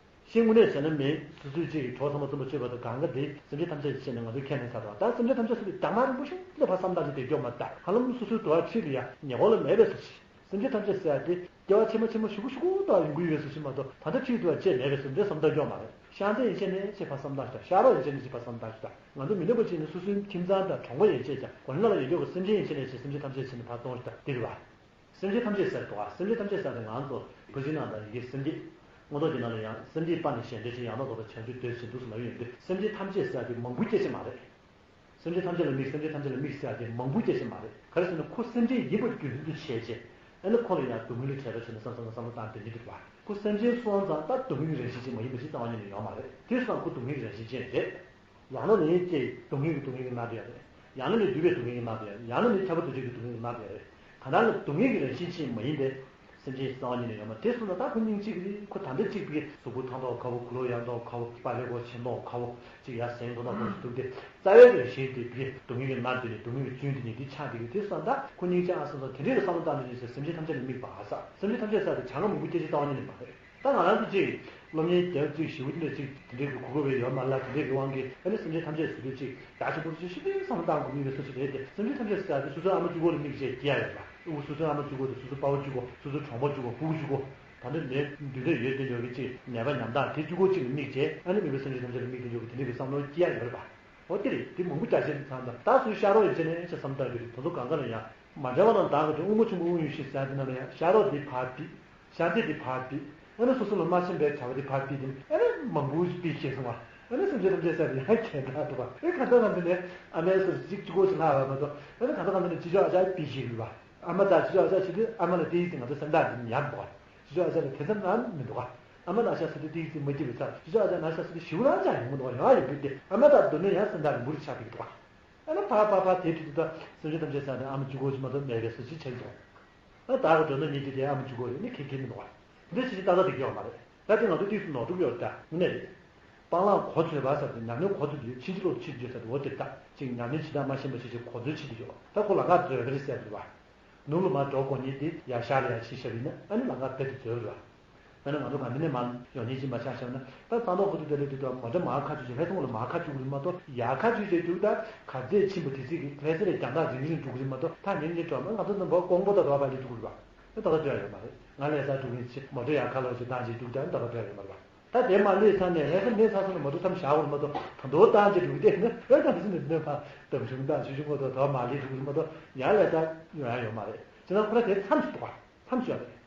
ཤིང་དངོས་གནས་བྱས་ན་མི་སོ་སོའི་གཅིག་གིས་གྲོགས་ཚང་མ་བཙུན་པ་སྤྱོད་པ་དང་གང་ག་དེ་སེམས་ཅན་ཐམས་ཅད་ཀྱི་ཆེད་ནས་ང་ཚོས་ཁས་ལེན་ཚར་འདུག་ད་སེམས་ཅན་ཐམས་ཅད་སུ་དེ་རྒྱང་མ་རིང་པོ་ཞིག་ལས་ཕར་བསམ་བཏང་ཅིག་དེ་སྐྱོ་མ་ལྟ་ཧ་ལམ་སོ་སོའི་འགྲོ་བ་ཁྲིད་ལ་ཡ་ཉེ་འཁོར་ལ་མེད་པའི་སུ་ཞིག་སེམས་ཅན་ཐམས་ཅད་ཟེར་ཡ་དེ་སྐྱེ་བ་ཕྱི་མ་ཕྱི་མ་ཞུ་གུ་ཞུ་གུ་དང་ཡོང་གི་ཡོད་པའི་སུ་ཞིག་མ་གཏོགས་ད་ལྟ་ཁྲིད་དུ་བ་ཅེས་མེད་པའི་སུ་འདྲའི་བསམ་བཏང་སྐྱོ་མ་རེད། ཤངས་མཛེས་ཡན་ཆད་ནས་ཅེས་ཕར་བསམ་བཏང་ཞིག་དང་ཤ་རོགས་ཡན་ཆད་ནས་ཅེས་ཕར་བསམ་བཏང་ཞིག་དང་ང་ཚོ་མི་ནུས་པ་ཅིག་ནི་སོ་སོའི་ཁྱིམ་ཚང་དང་གྲོང་པ་ཡན་ཆད་ཀྱང་གོ་ལ་ལ་ཡོད་ཀྱོག་གི་སེམས་ཅན་ཡན་ཆད་ནས་ཅེས་སེམས་ཅན་ཐམས་ཅད་ཅེས་ནི་ཕར་གཏོང་ཞིག་དང་འདིར་བ། སེམས་ཅན་ཐམས་ཅད་ཟེར་འདུག་ག་སེམས་ཅན་ཐམས་ཅད་ཟེར་ཏེ་ང་ཚོ་བུ་ཆེན་ནང་དང་ཡི་གེ་སེམས་བསྐྱེད། མངོན་རྟོགས་ཀྱི་ནང་ལ་ཡང་སེམས་བསྐྱེད་པ་ནི་གཞན་འབྲེལ་ཅན་ཡང་དག་རྟོགས་པའི་བྱང་ཆུབ་འདོད་ཅེས་འདུག་སེ་ལབ་ཡོད་འདུག་སེམས་ཅན་ཐམས་ཅད་ཟེར་ཏེ་མང་པོ་སྐྱེ་ཅེས་མ་རེད། སེམས་ཅན་ཐམས་ཅད་ལ་དམིགས། སེམས་ཅན་ཐམས་ཅད་ལ་དམིགས་ཟེར་ཏེ་མང་པོ་སྐྱེ་ཅེས་མ་རེད། ག་རེ་ཟེར་ན་ཁོ་སེམས་ཅན་ཡིན་པ་རྒྱུན་དུ་བྱས་རྗེས་ཨ་ནི་ཁོ་ལ་ཡང་སྡུག་བསྔལ་ལ་བྲེལ་བ་བྱས་ནས་བསམ་བསམ་བསམ་བློ་བཏང་དེ་འདྲ་འདུག་པ། ཁོ་སེམས་ཅན་སུ་ཡང་ཙང་ད་སྡུག་བསྔལ་གྱི་རང་བཞིན་ཅན་མ་ཡིན་པ་ཞིག་རྩ་བ་ཉིད་ནས་ཡོད་མ་རེད། དེ་སོང་ཙང་ཁོ་སྡུག་བསྔལ་གྱི་རང་བཞིན་ཅན་རེད། ཡང་ན་ནི་སྐྱེ་སྡུག་བསྔལ་གྱི་སྡུག་བསྔལ་གྱི་མནར་དེ་ཡང་རེད། ཡང་ན་ནི་འདུས་པའི་སྡུག་བསྔལ་གྱི་མནར་དེ་ཡང་རེད། ཡང་ན་ནི་ཁྱབ་པ་འདུ་བྱེད་ཀྱི་སྡུག་བསྔལ་གྱི་མནར་དེ་ཡང་རེད། གང་ལྟར་ན་སྡུག་བསྔལ་གྱི་རང་བཞིན་ཅན་མ་ཡིན་པས། སེམས་ཅན་རྩ་བ་ཉིད་ནས་ཡོད་མ་རེད། དེ་སོང་ཙང་ད་ཁོ་སྙིང་རྗེ་གི་རེད། ཁོ་ད་ལྟ་གཅིག་པའི་གཟུགས་པོ་ཐང་ཐོག་ཁ་བོ་གུ་ལོ་ཡང་ཐོག་ཁ་བོ་པ་ལེ་གོ་ཆེན་ཐོག་ཁ་བོ་གཅིག་ཡར་གཟན་ཐོག་ཐོག་འདུག་སྟེ་རྩ་བའི་རང་བཞིན་དེ་བའི་སྡུག་བསྔལ་གྱི་མནར་དེ་ནི་སྡུག་བསྔལ་གྱི་རྒྱུ་དེ་ནི་དེ་ཆགས་བསྡད་ཀྱི་རེད། དེ་སོང་ཙང་ད་ཁོ་སྙིང་རྗེ་ཨ་སོང་ཙང་དེ་འདྲའི་བསམ་བློ་བཏང་ནས་ནི་ཟེར་སེམས་ཅན་ཐམས་ཅད་ལ་དམིགས་པ་ཨ་ས་སེམས་ཅན་ཐམས་ཅད་ཟེར་ཏེ་བྱ་ལྔ་མང་པོ་སྐྱེ་ཅེས་རྩ་བ་ཉིད་ནས་མ་རེད། ད་ང་རང་ཚོ་གཅིག་སློབ་གཉེར་རྒྱབ་ཚིག་ཞི་བ་འདི་འདྲ་ཅིག་དེ་འདྲའི་གི་གོ་སྐབས་ཡོད་མ་ལ་དེ་འདྲའི་གི་དབང་གིས་ཨ་ནི་སེམས་ཅན་ཐམས་ཅད་ཟེར་དུས་ཅིག་ཡག་ཆེན་པོ་ཅིག་ཞིབ་ཏུ་བསམ་བློ་བཏང་དགོས་ཀྱི་ཡོད་པའི་བཟོ་ཅིག་རེད་དེ། སེམས་ཅན་ཐམས་ཅད་ཟེར་ཡག་དེ་སོ་སོའི་ཨ་མ་གཅིག་པོ་ལ་དམིགས་བྱས་སྐྱེ་ཡག་ཡོད་པ། ཨུ་སོ་སོའི་ཨ་མ་གཅིག་པོ་དང་སོ་སོའི་པ་ཕ་གཅིག་པོ་སོ་སོའི་གྲོང་པ་གཅིག་པོ་སྤུ་གུ་གཅིག་པོ་ད་ལྟ་ནད་འདི་འདྲ་ཡོད་དེ་ཡོད་ཀྱི་ཅིག་ནད་པ་ཉམ་ཐག་དེ་གཅིག་པོ་གཅིག་ལ་དམིགས་བྱས་ཨ་ནི་མི་ལ་སེམས་ཅན་ཐམས་ཅད་ལ་དམིགས་དེ་འཇོག་གི་དེ་འདྲའི་གི་བསམ་བློ་སྐྱེ་ཡག་ཡོད་རེད་པ། འོ་དེ་རེད། དེ་མང་པོ་རྒྱ་ཆེན་པོ་ཚང་དང་ད་སོའི་ཤ་རོགས་ཡན་ཆད་ནས་ཆ་བསམ་བཏང་གི་རེད། དེ་ཚོ་གང་ག་ལ་ཡང་མ་འདྲ་བ་རྣམས་དག་གི་དེ་དབུ་མ་ཆེན་པོ་དབུ་ཡོད་ཤེས་ཟེར་དེ་ནང་ལ་ཡང་ཤ་རོགས་དེ་ཕར་བྲིས། ཤ་འདི་དེ་ཕར་བྲིས། ཨ་ནི་སོ་སོ་ལ་མ་ཤེས་པའི་བྱ་བ་དེ་ཕར་བྲིས་དེ་ནི་ཨ་ནི་མང་པོ་ཞིག་བྲིས་ཤེས་སོང་བ། ཨ་ནི་སེམས་ཅན་ཐམས་ཅད་ཟེར་ཡང་ཁྱད་འདྲ་འདུག་བ། ཨེ་གང་ལྟར་ང་ཚོ་ནས་ཨ་མའི་སོར་གཅིག་གཅིག་གོ་ཞིག་ལྷག་པ་མ་གཏོགས་ཨ་ནི་གང་ལྟར་ང་ཚོ་ནས་ཅི་ཅོག་ཨ་ཅག་བྲིས་ཤེས་ཡོད་བ། ཨ་མ་དང་ཅི་ཅོག་ཨ་ཅག་བྱེད་དུས་ཨ་མ་ལ་དེ་ཡིད་ཚིམ་ང་ཚོ་སེམས་ཐག་འདི་ཉར་འདུག་བ། ཅི་ཅོག་ཨ་ཅག་ལ་དེ་ཙམ་ནང་མི་འདུག་བ། ཨ་མ་ལ་ཨ་ཅག་ཟེར་དུས་དེ་ཡིད་ཚིམ་མ་སྐྱིད་པའི་ཚབ་ཅི་ཅོག་ཨ་ཅག་ན་ཨ་ཅག་ཟེར་དུས་ཞི་བ་རང་ཅག་ཡོང་གི་འདུག་བ། ཡོང་ཡོང་གི་དེ་ཨ་མ་དང་སྡུག་བསྔལ་ཡང་སེམས་ཐག་རིང་པོ་རེ་ཆགས་བསྡད་ཀྱི་འདུག་བ། ཨ་ནི་ཕར་ཕར་ཕར་དེ་དུས་དུས་ད་སེམས་ཅན་ཐམས་ཅད་ས་དེ་ཨ་མ་གཅིག་པོ་ཅིག་མ་གཏོགས་མེད་པའི་བཟོ་ཅིག་ཆགས་སོང་། ཨ་བདག་གི་དོན་དུ་ཉིད་དེ་དེ་ཨ་མ་གཅིག་པོ་རེད་ནི་ཁེ་ཁེ་མི་འདུག་བ། འདི་ཕྱི་ཕྱི་ཏག་ཏག་དེ་སྐྱེ་བ་མ་རེད། ད་དེ་ང་ཚོ་དུས་སུ་ནོར་འགྲོ་གི་ཡོད་རེད་ད་དངོས་གནས་རེད། སྤང་བླང་གོ་ཚོད་པ་ཟེར་ཏེ་ཉམས་ལེན་གོ་ཚོད་དེ་ཕྱིན་ཅི་ལོག་ཕྱིན་བརྗོད་ཟེར་ཏེ་འོ་དེ་ལྟ་ཅིག་ཉམས་ལེན་བྱེད་སྟངས་མ་ཤེས་པ་ཞིག་ཅིག་གོ་ཚོད་ཕྱིན་དུ་ཡོད་ད་ཁོ་ལ་ང་ཚོས་རེ་ཟེར་དུ་བ། ནུབ་ལ་མར་འགྲོ་དགོས་ཉིད་དེ་ཡར་ཤར་ལ་ཡར་ཕྱིན་བཞག་པ་ཡིན་ན་ཨ་ནི་ལ་ང་རྦད་དེ་འཛོལ་རེད་བ། ད་ནི་ང་ཚོ་ག་འདི་ནས་མར་ཡོང་ཉིན་ཅིག་མ་ཆགས་བཞག་ན་ད་གཙང་ཐང་ཁུ་ཐུ་དེ་ལས་དུས་དུ་མོ་ཊ་མར་ཁ་བཅུག་ཅིག་ལྷ་སྲུང་ལ་མར་ཁ་བཅུག་རེད་མ་གཏོགས་ཡར་ཁ་བཅུག་ཅིག་འདུག་ད་ག་ཚད་ཕྱིན་པ་དེ་ཚིག་གི་ལྷ་སྲས་ལས་རྒྱང་ཐག་རིང་རིང་འགྲོ་གི་རེད་མ་གཏོགས་ད་ཉིན་ཉིན་འགྲོ་ན་ང་ཚོ་རྣམ་པ་ཀོང་པོ་ད་རོགས་པ་ལས་འགྲོ་གི་རེད་བ། ད་ད་ལྟ་འགྲོ་ཡ་ཡོད་མ་རེད། ང་ལས་ས་འགྲོ་གི་ཡིན་ཕྱིན་མོ་ཊ་ཡར་ཁ་ལོག་ཅིག་བཏང་ཅིག་འདུག་ད་ད་ལྟ་འགྲོ་ཡ་ཡོད་མ་རེད་བ། ད་དེ་མ་ལས་ཚར་ནས་ལྷ་ས་མེད་ཚར་སོང་ན་མ་གཏོགས་མཚམས་བཞག་དགོས་མ་གཏོགས་ད་མདོ་བཏང་ཅིག་འགྲོ་གི་དེ་ནི་ཨེ་ད་འདི་ནི་ནི་ཕ་དམ་ཆུང་དང་ཆུ་ཆུང་མ་གཏོགས་ད་མ་ལས་འགྲོ་གི་མ་གཏོགས་ཡང་ལས་ད་ཡོང་ཡ་ཡོད་མ་རེད། ཅི་ན་ཁོ་ར་དེ་མཚམས་ཤིག་འདུག་བ། མཚམས་ཤིག་ཡོད་རེད།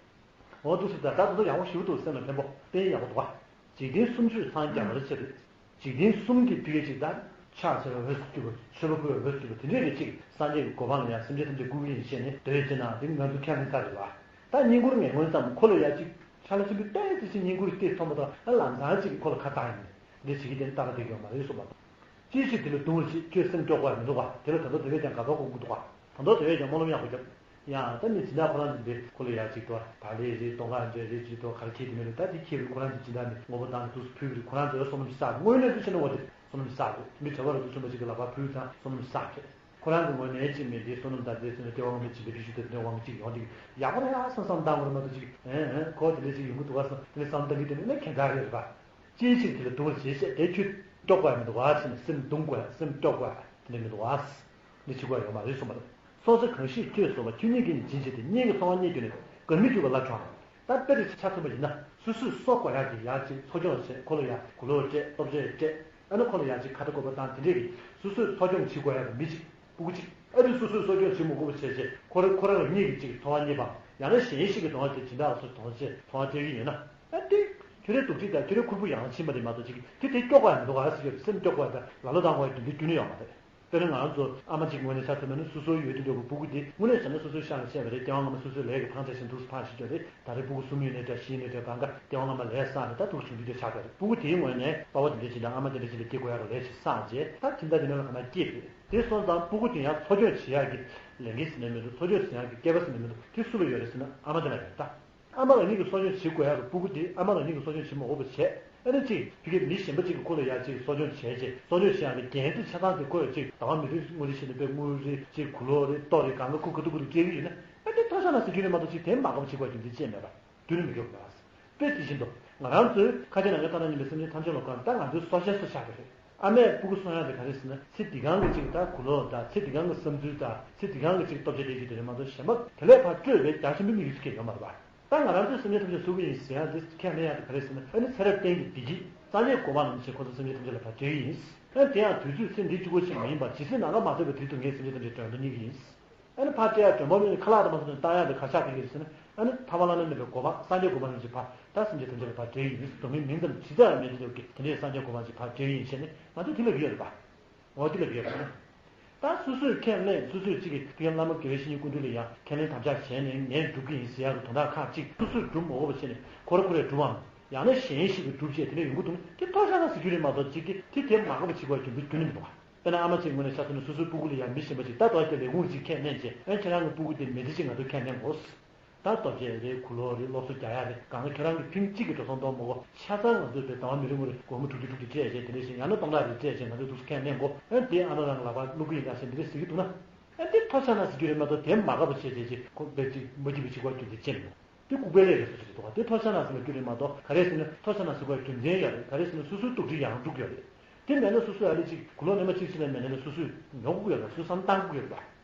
འོ་འདུག་སེ་ད་ད་དུང་ཡག་པོ་ཞེ་པོ་འདུག་སེམས་ལ་ཕན་པོ་དཔེ་ཡག་པོ་འདུག་བ། འཇིག་རྟེན་སུམ་ཅུ་སངས་རྒྱས་པར་བྱེད་དེ། འཇིག་རྟེན་གསུམ་གྱི་ཕི་གེ་ཅིག་ད་ཕྱག་འཚལ་བའི་འོས་སུ་གྱུར་པ་མཆོད་པ་ཕུལ་བའི་འོས་སུ་གྱུར་པ་དེ་འདྲས་རེ་ཅིག་སངས་རྒྱས་ཀྱི་གོ་འཕང་ལ་ཡང་སེམས་ཅན་ཐམས་ཅད་བཀུར་གྱི་ཡིན་ཞེས་ནས་འདོད་ཡོད་ཅེ་ན་འདི་ང་ཚོ་ཁས་ལེན་ཚར་རེད་བ། ད་བསྙེན་བཀུར་ངན་ངོན་ཙམ་ཁོ་ལ་ཡ་ཅིག་ཆ་ལ་ཆེན་པོའི་ཏོག་ཙམ་ཅིག་བསྙེན་བཀུར་སྟེ་ཐོན་པ་དང་ཨ་ལམ་སང་ཅིག་ཁོ་ལ་ཁ་བཏགས་ཡིན་འདི་བྱེད་ཀྱི་དེ་ནི་ལྟ་ན་བདེ་གི་ཡོད་མ་རེད་གསུངས་པ། ཅིའི་ཕྱིར་དེ་ལ་གདུང་བར་བྱེད་ཁྱོད་སེམས་སྐྱོ་དགོས་ཡ་མི་འདུག་བ། དེ་ལ་ད་དུང་དེ་བས་ཀྱང་དགའ་ཐོག་དགོས་ཀྱི་འདུག་བ། ད་དུང་དེ་བས་ཀྱང་སྨོན་ལམ་ཡག་པོ་རྒྱབ། ཡང་ད་ནི་སྦྱིན་བདག་ཁོ་རང་ཚོ་འདི་ཁོ་ལ་ཡག་ཅིག་ཏུ་བག་ལེབ་རེད་སྟོང་ཁ་འདྲ་རེད་ཅིག་ཏུ་ག་རེ་ཁྱེར་གྱི་མེད་རེད། ད་དེ་ཁྱེར་བའི་ཁོ་རང་ཚོ་སྦྱིན་བདག་ནི་དངོས་པོ་བཏང་ནས་དུས་སུ་ཕུལ་གྱི་རེད། ཁོ་རང་ཚོ་ཡང་བསོད་ནམས་བསགས་དངོས་གནས་དུ་བྱས་ན་འོ་དེ་བསོད་ནམས་བསགས་དགོས། མི་གྲྭ་པ་རུ་དུ་སོན་པ་ཅིག་གི་ལག་པ་ཕུལ་ཙང་བསོད་ནམས་བསགས་རེད། ཁོ་རང་གི་ངོས་ནས་ཅིག་མེད་དེ་བསོད་ནམས་དང་དེ་ཚོ་ནི་སྐྱེ་བ་སྔོན་མའི་སྦྱིན་པའི་ཤུགས་དེ་དེ་དབང་གཅིག་ཡོང་དེ་ཡག་པོ་རེད་ཨ་བསམ་བསམ་བཏང་བར་མ་གཏོགས་ཅིག་ཨེ་ཨེ་ཁོ་དེ་འདྲ་ཅིག་ཡོང་གི་འདུག་ག་བསམ་དེ་ནས་བསམ་བཏང་གི་དེ་ནི་ནི་གན་ད་རེད་པ། ཅིའི་ཕྱིར་དེ་ལ་གདུང་བར་བྱེད་ཅེས་དེ་ཁྱོད་སྐྱོ་དགོས་ཡ་མི་འདུག་ག་ཟེར་ནས་སེམས་གདུང་དགོས་ཡ་སེམས་སྐྱོ་དགོས་ཡ་དེ་འདྲ་མི་འདུག་ག་ཟེར་ནས་བྱེད་དགོས་ཡ་ཡོད་མ་རེད་གསུངས་པ་རེད། སྲོག་རྩ་གང་ཞིག་གཅོད་སོང་བ་ཁྱོད་ཉིད་ཀྱིས་ནི་སྦྱིན་བྱས་ཏེ། གཉེན་གྱི་ཚོགས་དབང་བརྙེས་གྱུར་ནས་དགར་མི་འགྱུར་བ་ལ་གྲོགས། ད་དཔེ་དེ་ཆ་མཚོན་པ་ཡིན་ན་སོ་སོས་གསོ་དགོས་ཡག་གི་ཡག་ཅིག་འཚོ་སྐྱོང་བྱས་ཁོ་ལ་ཡག་གུ་ལོག་སྤྲད་ལྟོ་ཆས་སྤྲད་ཨ་ནི་ཁོ་ལ་ཡག་ཅིག་ཁ་ཏ་བཀོད་པ་དང་དེ་འདྲས་ཀྱི་སོ་སོས་འཚོ་སྐྱོང་བྱེད་དགོས་ཡག་གི་མི་ཅིག་སྤུ་གུ་ཅིག་ཨ་རི་སོ་སོས་གསོ་སྐྱོང་བྱེད་མ་དགོས་པ་བྱས་རྗེས་ཁོ་ར་ཁོ་རང་ལ་གཉིད་ཀྱི་ཅིག་འཚོ་བ་རྙེད་པའམ་ཡང་ན་གཞན་ཞིག་གི་གདོང་བ་དེ་སྦྱིན་བདག་སོགས་གདོང་བྱས་འཚོ་བ་སྤྲད་ཀྱི་ཡོད་ན་ཨ་ཏི་ཁྱོད་རའི་སྡུག་ཁྲིད་དང་ཁྱོད་རའི་ཁུར་པོ་ཡང་ཕྱིན་པ་དེ་མ་གཏོགས་ཅིག་དེ་དེ་སྐྱོ་དགོས་ཡག་མི་འདུག་ག་ཟེར་གྱི་སེམས་སྐྱོ་དགོས་ཡག་དང་ལ་ལོ་བཏང་དགོས་ཡག་དེ་འདི་རྒྱུ་ནི་ཡོད་མ་རེད། དཔེར་ན་ང་རང་ཚོ་ཨ་མ་གཅིག་ངོས་ནས་ཆ་མཚོན་པ་ན་སོ་སོའི་ཡོད་དུས་འདྲ་བོ་སྤུ་གུ་དེ་དངོས་གནས་བྱས་ན་སོ་སོའི་ཤ་ལ་བཤད་པ་རེད། སྐྱེ་བ་སྔ་མ་སོ་སོའི་ལས་ཀྱི་ཐང་ཆད་ཕྱིན་འདུག་སེ་ཕར་ཤི་ཀྱང་རེད། ད་རེས་སྤུ་གུ་གསུམ་ཡོད་ནའི་འདྲ་བཞི་ཡོད་ནའི་འདྲ་གང་ག་སྐྱེ་བ་སྔ་མ་ལས་བསགས་ནས་ད་ཐུག་བྱུང་དུས་དེ་ཆགས་པ་རེད། སྤུ་གུ་དེའི་ངོས་ནས་དཔའ་བོ་དེ་འདྲ་ཅིག་དང་ཨ་མ་དེ་འདྲ་ཅིག་ལ་སྐྱེ་དགོས་ཡག་གི་ལས་ཅིག་བསགས་རྗེས་ད་ཁྱིམ་བདག་དེ་ནང་ལ་ག་ན་སྐྱེས་པས་དེ་སོང་ཙང་སྤུ་གུ་དེ་ཡང་འཚོ་སྐྱོང་བྱེད་ཡག་གི་ལས་འགན་ཟེར་ནས་མི་འདུག་འཚོ་སྐྱོང་བྱེད་ཡག་གི་སྐལ་པ་ཟེར་ནས་མི་འདུག་དེ་སུ་ལ་ཡོད་རེད་ཟེར་ན་ཨ་མ་དེ་ལ་ཡོད་ད། ཨ་མ་རང་ཉིད་ཀྱིས་གསོ་སྐྱོང་བྱེད་དགོས་ཡག་གི་སྤུ་གུ་དེ་ཨ་མ་རང་ཉིད་ཀྱིས་གསོ་སྐྱོང་བྱེད་མ་དགོས་པ་བྱས། ཨ་ནི་གཅིག་ཕ་གིར་མི་གཞན་པ་གཅིག་གིས་ཁོ་ལ་ཡག་ཅིག་གསོ་སྐྱོང་བྱས་རྗེས་གསོ་སྐྱོང་བྱེད་ཡག་གི་འགན་དེ་ཆ་ཚང་དེ་ཁོ་ཡོད་ཅིག་ཟླ་བ་མི་རེ་དངུལ་རེ་བྱས་ནས་དཔེ་དངུལ་རེ་གཅིག་གུ་ལོག་རེ་ལྟོ་རེ་གང་ག་ཁོ་ག་དུས་ག་དུས་སྤྲད་ཀྱི་ཡོད་ན་ཨ་ནི་ཐོ་ཤ་ན་ཟེར་རྒྱུ་རེད་མ་གཏོགས་ཅིག་དེ་མ་དགའ་པོ་བྱེད་དགོས་རྒྱུ་མཚན་ཅི་ཡང་མེད་པ་དུས་ནི་མི་འགྱུར་བ་མེད་པ། དཔེ་དེ་བཞིན་དུ་ང་རང་ཚོའི་ཁ་ཆེ་ནང་གི་ཐ་ན་ཉིན་པའི་སེམས་ཅན་ཐམས་ཅད་ལ་གང་ལྟར་ང་ཚོའི་གསོ་བྱའི་གསོ་ཆགས་པ་རེད། ཨ་མས་སྤུ་གུ་གསོ་ཡག་དེ་ག་རེ་ཟེར་ན་ཚེ་འདི་གང་གི་ཅིག་ད་གུ་ལོག་དང་ཚེ་འདི་གང་གི་བསམ་ཚུལ་དང་ཚེ་འདི་གང་གི་ཅིག་སྟོབས་ཆེ་དེ་ཅིག་དེ་རེད་མ་གཏོགས་གཞན་པ་དེ་ལས་ཕར་སྤྲོས་པའི་རྒྱ་ཆེན་པོའི་དམིགས་ཡུལ་ཅིག་ཡོད་མ་རེད་པ། ད་ང་རང་ཚོའི་སེམས་ཅན་ཐམས་ཅད་གསོ་གི་ཡིན་ཟེར་ཡག་འདི་ཁས་ལེན་ཡག་དེ་ག་རེ་ཟེར་ན་ཨ་ནི་ཚེ་རབས་གཏན་གྱི་བདེ་སྐྱིད་སངས་རྒྱས་གོ་འཕང་ལ་མི་ཆེ་ཁོ་ཚོ་སེམས་ཅན་ཐམས་ཅད་ལ་ཕར་སྤྲད་ཀྱི་ཡིན། ཨ་ནི་དེ་ཡང་དུས་ཚོད་ཚེ་འདི་གཅིག་པོ་ཞིག་མ་ཡིན་པར་ཇི་སྲིད་ནམ་མཁའ་མ་ཐོབ་པའི་དུས་སུ་ངས་སེམས་ཅན་ཐམས་ཅད་དོན་དུ་གཉེར་གྱི་ཡིན། ཨ་ནི་ཕར་སྤྲད་ཡག་མགྲོན་པོ་མིན་ཁ་ལག་དང་མ་སོང་ནས་བཏང་ཡག་དེ་ག་ཆགས་ཀྱི་ཡོད་ཟེར་ན་ཨ་ནི་ཐར་པ་བླ་ན་མེད་པའི་གོ་འཕང་སངས་རྒྱས་གོ་འཕང་ལ་ཅིག་ཕར་ད་སེམས་ཅན་ཐམས་ཅད་ལ་ཕར་སྤྲད་ཀྱི་ཡིན། སྡོམ་པའི་མིང་ཙམ་ཇི་ལྟར་ཡང་མེད་དེ་འདུག་གི་དེ་འདྲའི་སངས་རྒྱས་གོ་འཕང་ཅིག་ཕར་སྤྲད་ཀྱི་ཡིན་ཞེས་ནས་ང་ཚོས་དེ་ལབ་ཀྱི་ཡོད་རེད་པ། འོ་དེ་ལབ་ཀྱི་ཡོད་རེད་པ། ད་སོ་སོས་ཁས་ལེན་སོ་སོས་གཅིག་གིས་དེ་བླ་མ་དགེ་བའི་བཤེས་གཉེན་སྐུ་མདུན་ལ་ཡང་ཁས་ལེན་དམ་བཅའ་བྱས་ནས་ངས་སྒྲུབ་ཀྱི་ཡིན་ཟེར་ཡག་གི་དོན་དག་ཁག་ཅིག་སོ་སོས་སྒྲུབ་མ་དགོས་པ་བྱས་ནས་ཁོ་ར་ཁོ་རས་སྒྲུབ་བམ། ཡང་ན་གཞན་ཞིག་གིས་སྒྲུབ་བྱས་དེ་འདྲ་ཡོང་གི་འདུག་ན་དེ་ཐོ་ཤ་ན་ཟེར་རྒྱུ་རེད་མ་གཏོགས་གཅིག་གིས་དེ་དེ་མ་དགོས་པ་བྱེད་དགོས་རྒྱུ་འདུག་རྒྱུ་ནི་མི་འདུག་ག་དཔེར་ན་ཨ་མ་གཅིག་ངོས་ནས་ཆ་མཚོན་ན་སོ་སོའི་སྤུ་གུ་ལ་ཡང་མི་གཞན་པ་ཅིག་ད་དོ་སྐྱེ་ལས་ཁུངས་ཅིག་ཁས་ལེན་བྱས་ཨ་ཁྱེད་རང་གི་སྤུ་གུ་དེ་མི་ཚེ་གཅིག་ང་ཚོས་ཁས་ལེན་དགོས། ད་ལྟོ་ཆས་རེད་གུ་ལོག་རེད་སློབ་གསོ་རྒྱག་ཡ་རེད་གང་ག་ཁྱོད་རང་གི་ཐེངས་གཅིག་གི་འགྲོ་སོང་གཏོང་མ་དགོས་ཆ་ཚང་ང་ཚོས་དཔེ་ཟླ་བ་མི་རེ་ངོ་རེ་སྒོར་མོ་དྲུག་ཅུ་དྲུག་ཅུ་སྤྲད་བྱས་དེ་འདྲ་ཞིག་ཡང་ན་སྟོང་ཕྲག་རེ་སྤྲད་བྱས་ང་ཚོས་འདུག་སེ་ཁས་ལེན་དགོས་ཨ་དེ་ཨ་མ་རང་གི་ལག་པར་བླུག་གི་ཡིན་ད་ཟེར་འདི་འདྲ་ཟེར་གྱི་འདུག་ན། ཨ་འདི་ཐོ་ཤ་ན་ཟེར་རྒྱུ་རེད་མ་གཏོགས་དེ་མ་དགའ་པོ་བྱས་བྱས་ཅིག་ཁོ་དཔེ་ཅིག་མ་སྐྱིད་པ་བྱེད་དགོས་རྒྱུ་འདི་ཅི་མི་འདུག་དེ་ལྐུགས་པའི་ལས་རེད་ཟེར་ཞིག་འདུག་ག་དེ་ཐོ་ཤ་ན་ཟེར་ལ་རྒྱུ་རེད་མ་གཏོགས་ག་རེ་ཟེར་ན་ཐོ་ཤ་ན་ཟེར་དགོས་རྒྱུ་མཚན་ཡོད་རེད་ག་རེ་ཟེར་ན་སོ་སོའི་རྟོག་སྒྲིལ་ཡང་འགྲུབ་ཡོད་རེད། དེ་མེད་ན་སོ་སོའི་ཨ་ལེ་ཅིག་གུ་ལོག་ནས་མ་གཅིག་ཕྱིན་ནས་མེད་ན་སོ་སོས་ཉོ་དགོས་ཡོད་རེད་སོ་སོ་བསམ་བཏང་དགོས་ཡོད་རེད་པ།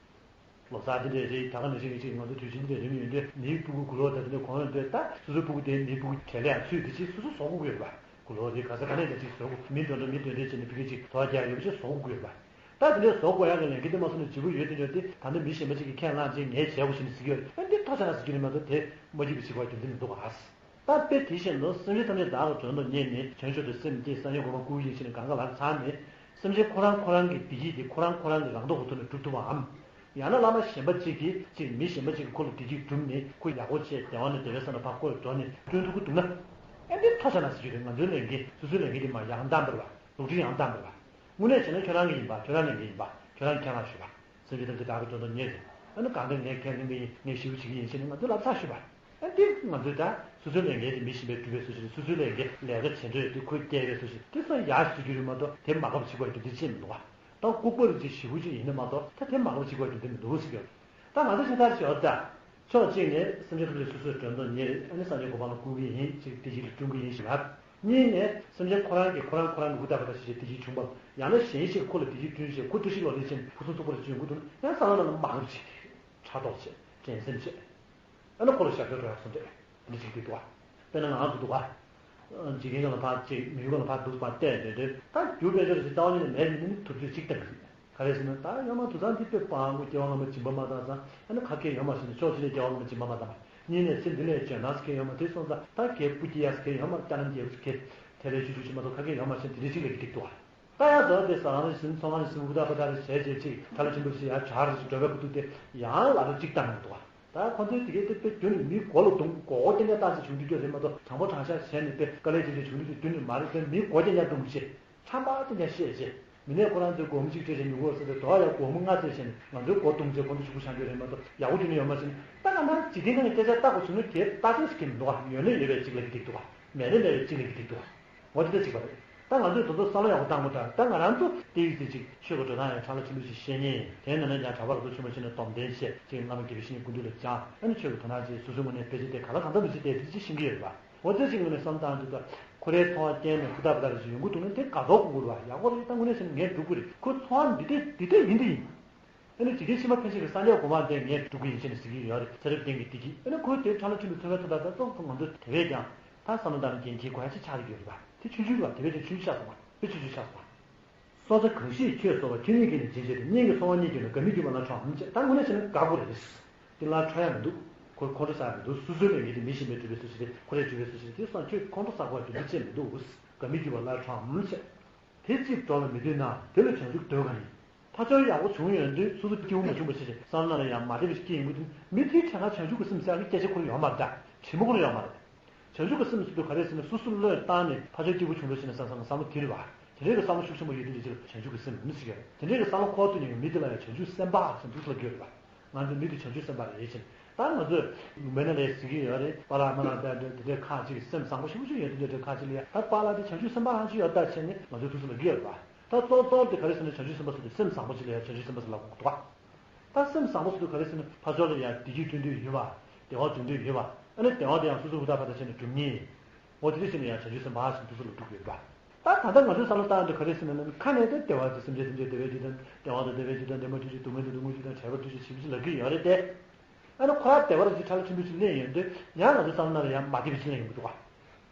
ལོ་གསར་དེ་འདྲས་རེད་ད་ག་ནང་བཞིན་གཅིག་ང་ཚོ་དུས་ཆེན་འདི་འདྲས་རིམ་ཡོད་དུས་མིའི་སྤུ་གུ་གུ་ལོག་ད་དེ་འདྲས་གོང་ཡོད་འདོད་ད་སོ་སོའི་སྤུ་གུ་དེ་མིའི་སྤུ་གུ་གྲལ་ལ་ཡང་ཚུད་དེ་ཅིག་སོ་སོ་བཟོ་དགོས་ཡོད་རེད་པ། གུ་ལོག་རེད་ག་ས་ག་ནས་ཀྱང་ཅིག་བཟོ་དགོས་མི་འདོད་འདོད་མི་འདོད་འདྲས་བྱས་ནས་ཕ་གི་ཅིག་དོ་རྒྱག་ཡོད་པ་ཅིག་བཟོ་དགོས་ཡོད་རེད་པ། ད་དེ་འདྲས་བཟོ་དགོས་ཡག་གི་ལས་འགན་དེ་མ་བཟོ་ན་ལྗིད་པོ་ཡོད་དེ་འདྲས་དེ་ད་ནི་མི་གཞན་པ་ཅིག་གིས་ཁས་བླངས་བྱས་ངས་བྱས་དགོས་ཞེས་ནས་ཟེར་གྱི་ཡོད་རེད་ཨ་འདི་ཐོ་ཆ་ན་ཟེར་རྒྱུ་རེད་མ་གཏོགས་དེ་མ་སྐྱིད་པ་བྱེད་དགོས་རྒྱུ་འདི་མི་འདུག་ག་ད་དཔེ་དེ་བཞིན་དུ་སེམས་ཅན་ཐམས་ཅད་བདག་གི་དོན་དུ་གཉེར་ནས་བྱང་ཆུབ་ཏུ་སེམས་བསྐྱེད་སངས་རྒྱས་གོ་འཕང་བཀུར་ཡིན་ཞེས་ནས་གང་ག་ལབ་ཚར་ནས་སེམས་ཅན་ཁོ་རང་ཁོ་རང་གི་བདེ་སྐྱིད་དེ་ཁོ་རང་ཁོ་རང་གི་རང་ཐོག་གི་ཐོག་ནས་སྒྲུབ་ཐུབ་པའམ། ཡང་ན་བླ་མ་གཞན་པ་གཅིག་གིས་ཅིག་མི་གཞན་པ་གཅིག་གིས་ཁོ་ལ་བདེ་སྐྱིད་བསྒྲུབས་ནས་ཁོ་ཡག་པོ་བྱས་བདེ་བ་ནས་བདེ་བའི་ས་ལ་ཕར་བཀོད་འགྲོ་ནས་བསྐྲུན་ཐུབ་ཀྱི་འདུག་ན། ཨེ་འདི་ཐོ་ཆ་ན་ཟེར་རྒྱུ་རེད་ང་ཚོའི་ལས་འགན་སོ་སོའི་ལས་འགན་དེ་མ་ཡང་དམ་པར་བ་ལུགས་མཐུན་ཡང་དམ་པར་བ། དངོས་གནས་བྱས་ན་ཁྱོད་རང་གི་ཡིན་པ་ཁྱོད་རང་ལས་འགན་ཡིན་པ། ཁྱེད་རང་ཁས་བླངས་ཞུས་པ། སེམས་ཅན་ཐམས་ཅད་བདག་གིས་བསྒྲུབས་དོ་ཉིད་ཟེར། ཨ་ནི་གང་ལྟར་ངས་ཁས་ལེན་གྱི་ཡིན། ངས་ཞེ་པོ་བྱེད་ཀྱི་ཡིན་ཟེར་ནས་ང་ཚོས་ལབ་ཚར་ཞུས་པ། ཨ་འདི་ང་ཚོས་ད་སོ་སོའི་ལས་འགན་དེ་མི་གཞན་པས་སྒྲུབ་པའི་སུ་ཞིག་རེད། སོ་སོའི་ལས་འགན་ལས་ཀ་བྱེད་འདོད་དེ་ཁོས་བསྐྱལ་བའི་སུ་ཞིག་དེ་སོང་ཡག་ཞིག་གྱུར་གྱི་རེད་མ་གཏོགས་དེ་མ་དགའ་བ་བྱེད་དགོས་རྒྱུ་དེ་ཅི་མི་འདུག་བ། ད་ལྐུགས་པ་རེད་ཅེས་ཞེ་པོ་ཅིག་ཡིན་ན་མ་གཏོགས་ད་དེ་མ་དགའ་བ་བྱེད་དགོས་རྒྱུ་དེ་མི་འདུག་ཟེར་གྱི་ཡོད། ད་ང་ཚོ་ཞེ་དྲག་ཞོར་ད། ཕྱོགས་གཅིག་ནས་སེམས་ཅན་ཐམས་ཅད་སོ་སོས་བསྒྲུབས་དོ་ཉིད་རེད། ཨ་ནི་སངས་རྒྱས་གོ་འཕང་ལ་བཀུར་གྱི་ཡིན་ཅེས་བདེ་སྐྱིད་ལ་བསྐྲུན་གྱི་ཡིན་ཞེས་ལབ། གཉིས་ནས་སེམས་ཅན་ཁོ་རང་གིས་ཁོ་རང་ཁོ་རང་གི་ཧུར་ཐག་པ་དང་ཞེས་བྱས་བདེ་སྐྱིད་བྱུང་བ། ཡང་ན་གཞན་ཞིག་ཁོ་ལ་བདེ་སྐྱིད་བསྐྲུན་བྱས་ཁོ་བཀྲ་ཤིས་ལོ་ལེགས་བྱས་ནས་ཕུན་སུམ་ཚོགས་པ་ཞིག་འབྱུང་གི་འདུག་ན་ཡང་བསམ་བློ་ནང་ལ་མ་འགབ་བྱས་ཕྲག་དོག་བྱས་འགྲན་སེམས་བྱས། ཨ་ནི་ཁོ་ལ་ཞབས་ཏོག་སྤྲོད་ཡག་སོང་དེ་འདི་གཅིག་འདུག་བ། དཔེར་ན་ང་འདུག་བ། འཇིག་རྟེན་སྒང་ལ་ཕར་གཅིག་མི་ཡུལ་སྒང་ལ་ཕར་འདུག་པ་བལྟས་འདོད་འདོད་ད་རྒྱུ་དཔལ་འབྱོར་ཞིག་རྩ་བ་ཉིད་ནས་མེད་ནི་ཐུབ་ཚོད་གཅིག་ལྟ་གི་རེད། ག་རེ་ཟེར་ན་ད་ཡང་མ་དུད་ཚང་འདི་དཔེ་སྤང་དགོས། སྐྱེ་བ་སྔ་མ་སྦྱིན་པ་མ་བཏང་ཙང་ཨ་ནི་ཁ་སྐད་ཡོད་མ་ཟེར་ནས་ཕྱོགས་གཅིག་ནས་སྐྱེ་བ་སྔ་མ་སྦྱིན་པ་མ་བཏང་བ། གཉིས་ནས་ཚེ་འདི་ལས་འཇོན་ཐང་ཟེར་མཁན་ཡོད་མ་དེ་སོང་ཙང་ད་གའི་སྤུ་སྐྱེས་ཡག་ཟེར་མཁན་ཡོད་མ། སྐྱ་ནམ་རྒྱལ་པོ་ཟེར་མཁན་དེ་ལས་ཆུང་ཆུང་ཞིག་མ་གཏོགས་ཁ་སྐད་ཡོད་མ་ཟེར་དེ་འདྲ་ཅིག་ལ་གི་སྡིག་འདུག་བ། ད་ཡང་འཛོམས་ཏེ་ཟ་ཁང་ནས་ཟིན་ཚོང་ཁང་ནས་ཟིན་ཧུར་ཐག་པ་ཐག་རེ་བྱས་རྗེས་ཅིག་ཐ་ལ་ཆེན་པོ་ཞིག་ཡར་བྱ་རེ་ཞིག་འགྲོ་བའི་ཁུ་ཐུག་དེ་ཡང་ལ་ལུ་གཅིག་བཏང་མི་འདུག་བ། ད་ཁོ་ཚོའི་དེ་གའི་དེ་དཔེ་རྒྱུ་ནི་མི་མགོ་ལ་རྡུང་མགོ་སྐོར་རྐྱང་རྐྱང་བཏང་ཞིག་བྱུང་དུས་སྐྱོ་རེད་མ་གཏོགས་དྲང་པོ་དྲང་བཞག་བྱས་ནས་དཔེ་དཀའ་ལས་ཆེ་ཆེ་བྱུང་དུས་དེ་རྒྱུ་ནི་མ་རེད། དེ་མི་མགོ་རྐྱང་རྐྱང་རྡུང་བྱས་ཁྲམ་པ་རྐྱང་རྐྱང་བཤད་བྱས་མི་ནས་ཁོ་རང་ཚོའི་སྒོར་མོ་གཅིག་སྤྲད་བྱས་མི་དགོས་ཟེར་ཏེ་དོ་ཡ་སྒོར་མོ་ལྔ་སྤྲད་བྱས་ནས་ང་ཚོའི་མགོ་རྡུང་བྱས་ཁོ་ཚོ་ཕྱུག་པོ་ཆགས་རྒྱུ་རེད་མ་གཏོགས་ཡག་པོ་རྒྱུ་ནི་ཡོད་མ་བྱས་ནས་ད་ག་ནང་འཇིག་རྟེན་སྒང་གི་སྐད་ཆ་ལྟ་དགོས་བྱུང་ན་དེ་ལྟ་ཚུལ་ཞིག་གི་མི་འདུག་བ། ཡོད་ན་ཡོད་པའི་གཅིག་ལ་གི་སྡིག་འདུག་བ། མེད་ན་མེད་པའི་གཅིག་ལ་གི་སྡིག་འདུག་བ། འོ་དེ་འདྲ་ཅིག་པ་རེད། ད་ང་ཚོས་དེ་ཚོ་བསམ་བློ་ཡག་པོ་བཏང་དགོས། ད་ད་ང་རང་ཚོ་དེ་ཡིག་ཚད་ཅིག་ཆོས་ཀྱི་འགྲོ་སྟངས་ཡང་ཁྲ་ལ་ཆེན་པོ་ཞིག་བཤད་མཁན་ཡིན། དེའི་ནང་ནས་ཀྱང་གྲྭ་པ་རབ་ཏུ་ཆེན་པོ་ཞིག་ནས་སྡོམ་ལྡན་བཤད་ཅིག་བླ་མ་དགེ་བའི་བཤེས་གཉེན་སྐུ་མདུན་ལ་སྦྱངས། ཨ་ནི་ཆོས་ཀྱི་དོ་སྣང་བྱས་སོ་སོའི་ངོས་ནས་དཔེ་ཆ་དེ་ག་ལ་གང་འཚམ་མི་ཆེ་དེ་དེ་ཅིག་ཤེས་ཀྱི་ཡོད་རེད་པ། འོ་དེ་ཅིག་ངོས་ནས་བསམ་བཏང་དུས་ད་ཁོ་རའི་ཚོར་བ་སྐྱེས་ནས་ཧུར་ཐག་ཧུར་ཐག་རེ་ཞིག་ཡོང་གི་འདུག་ན་དེ་དགའ་ཚོར་དགོས་ཀྱི་རེད་པ། ཡག་པོ་རེད། ད་དངོས་གནས་བྱས་ན་ངས་སྒྲུབ་དགོས་རེད། ཁོ་ཚོར་བ་འདི་འདྲས་འདི་འདྲས་ཡིན་འདི་ཡིན། ཨ་ནི་འཇིག་རྟེན་ཕྱི་མ་ཕན་ཆད་ཀྱི་སངས་རྒྱས་གོ་འཕང་དེ་ངས་སྒྲུབ་ཀྱི་ཡིན་ཟེར་ནས་ཟེར་གྱི་ཡོད་རེད། ཚེ་རབས་གཏན་གྱི་བདེ་སྐྱིད། ཨ་ནི་ཁོས་དེ་ཁྲ་ལ་ཆེན་པོའི་ཚོར་བའི་ཐོག་ལ་ད་ཙོག་ཙོག་ང་ཚོས་དེ་བས་ཀྱང་ད་བསམ་བློ་བཏང་ན་འགན་འཁྱེར་དགོས་ཡ་ཅིག་ཆགས་ཀྱི་ཡོད་རེད་པ། དེ་ཆུང་ཆུང་རེད་པ། དེ་བས་ཀྱང་ཆུང་ཆུང་ཆགས་སོང་བ། དཔེ་ཆུང་ཆུང་ཆགས་སོང་བ། སྲོག་རྩ་གང་ཞིག་ཁྱོད་སོགས་པ་ཁྱོད་ཉིད་ཀྱིས་ནི་བྱིན་བྱས་ཏེ། སྙན་གྱི་ཚོར་བ་སྙན་གྱིས་ནི་དགའ་མི་བསྐྱུར་བ་ལ་ཁྲོའམ་ཅེས། ད་དངོས་གནས་བྱས་ན་དགའ་དགོས་རེད། དེ་ལ་ཁྲོ་ཡ་མི་འདུག་ཁོ་ཁོང་ཁྲོ་ཟ་ཡ་མི་འདུག་སོ་སོའི་ལས་འགན་དེ་མི་གཞན་པས་སྒྲུབ་པའི་སུ་ཞིག་རེད། ཁོ་རས་སྒྲུབ་པའི་སུ་ཞིག་རེད། དེ་སོང་ཁྱོད་ཁོང་ཁྲོ་ཟ་དགོས་པ་རྒྱུ་མཚན་ཅི་མི་འདུག་དགའ་མི་བསྐྱུར་བ་ལ་ཁྲོའམ་ཅེས། དེ་གཅིག་འགྲོ་ལ་མི་འདོད་ན་དེ་ལ་བྱང་ཆུབ་འདོད་གང་ཡིན། ཕ་ཆོས་ཡག་པོ་བྱུང་ཡོང་དུས་སོ་སོ་སྐྱིད་པོ་མ་བྱུང་བ་ཞིག་བསམ་བློ་ལ་ཡང་མ་བདེ་བ་ཞིག་སྐྱེ་ཡོང་གི་འདུག་མི་དེའི་གྲས་ཁ་བྱང་ཆུབ་ཀྱི་སེམས་ཟེར་ཡག་གི་སྐད་ཆ་ཁོ་རང་ཡོད་མ་རེད། ད་དྲི་མ་ཁོ་རང་ཡོད་མ་རེད། བྱང་ཆུབ་ཀྱི་སེམས་ཟེར་དུས་ག་རེ་ཟེར་ན་སོ་སོ་བློས་བཏང་ནས་ཕ་ཆོས་སྐྱིད་པོ་བྱུང་འགྲོ་ཞེས་ནས་བསམ་བསམ་བསམ་བློ་དེ་རེད་པ། དེ་འདྲའི་གི་བསམ་བློ་ཤུགས་ཆེན་པོ་ཡོད་དུས་དེ་ཅིག་ལ་བྱང་ཆུབ་ཀྱི་སེམས་མི་ཟེར་གི་རེད། དེ་འདྲའི་གི་བསམ་བློ་འཁོར་ཐུབ་མཁན་གྱི་མི་དེ་ལ་ཡང་བྱང་ཆུབ་སེམས་དཔའ་ཟེར་འདུག་ལབ་ཀྱི་ཡོད་རེད་པ། ང་ཚོ་མི་དེ་བྱང་ཆུབ་སེམས་དཔའ་རེད་ཅེས། ད་ང་ཚོས་མི་སྣ་ལས་ཟེར་གྱི་ཡོད་རེད། པཱ་ལགས་མ་ལགས་དེ་འདྲ་དེ་འདྲའི་ཁག་ཅིག་སེམས་བཟང་པོ་ཞེ་པོ་ཅིག་ཡོད་དེ་འདྲ་ཁག་ཅིག་ལ་ཡ། ད་པཱ་ལགས་དེ་བྱང་ཆུབ་སེམས་དཔའ་རང་ཅིག་ཡོད་ད་བྱས་ནས་ང་ཚོས་ཐུགས་སུ་ལབ་ཀྱི་ཡོད་རེད་པ། ད་གཙོ་གཙོ་དེ་ག་རེ་ཟེར་ན་བྱང་ཆུབ་སེམས་དཔའ་ཟེར་དུས་སེམས་བཟང་པོ་ཅིག་ལ་ཡ་བྱང་ཆུབ་སེམས་དཔའ་ཟེར་ལབ་དགོས་འདུག་ག་ད་སེམས་བཟང་པོ་ཟེར་དུས་ག་རེ་ཟེར་ན་ཕ་ཆོས་ལ་ཡང་བདེ་སྐྱིད་སྐྲུན་འདོད་ཡོད་པ། བདེ་བ་འདོད་འདོད་ཡོད་པ། ཨ་ནི་བདེ་བ་དེ་ཡང་སོ་སོ་ཧུར་ཐག་པ་ཐག་བྱས་ནས་སྒྲུབ་མཁན། འོ་དེ་འདྲ་བྱས་ནས་ཡང་བྱང་ཆུབ་སེམས་དཔའ་ཞེས་འདུག་སེ་ལབ་འདུག་ཡོད་པ། ད་ད་ལྟ་ང་ཚོའི་བསམ་བློ་བཏང་དུས་ག་རེ་ཟེར་ན་ནི་ཁ་ནས་ད་བདེ་བ་དེ་སེམས་ཅན་ཐམས་ཅད་བདེ་བའི་འཇིག་རྟེན་བདེ་བ་དང་བདེ་བའི་འཇིག་རྟེན་བདེ་མ་ཐུག་ཅིག་སྡུག་བསྔལ་དང་སྡུག་བསྔལ་ཅིག་དང་བྲལ་བ་ཐུག་ཅིག་ཞེས་པ་ཅིག་ལབ་ཀྱི་ཡོད་རེད་དེ། ཨ་ནི་ཁོ་རང་བདེ་བ་རང་ཅིག་ཁྲ་ལ་ཆེན་པོ་ཅིག་གླེང་ཡོང་དུས་ཡང་ང་ཚོའི་བསམ་བློ་ནང་ལ་ཡང་མ་བདེ་བ་ཅིག་གླེང་ཡོང་གི་འདུག་བ།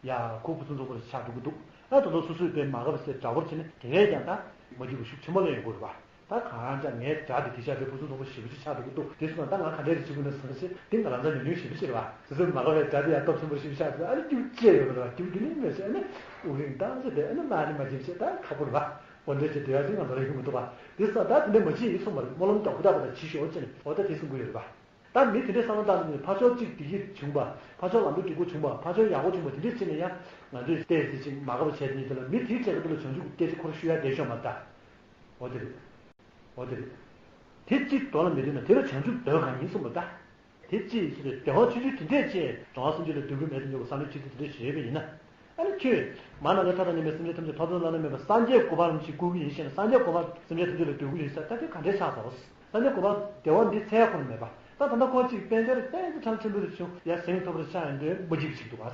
ཡ་ཁོ་ཕུན་སུམ་ཚོགས་པ་ཞིག་ཆགས་འགྲོ་གི་འདུག་ཨ་ད་དུང་སོ་སོས་དཔེ་མ་དགའ་བ་ཟེར་འདྲ་པོར་བྱས་ནས་དེ་བས་ཀྱང་ད་མ་འགྲིག་པ་ཤུགས་ཆེན་པོ་གླེང་ཡོང་གི་རེད་བ། ད་གང་ལྟར་ངའི་དགྲ་དེ་དེ་ཤ་དེ་ཕུན་སུམ་ཚོགས་པ་ཞེ་པོ་ཅིག་ཆགས་འགྲོ་གི་འདུག་དེ་སོང་ན་ད་ང་ག་འདྲས་རེ་བྱེད་དགོས་ན་བཟང་ཞེས་དེ་ང་རང་ཚོ་ཉུང་ཉུང་ཞེ་པོ་ཅིག་རེད་བ། སོ་སོའི་མ་དགའ་བའི་དགྲ་དེ་ཡང་སྟོབས་ཆེན་པོ་ཞེ་པོ་ཆགས་འདུག་ཨ་ནི་སྐྱུག་བཅད་ཡོད་པ་རེད་བ། སྐྱུག་རྒྱུ་ནི་མེད་ཟེར། ཨ་ནི་དབུགས་རིང་བཏང་ཟེར་ཏེ་ཨ་ནི་ལག་ནི་མ་བྱིན་ཟེར། ད་ཁག་པོ་རེད་བ། འོ་འདྲས་ཅིག་དེ་ཡང་ཅིག་ང་ཚོ་ལ་ཡོང་གི་མི་འདུག་བ། དེ་སོང་ད་དེ་འདྲས་མ་བྱེད་ཡིན་གསུངས་པ་རེད། སྨོན་ལམ་རྒྱག་ཧུར་ཐག་པ་དང་བྱེད་ཤོག་ཅེས་ནས་འོ་ད་དེ་གསུང་གི་ཡོད་རེད་བ། ད་མི་དེ་འདྲའི་བསམ་བློ་བཏང་ནས་ཕར་ཕྱོགས་གཅིག་བདེ་སྐྱིད་བྱུང་བ། ཕར་ཕྱོགས་ལམ་འགྲོ་སྒྲིག་པོ་བྱུང་བ། ཕར་ཕྱོགས་ཡག་པོ་བྱུང་བ། དེ་འདྲའི་ཕྱིར་ནས་ཡང་ང་ཚོས་བལྟས་ཚེ་ཅིག་མ་དགའ་བ་བྱས་ནས་དེ་ལ་མི་དེའི་གྲས་ཀྱི་དེ་ལ་བྱང་ཆུབ་ཀྱི་སྐད་ཆ་ཁོ་རང་ཤོད་ཡ་བསྡད་ཤོག་མ་གཏོགས། འོ་དེ་རེད། འོ་དེ་རེད། དེ་གཅིག་འདོད་ལ་མི་འདོད་ན་དེ་ལ་བྱང་ཆུབ་འདོད་གང་ཡིན་གསུངས་པ་ད། དེ་གཅིག་ཟེར་ཏེ་བདེ་བ་ཆུང་ཆུང་དེ་འདྲས་ཅིག་གྲོང་བ་སེམས་ཅན་ལ་འདོད་ཀྱི་མེད་དུ་འགྱུར་བ་བསམ་བློའི་ཆེད་དུ་དེ་འདྲས་བྱས་པ་ཡིན་ན། ཨ་ནི་ཁྱོད། མ་ན་ལས་ཐ་དང་ཉེ་མའི་སེམས་ཅན་ཐམས་ཅད་ཐོབ་ཐང་བླ་ན་མེད་པ་སངས་རྒྱས་གོ་འཕང་རིན་པོ་ཆེ་བཀུར་གྱི་ཡིན་ཞེས་ན་སངས་རྒྱས་གོ་འཕང་སེམས་ཅན་ཐམས་ཅད་ལ་འདོད་ཀྱི་ཡིན་ཟེར་ད་དེ་ག་འདྲས་ཆགས་སོང་། སངས་རྒྱས་གོ་འཕང་བདེ་བ་འདི་འཚོལ་ཁོ་ན་མེད་པ། ད་ད་ལྟ་ཁོ་གཅིག་དཔལ་འབྱོར་ཏན་ཏན་ཁྲ་ལ་ཆེན་པོ་རེ་བྱུང་ཡ་ཟིང་ཐོབ་རེ་ཆགས་ཡོང་དུས་མ་འཇིགས་པ་ཞིག་འདུག་བ།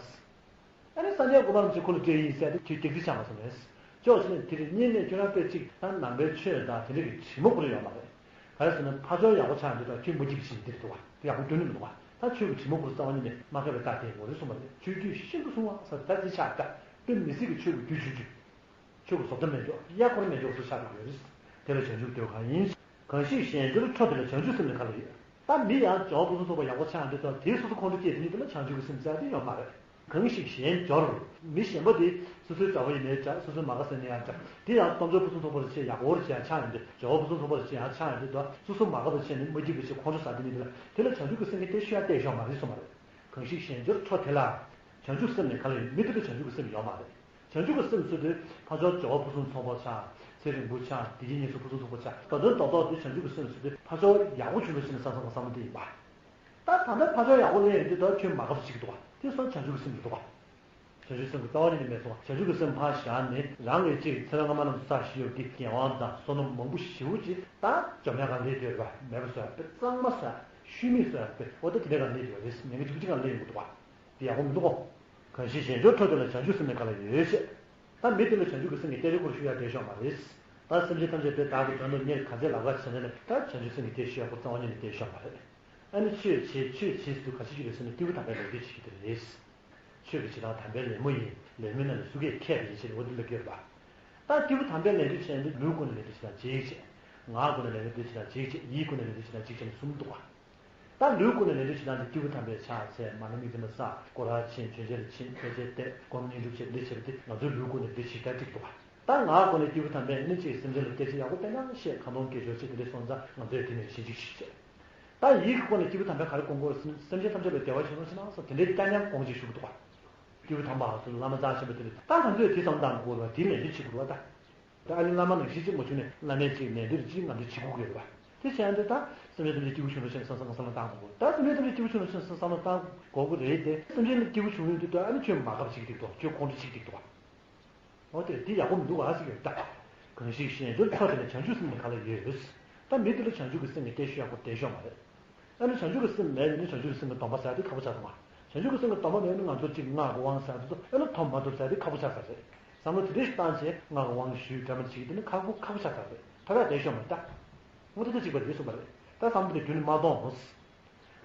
ཨ་ནི་སངས་རྒྱས་གོ་འཕང་རིན་པོ་ཆེ་ཁོ་ལ་སྤྲད་ཡིན་ཟེར་ཏེ་ཁྱོད་སྐྱིད་ཚིག་ཆགས་མ་སོང་ངས། ཕྱོགས་གཅིག་ནས་དེ་རེད། གཉིས་ནས་ཁྱོད་རང་དཔེ་གཅིག་ད་ནང་པའི་ཆོས་དང་དེ་འདྲ་གི་དྲི་མ་ཁོ་རང་ཡོད་མ་རེད། ག་རེ་ཟེར་ན་ཕ་ཕྱོགས་ཡག་པོ་ཆགས་འདུག་ད་ཁྱོད་མ་འཇིགས་པ་ཞིག་འདིར་འདུག་བ། དེ་ཡག་པོ་སྟོན་ནི་མི་འདུག་བ། ད་ཆོས་ཀྱི་དྲི་མ་ཁོ་རང་རྩ་བ་ཉིད་ནས་མ་ཁེགས་པའི་རྟགས་དེ་ངོ་རེ་གསུངས་པ་རེད། ཆོས་བརྒྱུད་ཤིན་ཏུ་བཟང་བ་ཟེར་ད་དེ་ཆགས་ད་དཔེ་མི་སྲིད་ཀྱི་ཆོས་ཀྱི་བརྒྱུད་ཆོས་བརྒྱུད། ཆོས་ཀྱི་བཟོ་ལྟ་མེད་འཇོག་གཡའ་འཁོར་མེད་འཇོག་སུ་ཆགས་འགྲོ་གི་ཡོད་རེད། དེ་ལ་བྱང་ཆུབ་འདོད་གང་ཡིན། གང་ཞིག་གཞན་འབྱོར་འཕྲོ་དེ་ལ་བྱང་ཆུབ་སེམས་ནི་ག་ལ་ཡོད། ད་མི་ཡང་ཇོ་བོ་ཕུན་སུམ་ཚོགས་པ་ཡག་པོ་ཆགས་འདི་ཚོ་དེའི་སོ་སོ་ཁོང་ཁྲོ་སྐྱེས་དེ་ཉིད་དེ་ལ་བྱང་ཆུབ་ཀྱི་སེམས་ཟེར་དེ་ཡོད་མ་རེད། གང་ཞིག་གཞན་འབྱོར། མི་གཞན་པ་དེ་སོ་སོའི་གྲྭ་པ་ཡིན་ནའི་འདྲ། སོ་སོའི་མ་དགའ་ཟེར་ནའི་ཡང་འདྲ། དེ་ཡང་སྟོབས་འབྱོར་ཕུན་སུམ་ཚོགས་པ་རེ་བྱས་ཡག་པོ་རེ་བྱས་ཡང་ཆགས་ཡོང་དུས་ཇོ་བོ་ཕུན་སུམ་ཚོགས་པ་རེ་བྱས་ཡང་ཆགས་ཡོང་དུས་དོ་སོ་སོ་མ་དགའ་བ་བྱས་ནས་མ་འཇིགས་པ་བྱས་ཁོང་ཁྲོ་ཟ་དེ་ཉིད་དེ་ལ་དེ་ལ་བྱང་ཆུབ་ཀྱི་སེམས་ཀྱི་དེ་ཤོད་ཡ་གཏད་ཤོག་མ་རེད་གསུངས་པ་རེད། གང་ཞིག་གཞན་འབྱོར་འཕྲོ་དེ་ལ། བྱང་ཆུབ་སེམས་ནི་ག་ལ་ཡོད། མི་དེ་ལ་བྱང་ཆུབ་ཀྱི་སེམས་ཡོད་མ་རེད། བྱང་ཆུབ་ཀྱི་སེམས་ཟེར་དུས་ཕ་ཕྱོགས་ཇོ་བོ་ཕུན་སུམ་ཚོགས་པ་ཆགས། ཚེ་རིང་པོ་ཆགས། བདེ་སྐྱིད་ཉེར་ཞག་ཕུན་སུམ་ཚོགས་པོ་ཆགས། ད་དུང་རྡོག་རྡོག་དེ་བྱང་ཆུབ་ཀྱི་སེམས་ཟེར་དུས་ཕར་ཕྱོགས་ཡག་པོ་བྱུང་འགྲོ་ཞེས་ནས་བསམ་བསམ་བསམ་བློ་དེ་ཡིན་པ། ད་ད་ལྟ་ཕར་ཕྱོགས་ཡག་པོ་སླེབས་ཡོང་དུས་ད་ཁྱོད་མ་དགའ་བ་ཅིག་འདུག་བ། དེ་སོགས་བྱང་ཆུབ་ཀྱི་སེམས་མི་འདུག་བ། བྱང་ཆུབ་སེམས་ཀྱི་རྩ་བ་ཉིད་ནས་མེད་སོང་བ། བྱང་ཆུབ་ཀྱི་སེམས་ཕར་བཞག་ནས་རང་གི་ཅིག་ཚེ་རབས་སྔ་མ་རྣམས་སུ་བསགས་བཞིན་ཡོད་ཀྱི་དགེ་དབང་དང་བསོད་ནམས་མང་པོ་ཞེ་པོ་ཅིག་ད་འཇོམས་ཡག་ག་སླེབས་ཡོད་རེད་བ། མེད་པ་བཟོ་ཡག་དཔེ་གཙང་མ་བཟོ་ཡག་ཤུལ་མེད་བཟོ་ཡག་དཔེ་འོ་ད་དེ་འདྲ་ག་སླེབས་ཡོད་རེད། ཉེན་ཁ་ཆུང་ཆུང་ག་སླེབས་ཡོང་གི་འདུག་བ། དེ་ཡག་པོ་མི་འདུག་གོ། གང་ཞིག་གཞན་འབྱོར་འཕྲོག་དེ་ལ་བྱང་ཆུབ་སེམས་ནི་ག་ལ་ཡོད་ཅེས། ད་མི་དེ་ལ་བྱང་ཆུབ་ཀྱི་སེམས་ཀྱི་གཏེར་ཆོས་སྐོར་ཞུ་ཡག་དེ་ཤོག་མ་རེད། ད་སེམས་ཅན་ཐམས་ཅད་པའི་བདག་གི་དོན་དུ་གཉེར་ག་ཚད་ལབ་ག་བྱས་ནས་ད་བྱང་ཆུབ་སེམས་ཀྱི་གཏེར་ཞུ་ཡག་པོ་རྩ་བ་ཉིད་ནས་དེ་ཤོག་མ་རེད། ཨ་ནི་ཆོས་བྱེད་ཆོས་བྱེད་ཟེར་དུས་ག་ཅི་ཞིག་རེད་ཟེར་ན་སྐྱེས་བུ་དམ་པའི་ལས་འབྲས་བྱེད་ཀྱི་དེ་རེད། ཆོས་ཀྱི་བྱེད་སྟངས་དམ་པའི་ལད་མོ་ཡིན། ལད་མོའི་ནང་ནས་སུ་སྐད་མཁས་པ་ཡིན་ཞེས་འོ་འདི་ལ་སྐྱོར་བ། ད་སྐྱེས་བུ་དམ་པའི་ལས་འབྲས་བྱས་ན་ལུས་ཀུན་ནས་ལས་འབྲས་བྱེད་སྟངས་གཅིག་བྱེད། ངག་ཀུན་ནས་ལས་འབྲས་བྱེད་སྟངས་གཅིག་བྱེད། ཡིད་ཀུན་ནས་ལས་འབྲས་བྱེད་སྟངས་གཅིག་བྱེད་ནས་གསུམ་འདུག་བ། ད་ལུས་ཀུན་ནས་ལས་འབྲས་བྱེད་སྟངས་དེ་སྐྱེས་བུ་དམ་པས་ཕྱག་འཚལ། མ་ཎི་དམིགས་བརྩེ་མ་བསགས། སྐོར་ར་ཕྱིན། མཆོད་མཇལ་ཕྱིན། ཕལ་ཆེར་བལྟས། སྒོམ་བརྙན་སྒྲུབ་བྱས། འདི་བྱས་པ་དེ་ང་ཚོའི་ལུས་ཀུན་ནས་འདི་བྱེད་སྟངས་གཅིག་འདུག་བ། ད་ངག་ཀུན་ནས་སྐྱེས་བུ་དམ་པས་ནི་གཅིག་སེམས་ཅན་ལ་སྐྱེ་འཆི་ཡག་པོ་དཔེ་ཉག་བཤད། ཁ་འདོན་དགེ་སྦྱོར་བྱེད། དེ་འདྲ་སོང་ཙང་ང་ཚོས་དེ་ནས་ཞིབ་འཇུག་ཞིག་བྱེད། ད་ཡིད་ཀྱི་སྒོ་ནས་སྐྱེས་བུ་དམ་པས་ག་རེ་དགོངས་དགོས་རེད་ཟེར་ན་སེམས་ཅན་ཐམས་ཅད་ལ་བདེ་བ་བྱུང་རོགས་ཞེས་གནང་སོགས་དེ་འདྲའི་སྐྱབས་མཉམ་དགོངས་ཅེས་ཞུ་གི་འདུག་བ། སྐྱེས་བུ་དམ་པ་ཚོ་བླ་མ་རྩ་ཆེན་པོ་དེ་རེད། ད་ང་ཚོས་དེ་བསམ་བློ་བཏང་དགོས་ལ་དེའི་ལས་འགན་བྱེད་དགོས་པ་ད། ད་ཨ་ནི་བླ་མ་ནང་བཞིན་གཅིག་མ་བྱུང་ནས་བླ་མས་གཅིག་ལས་འདིར་གཅིག་ང་ཚོས་བྱེད་དགོས་ཀྱི་རེད་བ། དེ་བྱས་ཡང་དེ་ད་སེམས་ཅན་ཐམས་ཅད་སྐྱིད་པོ་བྱུང་རོགས་ཞེས་བསམ་བསམ་བློ་བཏང་དགོས། ད་སེམས་ཅན་ཐམས་ཅད་སྐྱིད་པོ་བྱུང་རོགས་ཞེས་བསམ་བསམ་བློ་བཏང་དགོས་ཀྱི་རེད་དེ། སེམས་ཅན་ལ་སྐྱིད་པོ་བྱུང་ཡོང་དུས་ད་ཨ་ནི་ཁྱོད་མ་དགའ་བ་ཅིག་འདུག་དོ། ཁྱོད་ཁོང་ཁྲོ་ཅིག་འདུག་དོ། འོ་དེ་དེ་ཡག་པོ་མི་འདུག་ཨ་ཟེར་གྱི་རེད་ད། གང་ཞིག་གཞན་འབྱོར་འཕྲོག་དེ་ལ་བྱང་ཆུབ་སེམས་ནི་ག་ལ་ཡོད། ད་མི་དེ་ལ་བྱང་ཆུབ་ཀྱི་སེམས་ཀྱི་གཏེར་ཞུ་ཡག་པོ་དེ་ཤོག་མ་རེད། ཨ་ནི་བྱང་ཆུབ་ཀྱི་སེམས་མེད་ནས་ནི་བྱང་ཆུབ་ཀྱི་སེམས་ཀྱི་སྡོམ་པ་ཟེར་དེ་ཁག་པོ་ཆགས་སོང་ང་། བྱང་ཆུབ་ཀྱི་སེམས་ཀྱི་སྡོམ་པ་མེད་ནི་ང་ཚོ་གཅིག་སྔགས་ཀྱི་དབང་ཟེར་དེ་ཚོ་ཨ་ནི་ཐོབ་མ་ཐོབ་ཟེར་དེ་ཁག་པོ་ཆགས་ས་རེད། བསམ་བློ་དེ་འདྲ་ཞིག་བཏང་བྱས་སྔགས་ཀྱི་དབང་ཞུས་འདྲ་མི་བྱེད་ཀྱི་དེ་ནི་ཁག་པོ་ཁག་པོ་ཆགས་ས་རེད། ཐོབ་ཡག་དེ་ཤོག་མ་རེད་ད། དངོས་གྲུབ་ད་གཅིག་པ་རེད་གསུངས་པ་རེད། ད་བསམ་བློ་དེ་རྒྱུན་ནས་མ་གཏོང་ངོ་།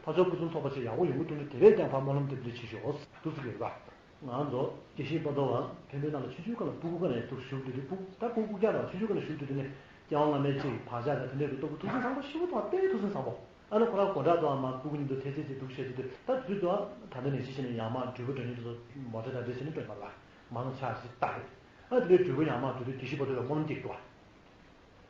ཕར་ཕྱོགས་ཕུན་སུམ་ཚོགས་པ་ཞིག་ཡག་པོ་ཡོང་གི་འདུག་ན་དེ་བས་ཀྱང་ཕར་སྨོན་ལམ་རྒྱབ་རེས་བྱེད་ཤོག་འདུག་ཟེར་གྱི་ཡོད་པ། ང་ཚོ་དགེ་བཤེས་པོ་ཏོ་བ་འཕན་པོའི་ནང་ལ་ཆུང་ཆུང་སྒང་ལ་སྤུ་གུ་སྒང་ནས་འདུག་བཞུགས་དུས་དེ་སྤུ་གུ་ད་སྤུ་གུ་རྐྱང་དང་ཆུང་ཆུང་སྒང་ནས་བཞུགས་དུས་དེ་ནས་སྐྱེ་བ་སྔ་མའི་ཅིག་བག་ཆགས་དང་དེ་འདྲའི་གི་ལྟོ་གོས་ཐུགས་སེམས་བཟང་པོ་ཞེ་པོ་དང་དཔེ་ཐུགས་སེམས་བཟང་པོ། ཨ་ནི་ཁོ་རང་དགོང་དག་ཏོ་བ་མ་སྤུ་གུ་མཉམ་དུ་ཐལ་ཚལ་ཅིག་འདུག་བཤད་དུས་དེ་ད་དུས་ཏོ་ད་ལྟ་ནས་ཤི་ཤི་ནས་ཡར་མར་འགྲུལ་པ་འགྲོ་མཁན་དེ་ཚོ་མོ་ཊ་དང་འདྲ་བྱས་ནས་སྤྲད་མ་ལ་མང་ཆ་ཞིག་ལྟ་རེད། ཨ་དེ་འདྲའི་འགྲུལ་པ་ཡར་མར་འགྲོ་དུས་དགེ་བཤེས་པོ་ཏོ་ལ་སྨོན་ལམ་རྒྱག་འདུག་བ།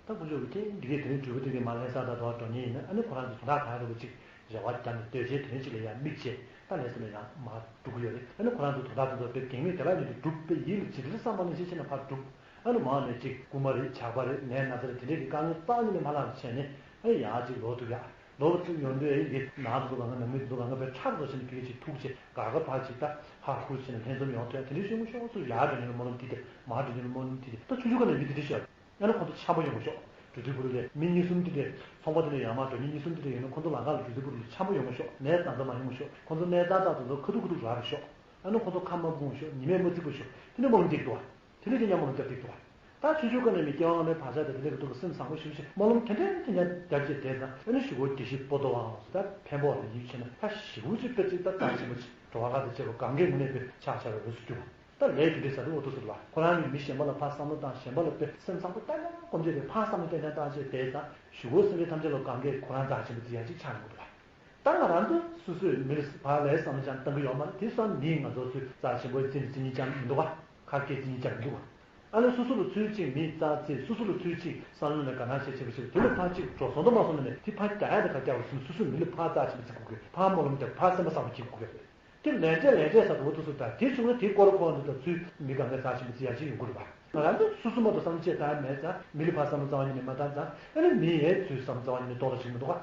ད་ཁོ་ཚོས་ཀྱི་འདི་གས་དེ་རིང་འགྲུལ་པ་དེ་གས་མ་ལྷན་ས་དང་དོ་འགྲོ་ཉེན་ཡིན་ན་ཨ་ནི་ཁོ་རང་ཚོ་དོ་བདག་ག་རེ་བ་ཅིག་རེ་བ་བརྒྱབ་ནས་སྡོད་བྱས་དེ་རིང་ཅིག་ལ་ཡང་དམིགས་བྱས་ད་ལས་སེམས་ལ་ཡང་མར་འགྲོ་གི་ཡོད་རེད། ཨ་ནི་ཁོ་རང་ཚོ་དོ་བདག་དེ་ཚོ་དཔེ་གེགས་མེད་དེ་ལ་ཉིད་དུ་སྒྲུབ་པའི་ཡིད་ལ་ཇི་ལྟར་བསམ་པ་ནང་བཞིན་བྱས་ནས་ཕར་སྒྲུབ། ཨ་ནི་མང་ནས་ཅིག་རྐུན་མ་རེད་ཇག་པ་རེད་ནད་ན་ཚ་རེད་དེ་འདྲས་ཀྱི་དཀའ་ངལ་རྩ་ཉིད་ནས་མ་ལངས་བྱས་ནས་ཨ་ཡང་ཅིག་ལོག་ཐུབ་ཡག་ལོག་ཐུབ་ཡོང་དུས་ཨེ་ཡིན་གྱི་ནང་དུ་གང་ག་ནང་མི་དུ་གང་ག་དཔེ་ཁྲག་བཟོ་བྱས་ནས་དེ་གས་ཅིག་ཐུག་བྱས་ག་ག་ཕར་ཅིག་ད་ཧ་ཧུར་བྱས་ནས་ལྷན་འཛོམས་ཡོང་ཐུབ་ཡག་དེ་འདྲས་ཤོད་མི་ཤོག་ཚུར་ཡར་འགྲོ་ཉིན་ལ་སྨོན་ལམ་དེ་དེ་མར་འགྲོ་ཉིན་ལ་སྨོན་ལམ་དེ་དེ་ད་ཆུང་ཆུང་ཁ་ནས་མི་དེ་འདྲས་ཤོད། ཡང་ན་ཁོང་ཚོ་འཆམ་པོ་ཡོང་གི་ཤོག་འགྲོ་དུས་ཁོ་རང་ལས་མི་གཉིས་གསུམ་དེ་འདྲས་ཚོང་པ་དེ་འདྲས་ཡར་མར་འགྲོ་མི་གཉིས་གསུམ་དེ་འདྲས་ཡོད་ན་ཁོང་ཚོ་ལམ་ཁ་ལ་འགྲོ་དུས་ཁོ་རང་ལ་འཆམ་པོ་ཡོང་གི་ཤོག་ནད་ཙང་ཙང་མ་ཡོང་གི་ཤོག་ཁོང་ཚོ་ནད་ཙང་ཙང་དེ་ཚོ་ཁ་ཐུག་ཁ་ཐུག་རག་གི་ཤོག་ཨ་ནི་ཁོང་ཚོ་ཁ་མ་སྤུངས་ཤོག་ཉི་མས་མ་བརྩིགས་པ་ཤོག་དེ་འདྲས་ཀྱི་མཉམ་པོ་ལ་སྐྱབས་ཐུབ་ཐུབ་བ། ད་ཆུང་ཆུང་སྒང་ནས་མི་སྐྱེ་བ་སྔ་མའི་བག་ཆགས་དང་དེ་འདྲས་ཀྱི་ཐོག་གི་སེམས་བཟང་པོ་ཞེ་པོ་ཅིག་སྨོན་ལམ་དེ་འདྲས་དེ་འདྲས་རྒྱབ་བྱས་བསྡད་ཙང་ཨ་ནི་གཞུག་གུ་དགེ་བཤེས་པོ་ཏོ་བའང་ད་འཕན་པོ་ལ་ཡིད་ཆེས་ན་ད་ཞེ་པོ་ཅིག་དཔེ་ཅིག་ད་རྩ་ཆེན་པོ་ཅིག་འགྲོ་བ་ག་དེ་བྱེད་པ་གང་གའི་ངོས་ནས་དཔེ་ཆགས་ཆགས་པའི་འོས་སུ་གྱུར་པ། ད་ལས་དེ་འདྲའི་ཟ་འདྲ་འོ་ཐུག་ཟེར་བ་ཁོ་རང་གིས་མི་གཞན་པ་ལ་ཕར་བསམ་བློ་བཏང་གཞན་པ་ལ་དཔེ་སེམས་བཟང་པོ་བསྟན་ན་སྐོམ་བྱས་ཏེ་ཕར་བསམ་བློ་བཏང་ན་བཏང་བྱས་བསྡད་ཙང་གཞུག་གུ་སེམས་ཅན་ཐམས་ཅད་ལ་གང་གས་ཁོ་རང་རྩ་ཆེན་པོ་ཅིག་ཡ་གཅིག་ཆགས་ཡོང་གི་འདུག་བ། ད་ང་རང་ཚོ་སོ་སོས་མི་ལ་ཕར་ལས་བསམ་བློ་ཅང་བཏང་གི་ཡོད་མ་རེད། དེ་སོང་མིས་ང་ཚོ་ཚོས་རྩ་ཆེན་པོའི་རྩིས་ནས་རྩིས་ཉིན་ཅང་མི་འདུག་བ། ཁ་སྐད་རྩིས་ཉིན་ཅང་མི་འདུག་བ། ཨ་ནི་སོ་སོ་ལ་ཚུལ་གཅིག་མིས་རྩ་རྩིས་སོ་སོ་ལ་ཚུལ་གཅིག་བསམ་བློ་ནས་དགའ་སྣང་བྱེད་བྱེད་པ་བྱེད་པ་དེ་ལ་ཕར་གཅིག་འགྲོ་སོང་དུ་མ་སོང་ནས་དེ་ཕར་རྒྱག་ཡ་དེ་ག་རྒྱག་པ་སོང་སོ་སོ་མི་ལ་ཕར་རྩ་ཆེན་པོ་བརྩི་དགོས་ཀྱི་ཕར་སྨོན་ལམ་རྒྱག་ཕར་སེམས་པ་བཟང་པོ་བྱེད་དགོས་ཀྱི་རེད། དེ་ལས་འབྲས་ལས་འབྲས་ཟེར་དུས་འོ་དེ་ཚོ་ད་དེ་བྱུང་ན་དེ་སྐོར་ཁོ་ང་ཚོ་ད་ཚུལ་མི་གང་ག་རྩ་ཆེན་པོ་བརྩི་ཡ་ཅིག་ཡོང་གི་རེད་བ། ང་རང་ཚོ་སོ་སོ་མ་གཏོགས་བསམ་བློ་ཅིག་བཏང་ཡ་མེད་ཙང་མི་ལ་ཕར་བསམ་བློ་རྩ་བ་ཉིད་ནས་མ་བཏང་ཙང་ཨ་ནི་མི་ཡའི་ཚུལ་བསམ་བློ་རྩ་བ་ཉིད་ནས་གཏོང་རོགས་བྱེད་ཀྱི་མི་འདུག་ག་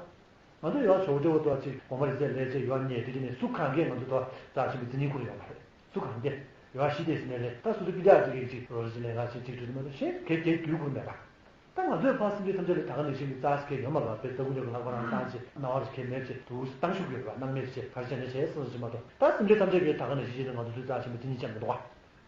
ང་ཚོ་ཡོ་ཆོག་ཏེ་འོ་ཏོ་ཅིག་གོང་མ་རེ་ཚེ་ལས་བྱེད་ཡོ་ཉེ་དེ་ཅི་ནས་སུ་གང་གས་ང་ཚོ་ཏོ་རྩ་ཆེན་པོ་བརྩི་ཉིན་ཁུར་ཡོང་བ་རེད། སུ་གང་གས་ཡོ་ཤི་དེ་ཟིན་ནས་ལས་ད་སུ་སུ་ཀི་ལ་ཅིག་གིས་ཅིག་རོ་རེ་ཅིག་ལས་ཀ་ཅིག་ཅིག་ཅུ་དུ་མ་གཏོགས་གཞན་གས་གས་རྒྱུད་ཁུར་མེད་པ། ད་ང་ཚོས་ཕར་སེམས་ཅན་ཐམས་ཅད་ལ་ད་ག་ནང་བཞིན་གྱི་རྩ་སྐལ་ཡོད་མ་རེད་པས། ད་ཀུན་ཀྱང་ལྷག་པ་རང་བཏང་བྱས་སྣང་བ་རེ་ཁྱེད་མེད་བྱས་དུ་བཏང་ཤུགས་ཡོད་རེད་པ། སྣང་མེད་བྱས་ག་རེ་བྱས་ན་བྱས་སོང་ཟེར་མ་གཏོགས་ད་སེམས་ཅན་ཐམས་ཅད་ཀྱིས་ད་ག་ནང་བཞིན་བྱས་ནས་ང་ཚོ་ཚོའི་རྩ་ཆེན་པོ་དེ་གཉིས་ཆ་མི་འདུག་ག་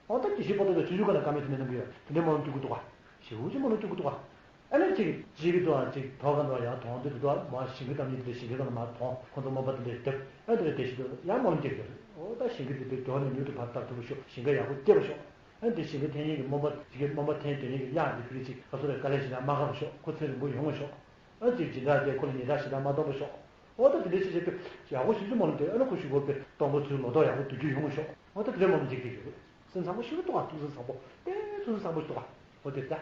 འོ་ད་དགེ་བཤེས་པོ་ཏོ་ལ་ཆུང་ཆུང་སྒང་ནས་བཀའ་མོལ་དེ་འདྲ་གནང་གི་ཡོད། དེ་འདྲའི་སྨོན་ལམ་སྐྱོན་གྱི་འདུག་ག་ཞེ་པོ་ཅིག་སྨོན་ལམ་སྐྱོན་གྱི་འདུག་ག་ཨ་ནི་ཅིག་ཅིག་གི་ཏོ་ཅིག་ཐོག་ག་ནང་ཡང་དོང་དེ་དུ་ཏོ་མ་ཞིང་ཁ་བཏབ་མཁན་དེ་འདྲ་ཞིང་ཁ་སྒང་ལ་མ་དོང་ཁོ་ཚོ་རྨོངས་པ་དེ་འདྲ་བརྒྱབ་ཨ་དེ་འདྲ་བསྡད་ཤི་དུ་ཡང་སྨོན་ལམ་སྐྱོན་གྱི་རེད། འོ་ད་ཞིང་ཁ་དེ་དུ་མགྱོགས་ནས་མྱུར་དུ་ཕར་བཏབ་ཐུབ་པ་ཤོག་ཞིང་ཁ་ཡག་པོ་སྐྱེ་བ་ཤོག་ཨ་འདི་ཞིང་ཁ་འཐེན་མཁན་གྱི་རྨོངས་པ་དེ་གའི་རྨོངས་པ་འཐེན་སྡོད་མཁན་གྱི་གཡག་འདི་ཕི་ལི་ཅིག་ག་ཚོད་རེ་དཀའ་ལས་ཞེ་དྲག་མ་ཁག་པ་ཤོག་ཁོ་ཚེ་རིང་པོ་ཡོང་བ་ཤོག་ཨ་ཅིག་སྦྱིན་བདག་དེ་ཁོ་ལ་ཉེས་ཆད་ཞེ་དྲག་མ་གཏོང་བ་ཤོག་འོ་ད་དེ་འདྲའི་ཤེས་བྱ་དཔེ་ཡག་པོ་ཞིབ་ཞིབ་སྨོན་ལམ་དེ་ཨ་ནི་ཁོ་ཞུ་དགོས་པའི་གཏོང་སྒོ་ཚུལ་ལོ་ཏོག་ཡག་པོ་བསྡུ་རྒྱུ་ཡོང་བ་ཤོག་འོ་ད་དེ་འདྲའི་སྨོན་ལམ་རྒྱག་གི་ཡོད་རེད། སེམས་བཟང་པོ་ཞིག་འདུག་ག་ཐུགས་སེམས་བཟང་པོ་དཔེ་ཐུགས་སེམས་བཟང་པོ་ཞིག་འདུག་ག་འོ་དེ་ད།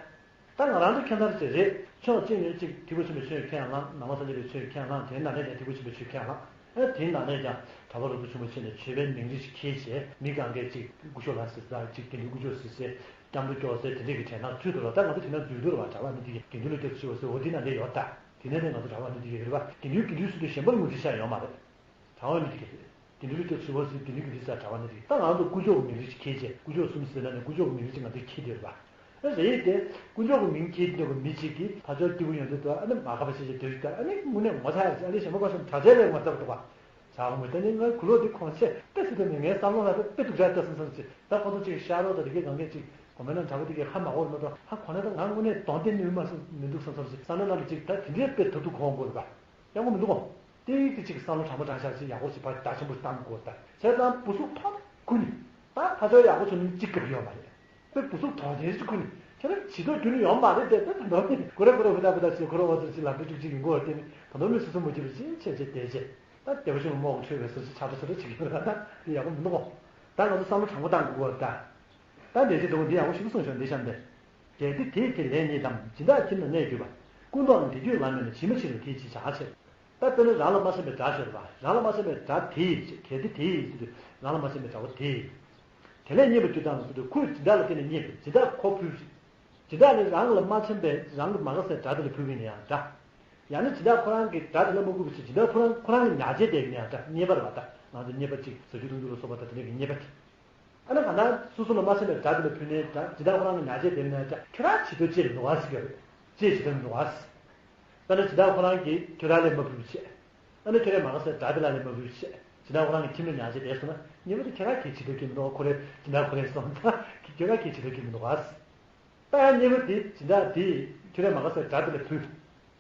ད་ང་རང་ཚོ་ཁྱད་མཚར་ཅིག་རེད། ཕྱོགས་གཅིག་ནས་གཅིག་ཐེག་པ་ཆེན་པོའི་ཆོས་མཁས་བླངས། ནང་པ་སངས་རྒྱས་པའི་ཆོས་མཁས་བླངས། དེའི་ནང་ནས་ཀྱང་ཐེག་པ་ཆེན་པོའི་ཆོས་མཁས་བླངས། ཨ་དེའི་ནང་ནས་ཀྱང་གྲྭ་པ་རུ་པ་ཆུང་མ་ཆེ་ནས་ཆོས་པའི་མིང་རིགས་ཤིག་ཁྱེར་བྱས། མི་གང་གས་ཅིག་སྐུ་ཞབས་ལགས་ཟེར་ད་ཅིག་དགེ་འདུན་སྐུ་ཞབས་ཟེར་ཟེར་སྐྱབས་འགྲོ་སྐྱོར་ཟེར་དེ་འདྲས་ཀྱི་དྲན་སྣང་ཚུལ་དུ་ལ། ད་ང་ཚོ་དེ་ན་འཛུལ་འདུག་ར་བ། གྲྭ་པ་མི་དེ་གས་དགེ་འདུན་ལུགས་སྐྱོབ་ཞུ་བ་ཟེར་འོ་དེ་ན་འདྲས་ཡོད་ད། དེ་ནས་ནས་ང་ཚོ་གྲྭ་པ་མི་དེ་གས་རེད་བ། དགེ་འདུན་དགེ་འདུན་ཟེར་དུས་གཞན་པ་ལ་ངོས་འཛིན་བྱ་ཡོད་མ་རེད། གྲྭ་པ་མི་དེ་གས་རེད། དགེ་འདུན་ལུགས་སྐྱོབ་ཞུ་བ་ཟེར་དགེ་འདུན་དགེ་འདུན་ཟེར་གྲྭ་པ་མི་དེ་གས། ད་ང་ཚོ་སྐུ་ཞབས་མིང་རིགས་ཁྱེར་བྱས། སྐུ་ཞབས་གསུམ་ཟེར་ན་ནས་སྐུ་ཞབས་མིང་རིགས་ང་ཚོས་ཁྱེར་བསྡད་རེད་བ། རེད་དེ། དཀོན་མཆོག་གི་མིང་ཁྱེར་འདུག་གི་མི་གཅིག་གིས་ཕ་ཆོས་སྐྱིད་པོ་ཡོང་དུས་དུ་ཨ་ནི་མ་ཁ་པ་ཤེས་བྱེད་འདོད་ཀྱི། ཨ་ནི་དངོས་གནས་ངོ་ཚ་ཡ་ཅིག་ཨ་ནི་ཞེ་མ་པ་ཤོམ་དྲག་ཆེ་ལས་ངོ་ཚ་འདུག་ག་ཇག་མོ་ད་ནི་ང་གུ་ལོ་འདི་ཁོང་ཆེ་དཔེ་སྲིད་དུ་མི་ངའི་བསམ་བློ་ལ་དཔེ་སྡུག་ཅག་ལྟ་སོང་སོང་ཅིག་ད་ཁོ་ཚོ་ཅིག་ཤ་རོགས་དང་དེ་གའི་གང་གས་ཅིག་གོ་མེད་ན་དྲ་བ་དེ་གའི་ཧ་མ་གོ་རེད་མ་གཏོགས། ཧ་གོ་ན་ད་ང་དངོས་གནས་གདོང་བསྟན་ནུས་མ་སོང་མི་འདུག་སོང་སོང་ཅིག་བསམ་བློ་ནང་ལ་ཅིག་ད་དེ་འདྲའི་དཔེ་ཐབས་སྡུག་གོ་འོང་གོ་རེད་པ། ཡག་པོ་མི་འདུག་གོ་ཏིག་ཏིག་ཅིག་བསམ་བློ་དྲང་པོ་དྲང་བཞག་ཅིག་ཡག་པོ་ཅིག་ཕར་བརྡ་ཆེན་པོ་ཞིག་བཏང་དགོས་ད། བྱས་ཙང་བུ་ཟུག་ཐོག་ཁུ་ནི། ད་ཕ་ཚོ་ཡག་པོ་བྱུང་ནི་གཅིག་གི་ཡོད་མ་རེད། དཔེ་བུ་ཟུག་ཐོག་ཆེན་ཞིག་ཁུ་ནི། ཁྱེད་རང་བྱི་དོར་རྒྱུ་ནི་ཡོད་མ་རེད་དེ། ད་ད་ནོར་ནི་གུ་རེ་གུ་རེ་ཧུ་ད་ཧུ་ད་ཅིག་ཁོ་རང་འོ་ཙམ་ཞིག་ལམ་འགྲོ་ཅིག་ཅིག་ཡིན་གོ་བ་དེ་ནི་ད་ནོར་མི་སོ་སོ་མ་བྱེད་པ་ཅིག་བྱས་བྱས་བསྡད་བྱས། ད་བདེ་བ་ཆུང་ལ་རྨོག་གི་འཕྲོད་པའི་ཟུར་ཞིག་ཆགས་འགྲོ་ཆགས་འགྲོ་བྱེད་ཀྱི་ཡོད་ར། ད་དེ་ཡག་པོ་མི་འདུག་གོ་ད་ང་ཚོ་བསམ་བློ་དྲང་པོ་བཏང་དགོས་གོ་ད། ད་འདས་ཅི་འདུག་འདི་ཡག་པོ་ཞིག་གསུངས་བྱུང་འདི་གཤམ་དེ། གལ་ཏེ་དེས་དེ་ལན་རྙེད་དམ། སྦྱིན་བདག་ཁྱིམ་ན་གནས་གྱུར་པ། ཀུན་ཏུའང་དེ་ཁྱོད་ལ་མེད་ན། ཇི་མ་ཇི་བཞིན་དེ་ཇི་བྱ་ཕྱིར། ད་དཔེར་ན་རང་ལ་མ་འཆམ་པའི་དགྲ་ཤོར་བ། རང་ལ་མ་འཆམ་པའི་དགྲ་དེ་ཡིས་བྱེད། གལ་ཏེ་དེ་ཡིས་ཟེར་དུས་རང་ལ་མ་འཆམ་པའི་དགྲ་བོ་དེ་ཡིས། དེ་ལས་རྙེད་པར་གྱུར་ཏམ་ཟེར་དུས་ཁོས་སྦྱིན་བདག་ལ་བརྟེན་ནས་རྙེད་པས་སྦྱིན་བདག་ཁོ་ཕུལ་ཞིང་། སྦྱིན་བདག་ནི་རང་ལ་མ་འཆམ་པའི་རང་གི་མ་དགའ་སའི་དགྲ་དེ་ལ་ཕུལ་བས་ན་ཡང་འདྲ། ཡང་ན་སྦྱིན་བདག་ཁོ་རང་གི་དགྲ་དེ་ལ་མ་ཕུལ་བ་བྱས་སྦྱིན་བདག་ཁོ་རང་ཁོ་རང་གི་ཉག་ཆས་དེ་ཡིན་ན་ཡང་འདྲ། རྙེད་པ་རེད་པ། ད་ང་ཚོ་རྙེད་པ་གཅིག་ཟ་རྒྱུ་འཐུང་རྒྱུ་ལ་སོགས་པ་ད་དེ་འདྲ་གི་རྙེད་པ་དེ། ཨ་ནི་གང་ལྟར་སོ་སོ་ལ་མ་འཆམ་པའི་དགྲ་དེ་ལ་ཕུལ་ནའི་འདྲ། སྦྱིན་བདག་ཁོ་རང་གི་ཉག་ཆས་དེ་ཡིན་ན་ཡང་འདྲ། ཁྱོད་རང་བྱི་དོར་ཅི་ཡང་མི་འདུག་ག་ཟེར་གྱི་ཡོད་རེད། ཅི་ཡང་བྱི་དོར་མི་འདུག་ག་ཟེར། ད་ནི་སྦྱིན་བདག་ཁོ་རང་གིས་ཁྱོད་རང་ལ་མ་ཕུལ་བྱས། ཨ་ནི་ཁྱོད་རང་མ་དགའ་སའི་དགྲ་དེ་ལ་ལས་མ་ཕུལ་བྱས། སྦྱིན་བདག་ཁོ་རང་གི་ཁྱིམ་ལ་ཉག་ཆས་དེ་སོང་ན་རྙེད་པ་དེ་ཁྱོད་རང་གིས་བྱི་དོར་གྱི་མི་འདུག་ཁོ་རེ་སྦྱིན་བདག་ཁོ་རེ་སོང་ད་ཁྱོད་རང་གིས་བྱི་དོར་གྱི་མི་འདུག་ག་ཟེར། ད་ཡང་རྙེད་པ་དེ་སྦྱིན་བདག་དེས་ཁྱོད་རང་མ་དགའ་སའི་དགྲ་དེ་ལ་ཕུལ་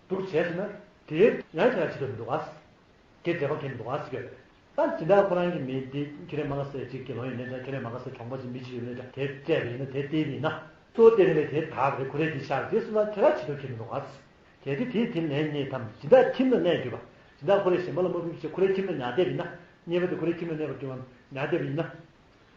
འདུག་བྱས་སོང་ན་དེ་ཡང་ཁྱོད་རང་བྱི་དོར་མི་འདུག་ག་ཟེར། དེ་འབྲས་བུ་གྱི་མི་འདུག་ག་ཟེར་གྱི་ཡོད་རེད། ད་སྦྱིན་བདག་ཁོ་རང་གི་མི་དེ་ཁྱོད་རང་མ་དགའ་སའི་ཅིག་དགེ་སློང་ཡིན་ནའི་འདྲ། ཁྱོད་རང་མ་དགའ་སའི་གྲོང་པ་ཅིག་མི་ཅིག་ཡོད་ནའི་འདྲ། དེ་སྤྲད་པ་ཡིན་ན་དེ་སྟེར་བ་ཡིན་ན། གཙོ་བོ་སྟེར་མཁན་དེ་དག་རེད། ཁོ་རེ་དེ་ཤར་དེ་སོང་ན་ཁྱོད་རང་བྱི་དོར་གྱི་མི་འདུག་ག་ཟེར། གལ་ཏེ་དེས་དེ་ལན་རྙེད་དམ། སྦྱིན་བདག་ཁྱིམ་ན་གནས་གྱུར་པ། སྦྱིན་བདག་ཁོ་རེ་གཞན་པ་ལ་མ་ཕུལ་བྱས་ཁོ་རའི་ཁྱིམ་ན་ཉར་བསྡད་པ་ཡིན་ན། རྙེད་པ་དེ་ཁོ་རའི་ཁྱིམ་ན་གནས་པར་གྱུར་པ་ཉར་བསྡད་པ་ཡིན་ན།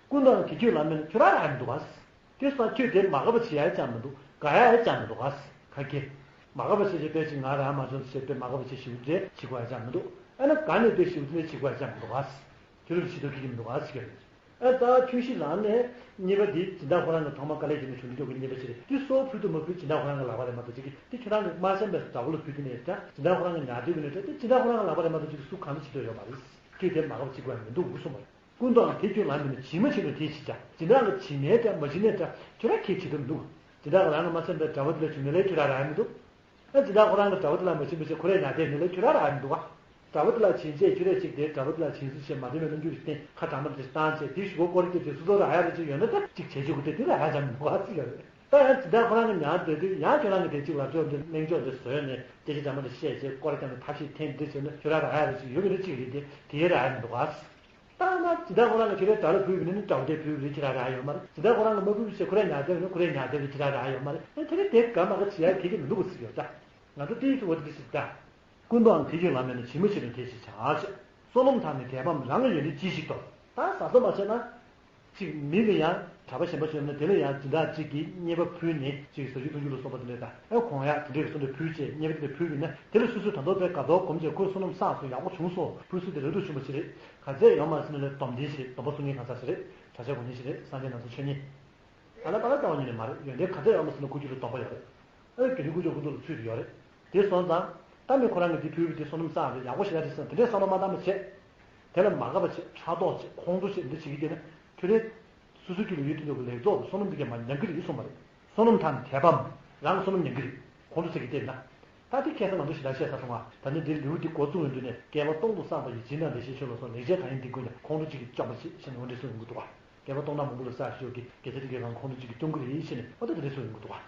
ཀུན་ཏུའང་དེ་ཁྱོད་ལ་མེད་ན་ཁྱོད་རང་རག་ཡ་མི་འདུག་ག་ཟེར། དེ་སོང་ཁྱོད་དེ་མ་དགའ་བ་བྱེད་ཡ་ཡང་མི་འདུག་དགའ་ཡ་ཡང་མི་འདུག་ག་ཟེར། ག་གེ། མ་དགའ་བ་བྱེད་ཅེས་པས་ཅིག་ང་རང་མ་བྱུང་ཟེར་པས་མ་དགའ་བ་བྱེད་ཞིབ་འདྲེ་བྱེད་དགོས་ཡ་ཅང་མི་འདུག་ཨ་ན་དགའ་ནས་པས་ཞིབ་འདྲེ་བྱེད་དགོས་ཡ་ཅང་མི་འདུག་ག་ཟེར། དེ་ལུགས་བྱེད་ཐུབ་ཀྱི་མི་འདུག་ག་ཟེར་གྱི་རེད། ཨ་ད་ཁྱོད་ཤི་ལངས་ནས་རྙེད་པ་འདི་སྦྱིན་བདག་ཁོ་རང་གི་ཐོག་མ་དཀའ་ལས་བརྒྱབ་ནས་བྱུང་འདུག་གི་རྙེད་པ་ཅིག་རེད། འདི་སྲོག་ཕུལ་དུ་མ་ཕུལ་སྦྱིན་བདག་ཁོ་རང་གི་ལག་པ་རེད་མ་གཏོགས་ཅིག་གི་འདི་ཁྱོད་རང་གི་མ་བྱམས་པའི་དགྲ་བོ་ལ་ཕུལ་དུས་ནས་ད་སྦྱིན་བདག་ཁོ་རང་གི་ཉར་དུས་ཀྱི་ནས་ད་འདི་སྦྱིན་བདག་ཁོ་རང་གི་ལག་པ་རེད་མ་གཏོགས་ཅིག་སུ་གང་ལ་བྱེད་འདོད་ཡོད་མ་རེད། ཁྱོད་དེ་མ་དགའ་བ་གཅིག་པ་མི་འདུག་གསུངས་པ་རེད། ཀུན་ཏུའང་དེ་ཁྱོད་ལ་མེད་ན་ཇི་མ་ཇི་བཞིན་དེ་ཇི་བྱ། སྦྱིན་བདག་ལ་བྱིན་ནའི་འདྲ་མ་བྱིན་ནའི་འདྲ་ཁྱོད་རང་ཁྱད་ཆེ་དུ་མི་འདུག་སྦྱིན་བདག་གི་རང་གི་མ་བྱམས་པའི་དགྲ་བོ་དེ་ལ་བྱུང་ནས་ལས་ཁྱོད་རང་རག་ཡ་མི་འདུག་ཨ་སྦྱིན་བདག་ཁོ་རང་གི་དགྲ་བོ་དེ་ལ་མ་བྱིན་པ་བྱས་ཁོ་རས་ཉར་བསྡད་ནས་ལས་ཁྱོད་རང་རག་ཡ་མི་འདུག་ག་དགྲ་བོ་དེ་ལ་བྱིན་བྱས་ཁྱོད་རས་གཅིག་དེ་དགྲ་བོ་དེ་ལ་བྱིན་ཟིན་བྱས་མ་བདེ་བའི་རྣམ་འགྱུར་ཞིག་བསྟན། ཁ་གྲང་མོ་དེ་བཏང་བྱས་དེ་གཞུག་གུ་སྐོར་སྐྱོད་བྱས་སོ་སོ་རག་ཡ་རེ་ཅིག་ཡོད་ན་ད་གཅིག་བྱས་ཆོག་གི་འདུག་དེ་ལ་ཡ་ཅང་མི་འདུག་ག་ཟེར་གྱི་རེད། ད་ཡང་སྦྱིན་བདག་ཁོ་རང་གི་ཉར་སྡོད་དུས་ཡང་ཁྱོད་རང་གི་དེ་གཅིག་ལབ་ཆོག་འདི་གླེང་ཆོག་འདི་བཟོས་ནས་སྐད་ཆ་འདྲ་མ་འདྲ་བཤད་བྱས་སྐོར་ར་བརྒྱབ་ནས་ཐབས་ཤེས་འཐེན་འདི་བྱས་ན་ཁྱོད་རང་རག་ཡ་རེ་ཅིག་ཡོད་གི་རེད། གཅིག་རེད། དེ་དེ་རག་ཡ་མི་འདུག་ག་ད་ན་སྦྱིན་བདག་ཁོ་རང་གིས་ཁྱོད་རའི་དགྲ་ལ་ཕུལ་བ་ཡིན་ན་དགྲ་བོ་དེ་ཕུལ་བ་རེད། ཁྱོད་རང་རག་ཡོད་མ་རེད། སྦྱིན་བདག་ཁོ་རང་གིས་མ་ཕུལ་བ་བྱས་ཁོ་རས་ཉར་བསྡད་ཡོད་ན་ཁོ་རས་ཉར་བསྡད་རེད། ཁྱོད་རང་རག་ཡོད་མ་རེད། ཨ་དེ་རིང་དེ་དགའ་མ་དགའ་བྱེད་ཡ་གལ་ཆེ་མི་འདུག་ག་ཟེར་གྱི་ཡོད། ད་ང་ཚོ་དེའི་ཐུགས་འོ་དེ་འདྲ་ཞིག་ད། ཀུན་ཏུའང་དེ་ཁྱོད་ལ་མེད་ན་ཇི་མ་ཇི་བཞིན་དེ་ཇི་བྱ་ཞེས། བསོད་ནམས་དང་ནི་དད་པའམ་རང་གི་ཡོན་ཏན་ཅི་ཞིག་ཏུ། ད་ཟ་ཟ་མ་བྱས་ན། གཅིག་མི་ལ་ཡང་གྲྭ་པ་གཞན་པ་ཞིག་ཡོང་ན་དེ་ལ་ཡང་སྦྱིན་བདག་གཅིག་གིས་རྙེད་པ་ཕུལ་ནས་གཅིག་ཟ་རྒྱུ་འཐུང་རྒྱུ་ལ་སོགས་པ་དེ་འདྲ་དང་ཨེ་གོང་ཡག་དེ་འདྲའི་སོ་འདྲ་ཕུལ་བྱས་རྙེད་པ་དེ་འདྲ་ཕུལ་བ་ཡིན་ན་དེ་ལ་སོ་སོས་ད་མདོ་དཔེ་དགའ་ཚོར་སྒོམ་བྱས་ཁོའི་བསོད་ནམས་བསགས་སོང་། ཡག་པོ་བྱུང་སོང་། ཕུན་སུམ་ཚོགས་རབ་ཏུ་བྱུང་བ་ཞིག་རེད། ག་ཚད་ཡོད་མ་རེད་ཟེར་ན་ལས་སྡོམ་ལྡན་ཞིག་རེད། སྡོམ་པ་སྲུང་མཁན་གང་ཟག་ཞིག་རེད། བྲག་ཆ་གོ་མཁན་ཞིག་རེད། སངས་རྒྱས་རྣམ་གསུམ་ཆོས་ཉིད། ཨ་ལ་པ་ལ་ལྟ་བ་ཉིད་ནས་མ་རེད། ཡོན་ཏན་ག་ཚད་ཡོད་མ་ཟེར་ན་ཁོ་རྒྱུད་ལ་སྡོམ་པ་ཡོད་རེད། ཨ་དགེ་འདུན་དཀོན་མཆོག་སྐུ་མདུན་ལ་ཚུད་དེ་ཡོད་རེད། དེ་སོང་ཙང་། ད་མི་ཁོ་རང་གིས་འདི་ཕུལ་བས་དེ་བསོད་ནམས་བསགས་རེད། ཡག་པོ་ཞེ་དྲག་རེད་ཟེར་ན་དེ་འདྲའི་བསམ་བློ་མ་བཏང་བ་བྱས། དེ་ལ་མ་དགའ་བ་བྱས། ཕྲག་དོག་བྱས། ཁོང་ཁྲོ་བྱས། འདི་བྱེད་ཀྱི་བསྡད་ན་ཁྱོད་རའི་སོ་སོའི་རྒྱུད་ལ་ཡོད་དུས་འདྲ་བའི་ལེགས་ཚོགས་ཀྱི་བསོད་ནམས་འདི་གས་མར་ཉམས་ཀྱི་རེད་གསུངས་པ་རེད། བསོད་ནམས་དང་ནི་དད་པའམ་རང་གི་བསོད་ནམས་ཉམས་ཀྱི་རེད། ཁོང་ཁྲོ་ཟེར་གྱི་བསྡད་ན། ད་དེ་ཁ་སང་ང་ཚོ་ཞེ་དྲག་བཤད་ཚར་སོང་ང་། ད་ནི་འདིར་ལེའུ་འདི་འགོ་བཙུགས་ཡོང་དུས་ནས་བསྐལ་པ་སྟོང་དུ་བསགས་པ་ཡི་སྦྱིན་དང་ལེགས་བཤད་ཆོས་ལ་སོགས་ལེགས་བྱས་གང་ཡིན་འདི་ཀུན་ཀྱང་ཁོང་ཁྲོ་གཅིག་གིས་བཅོམ་པར་བྱེད་ཅེས་ནི་འོ་འདི་གསུངས་ཡོང་གི་འདུག་ག་བསྐལ་པ་སྟོང་ཕྲག་མང་པོ་ལ་བསགས་ཤོག་གི་དགེ་རྩ་དེ་གས་གང་ཁོང་ཁྲོ་གཅིག་གིས་སྐྱོང་གི་རེད་ཅེས་ནི་འོ་ད་དེ་འདྲ་གསུངས་ཡོང་གི་འདུག་ག་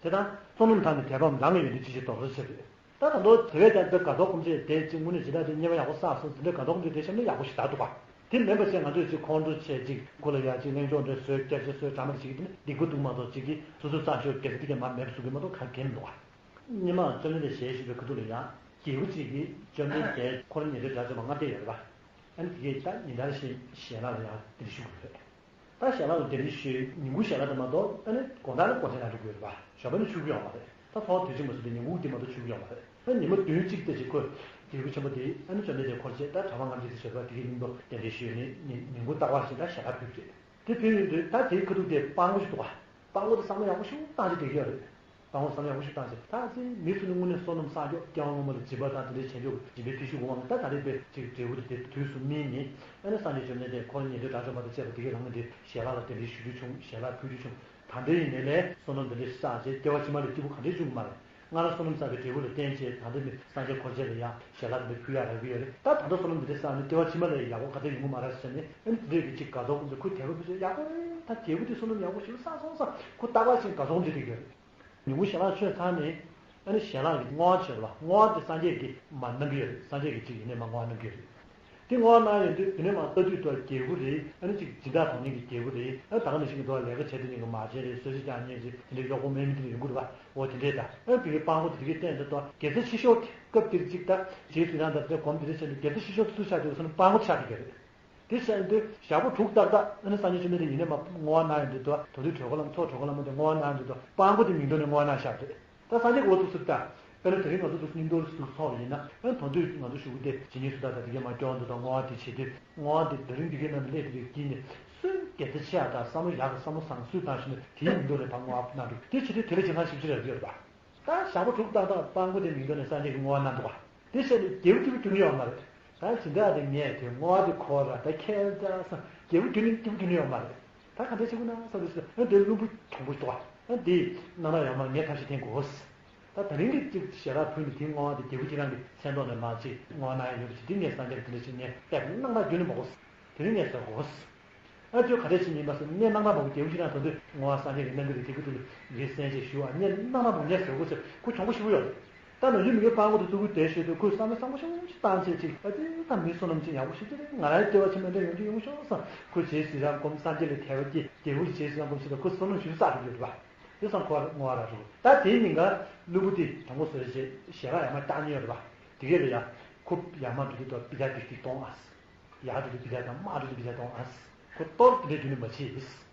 དེ་དང་བསོད་ནམས་དང་ནི་དད་པའམ་རང་གི་ཡོན་ཏན་ཅི་ཞིག་ལྟ་བ་ཟེར་བས། ད་ད་དུང་དེ་བས་ཀྱང་དཔེ་དགའ་ཚོར་སྒོམ་བྱས་དེ་གཅིག་དངོས་གནས་ཇི་ལྟར་དེ་རྙེད་པ་ཡག་པོ་བསགས་སོང་ཟེར་འདྲ་དགའ་ཚོར་སྒོམ་བྱས་དེ་བཤམས་ན་ཡག་པོ་ཞིག་ད་འདུག་ག་དེ་མིན་པ་བྱས་ང་ཚོས་ཅིག་ཁོང་ཁྲོ་བྱས་ཅིག་མགོ་ལ་ཡ་ཅིག་གླེང་ཕྱོགས་འདྲ་བཟོས་སྐད་ཆ་བཟོས་འདྲ་མ་འདྲ་བྱེད་ཀྱི་དེ་ནི་སྡིག་པ་འདུག་མ་གཏོགས་ཅིག་གིས་སོ་སོའི་བསགས་ཤོག་དགེ་རྩ་དེ་གས་མར་མེད་པ་བཟོ་གི་མ་གཏོགས་ག་གེ་མི་འདུག་ག་ཉི་མ་བཅོམ་ལྡན་འདས་ཞལ་བཞུགས་པའི་ཁ་ཐུག་ལ་ཡང་རྒྱལ་པོ་གཅིག་གིས་བཅོམ་ལྡན་འདས་འཁོར་ཉན་ཐོས་དགྲ་བཅོམ་པ་ལྔ་བསྟེན་ཡོད་རེད་པ། ཨ་ནི་དེ་གས་ད་ཉིན་ལྟར་བཞིན་ཞལ་ལག་ལ་ཡང་གདན་ཞུ་དགོས་རེད། ད་ཞལ་ལག་ལ་གདན་ཞུས། ཉིན་གུང་ཞལ་ལག་དེ་མ་གཏོགས་ཨ་ནི་དགོང་དག་ནི་སྒོ་ཆེན་ནང་འགྲོ་དགོས་རེད་པ། ཞོགས་པ་ནི་ཆུ་གི་ཡོང་བ་རེད། ད་ཚོགས་དུས་ཆེན་མ་སོང་དེ་ཉིན་གུང་དེ་མ་གཏོགས་ཆུ་གི་ཡོང་བ་རེད། ད་ཉི་མ་བདུན་གཅིག་དེ་ཅིག་ཁོས་ རྒྱལ་པོ་ཆེན་པོ་དེ་ཨ་ནི་བཅོམ་ལྡན་འདས་འཁོར་བཅས་ད་གྲྭ་པ་ལྔ་བརྒྱ་དེ་བྱེད་པ་དེ་གའི་སྙིང་པོ་གདན་འདྲེན་ཞུས་ནས་ཉིན་ཉིན་གུང་རྟག་པར་བཞིན་ད་ཞལ་ལག་ཕུལ་བ་རེད། དེ་ཕུལ་ཡོང་དུས་ད་དེའི་ཁ་ཐུག་དེ་སྤྲང་པོ་ཞིག་འདུག་ག་སྤྲང་པོ་དེ་བསམ་བློ་ཡག་པོ་ཞིག་བཏང་བྱས་བསྡད་ཀྱི་ཡོད་རེད། སྤྲང་པོ་བསམ་བློ་ཡག་པོ་ཞིག་བཏང་བྱས་ད་ཅི་མི་ཚོ་ནི་དངོས་གནས་བསོད་ནམས་བསགས་རྒྱུ་སྐྱེ་བ་སྔོན་མ་ལ་སྦྱིན་པ་དང་དེ་འདྲའི་བྱེད་རྒྱུ་སྦྱིན་པའི་ཐེ་ཤུགས་དགོས་པ་མ་ད་ད་རེས་པའི་ཅིག་འབྲས་བུ་དེ་དུས་སུ་སྨིན་ནས་ཨ་ནི་སངས་རྒྱས་བཅོམ་ལྡན་འདས་འཁོར་ཉན་ཐོས་དགྲ་བཅོམ་པ་དང་བཅས་པ་དེ་གའི་རང་གི་དེ་ཞལ་ལག་ལ་གདན་འདྲེན་ཞུ་རྒྱུ་བྱུང་། ཞལ་ལག་ཕུལ་རྒྱུ་བྱུང་། ད་ལྟའི་ཡིན་ནའི་ལས་བསོད་ནམས་འདི་འདྲ་ཞིག་བསགས་བྱས་སྐྱེ་བ་ཕྱི་མ་ལ་སྐྱིད་པོ་ག་འདྲས་བྱུང་གི་མ་རེད། སྔར་བསོད་ནམས་བསགས་པའི་འབྲས་བུ་ལ་བརྟེན་བྱས་ད་ལྟ་ནི་སངས་རྒྱས་འཁོར་བཅས་ལ་ཡང་ཞལ་ལག་འདི་ཕུལ་ཡག་རག་གི་ཡོད་རེད། ད་ད་ལྟ་བསོད་ནམས་འདི་འདྲ་བསགས་ནས་སྐྱེ་བ་ཕྱི་མ་ལ་ཡག་པོ་ག་ཚོད་ཡོང་གི་མ་རེད་ཟེར་ནས་ཨ་ནི་དེ་འདྲས་ཀྱི་ཅིག་དགའ་ཚོར་ཀུན་ཏུ་ཁོས་དད་པ་ཕུལ་བྱས་ཡག་པོ་རེད། ད་རྒྱལ་པོ་དེ་བསོད་ནམས་ཡག་པོ་ཞིག་བསགས་སོང་བསམ་ཁོ་རྟག་པར་བཞིན་དགའ་ཚོར་འདི་འདྲས་ཡོད་རེད། ཉིན་གུང་ཞལ་ལག་མཆོད་ཚར་ནས་ཨ་ནི་ཞལ་ལག་གི་བསྔོ་བ་བྱས་པ་བསྔོ་བ་དེ་སངས་རྒྱས་ཀྱིས་མར་གནང་གི་ཡོད་རེད། སངས་རྒྱས་ཀྱིས་ཅིག་ཡིན་ནའི་མར་བསྔོ་བ་གནང་གི་ཡོད་རེད། དེ་བསྔོ་བ་གནང་ཡོང་དུས་དེ་ནས་མར་ལྟ་དུས་ད་རྒྱལ་པོ་རེད། ཨ་ནི་ཅིག་སྦྱིན་བདག་གཏོང་མཁན་གྱི་རྒྱལ་པོ་རེད། ཨ་ནི་ད་ག་ནང་བཞིན་གྱི་འདུག་ལས་ཀ་བྱེད་དེ་ཉིན་གྱི་མ་བྱན་རེད། གསོལ་ཇ་རྒྱག་མཁན་རེད། དེ་འདྲའི་གཡོག་པོ་དམག་མི་དེ་འདྲ་ཡོང་གི་རེད་པ། འོ་དེ་འདྲས་ད་ཨ་ནི་བི་གའི་སྤྲང་པོ་དེ་དེ་གའི་སྟེང་དུ་ད་རྒྱལ་ས་ཆེ་ཤོས་དེ་སྐབས་དེར་ཅིག་ད་རྗེ་བཙུན་རང་དང་དེ་གོམ་དེ་འདྲས་བྱས་ནས་རྒྱལ་ས་ཆེ་ཤོས་སུ་ཆགས་དུས་སོ་ནི་སྤྲང་པོ་ཆགས་ཀྱི་རེད། དེ་བྱས་དུས་ཞག་པོ་དྲུག་ཏག་ཏག་ཨ་ནི་སངས་རྒྱས་བཅོམ་ལྡན་འདས་ཡིན་ནའི་མར་བསྔོ་བ་གནང་ཡོང་དུས་དོ་དོ་དུས་གྲོལ་གོ་ལམ་ཚོགས་གྲོལ་གོ་ལམ་དེ་བསྔོ་བ་གནང་ཡོང་དུས་དོ་སྤྲང་པོ་དེ་མིང་འདོན་ནས་བསྔོ་བ་གནང་བཞག་རེད། ད་སངས་རྒྱས་ཀྱི་འོ་ཐུག་ཟུར་ལྟ། དཔེར་ན་དེ་རིང་ང་ཚོ་ཐུགས་སུ་སྙིང་འདོར་ཐུགས་སུ་ཚོགས་པ་ཡིན་ན་ཨ་ནི་དོ་དུས་ང་ཚོ་ཞུ་གི་དེ་ཇི་སྙེད་སུ་དག་དང་དེ་གའི་མར་སྐྱོན་དུ་དང་བསྔོ་བ་དེ་བྱེད་དུས་བསྔོ་བ་དེ་དེ་རིང་དེ་གའི་ནང་ནས་སླད་དེ་གའི་དཀྱིལ་ནས་སུས་དགེ་རྩ་ཆེ་ཡག་དང་བསམ་བློ་ཡག་གི་བསམ་བློ་བཟང་སུས་བཏང་ཞིག་ན་དེའི་མིང་འདོན་ནས་ཕར་བསྔོ་བ་གནང་འདུག་དེ་བྱེད་དུས་དེ་ལས་ཇེ་ཐང་ཞིབ་ཅིག་རག་གི་ཡོད་རེད་པ། ད་ཞག་པོ་དྲུག་ཏག་ཏག་སྤྲང་པོ་དེ་མིང་འདོན་ནས་སངས་རྒྱས་ཀྱི་བསྔོ་བ་གནང་འདུག་ག་དེ་བྱས་ནས་རྒྱལ་པོ་སྐྱིད་པོ་འགྱུར་ནི་ཡོད་མ་རེད། ད་སྦྱིན་བདག་དེ་ངས་དེ་བསྔོ་བ་དེ་འཁོར་ལ་ད་ཁྱེད་ཅག་སང་རྒྱལ་པོ་འགྱུར་ནི་སྐྱིད་པོ་འགྱུར་ནི་ཡོད་མ་རེད། ད་ག་འདྲ་བྱེད་དགོས་ན་བསམ་དུས་སུ་ཨ་དེ་བླུན་པོ་གྲོང་པོ་ཞིག་འདུག་ག་ཨ་དེ་གནང་ན་ཡོད་མ་རེད། ངས་ཐབས་ཤེས་འཐེན་དགོས། ད་ད་རིང་གི་ཅིག་ཞལ་ལག་ཕུལ་ནས་དེ་བསྔོ་བ་དེ་རྒྱལ་པོ་ཁྱེད་རང་གི་མཚན་ཐོག་ནས་མར་ཅིག་བསྔོ་བ་གནང་ཡ་ཡོད་པ་ཞིག་དེ་ངས་སངས་རྒྱས་ལ་དེ་འདྲ་ཞིག་ངས་ལྟས་གནང་ན་འགྱུར་ནི་མ་གོ། དེ་རིང་ངས་ཟེར་དགོས། ཨ་ཅོ་ག་འདྲས་ཞིག་ཡིན་པ་སོ་ངས་གནང་ན་མ་གོ། རྒྱལ་པོ་ཁྱེད་རང་དོན་དུ་བསྔོ་བ་སངས་རྒྱས་ཀྱིས་གནང་གི་རེད། དེ་གི་དུ་ལ་ངས་གསན་བྱས་ཞུ་བ་ངས་གནང་ན་མ་གོ། ངས་ཟེར་དགོས་ཟེར་ཁོ་གྱོང་པོ་ཞེ་པོ་ཡོད་རེད། ད་ནམ་རྒྱུན་མི་ངན་སྤྲང་པོ་དེ་ཚོ་ཁོའི་དེ་ཤོད་དུས་ཁོས་བསམ་བློ་བཟང་པོ་ཞིག་བཏང་བྱས་ཅིག་ཨ་ཙི་ད་མི་བསོད་ནམས་ཅིག་ཡག་པོ་ཞིག་ཅིག་རེད། ང་རང་སྐྱེ་བ་ཕྱི་མ་འདྲ་ཡོང་རྒྱུ་ཡོང་ཤོག་བསམ་ཁོས་རྗེས་སུ་ཡི་རང་སྒོམ། སངས་རྒྱས་ལ་དད་པ་སྐྱེས། རྒྱལ་པོ་ལ་རྗེས་སུ་ཡི་རང་སྒོམ་བྱས་ད་ཁོས་བསོད་ནམས་ཞེ་པོ་བསགས་ཐུབ་ཡོད་རེད་པ། དེ་བསམ་ཁོ་བསྔོ་བ་རག་འགྲོ། ད་དེའི་ཉིན་ཀ་བླུན་པོ་དེ་དྲང་པོ་བཟོས་རྗེས་ཞལ་ལག་ཡར་མར་བཏང་མྱོང་རེད་པ། དེ་གས་ལ་ཡ་ཁོ་ཡར་མར་འགྲོ་དུས་ད་པི་ཏ་ཏིག་ཏིག་གཏོང་ཨ། ཡར་འགྲོ་དུས་པི་ཏ་དང་མར་འགྲོ་དུས་པི་ཏ་གཏོང་ཨ། ཁོ་གཏོར་དེ་འདྲའི་རྒྱུན་ནས་མ་བྱེད།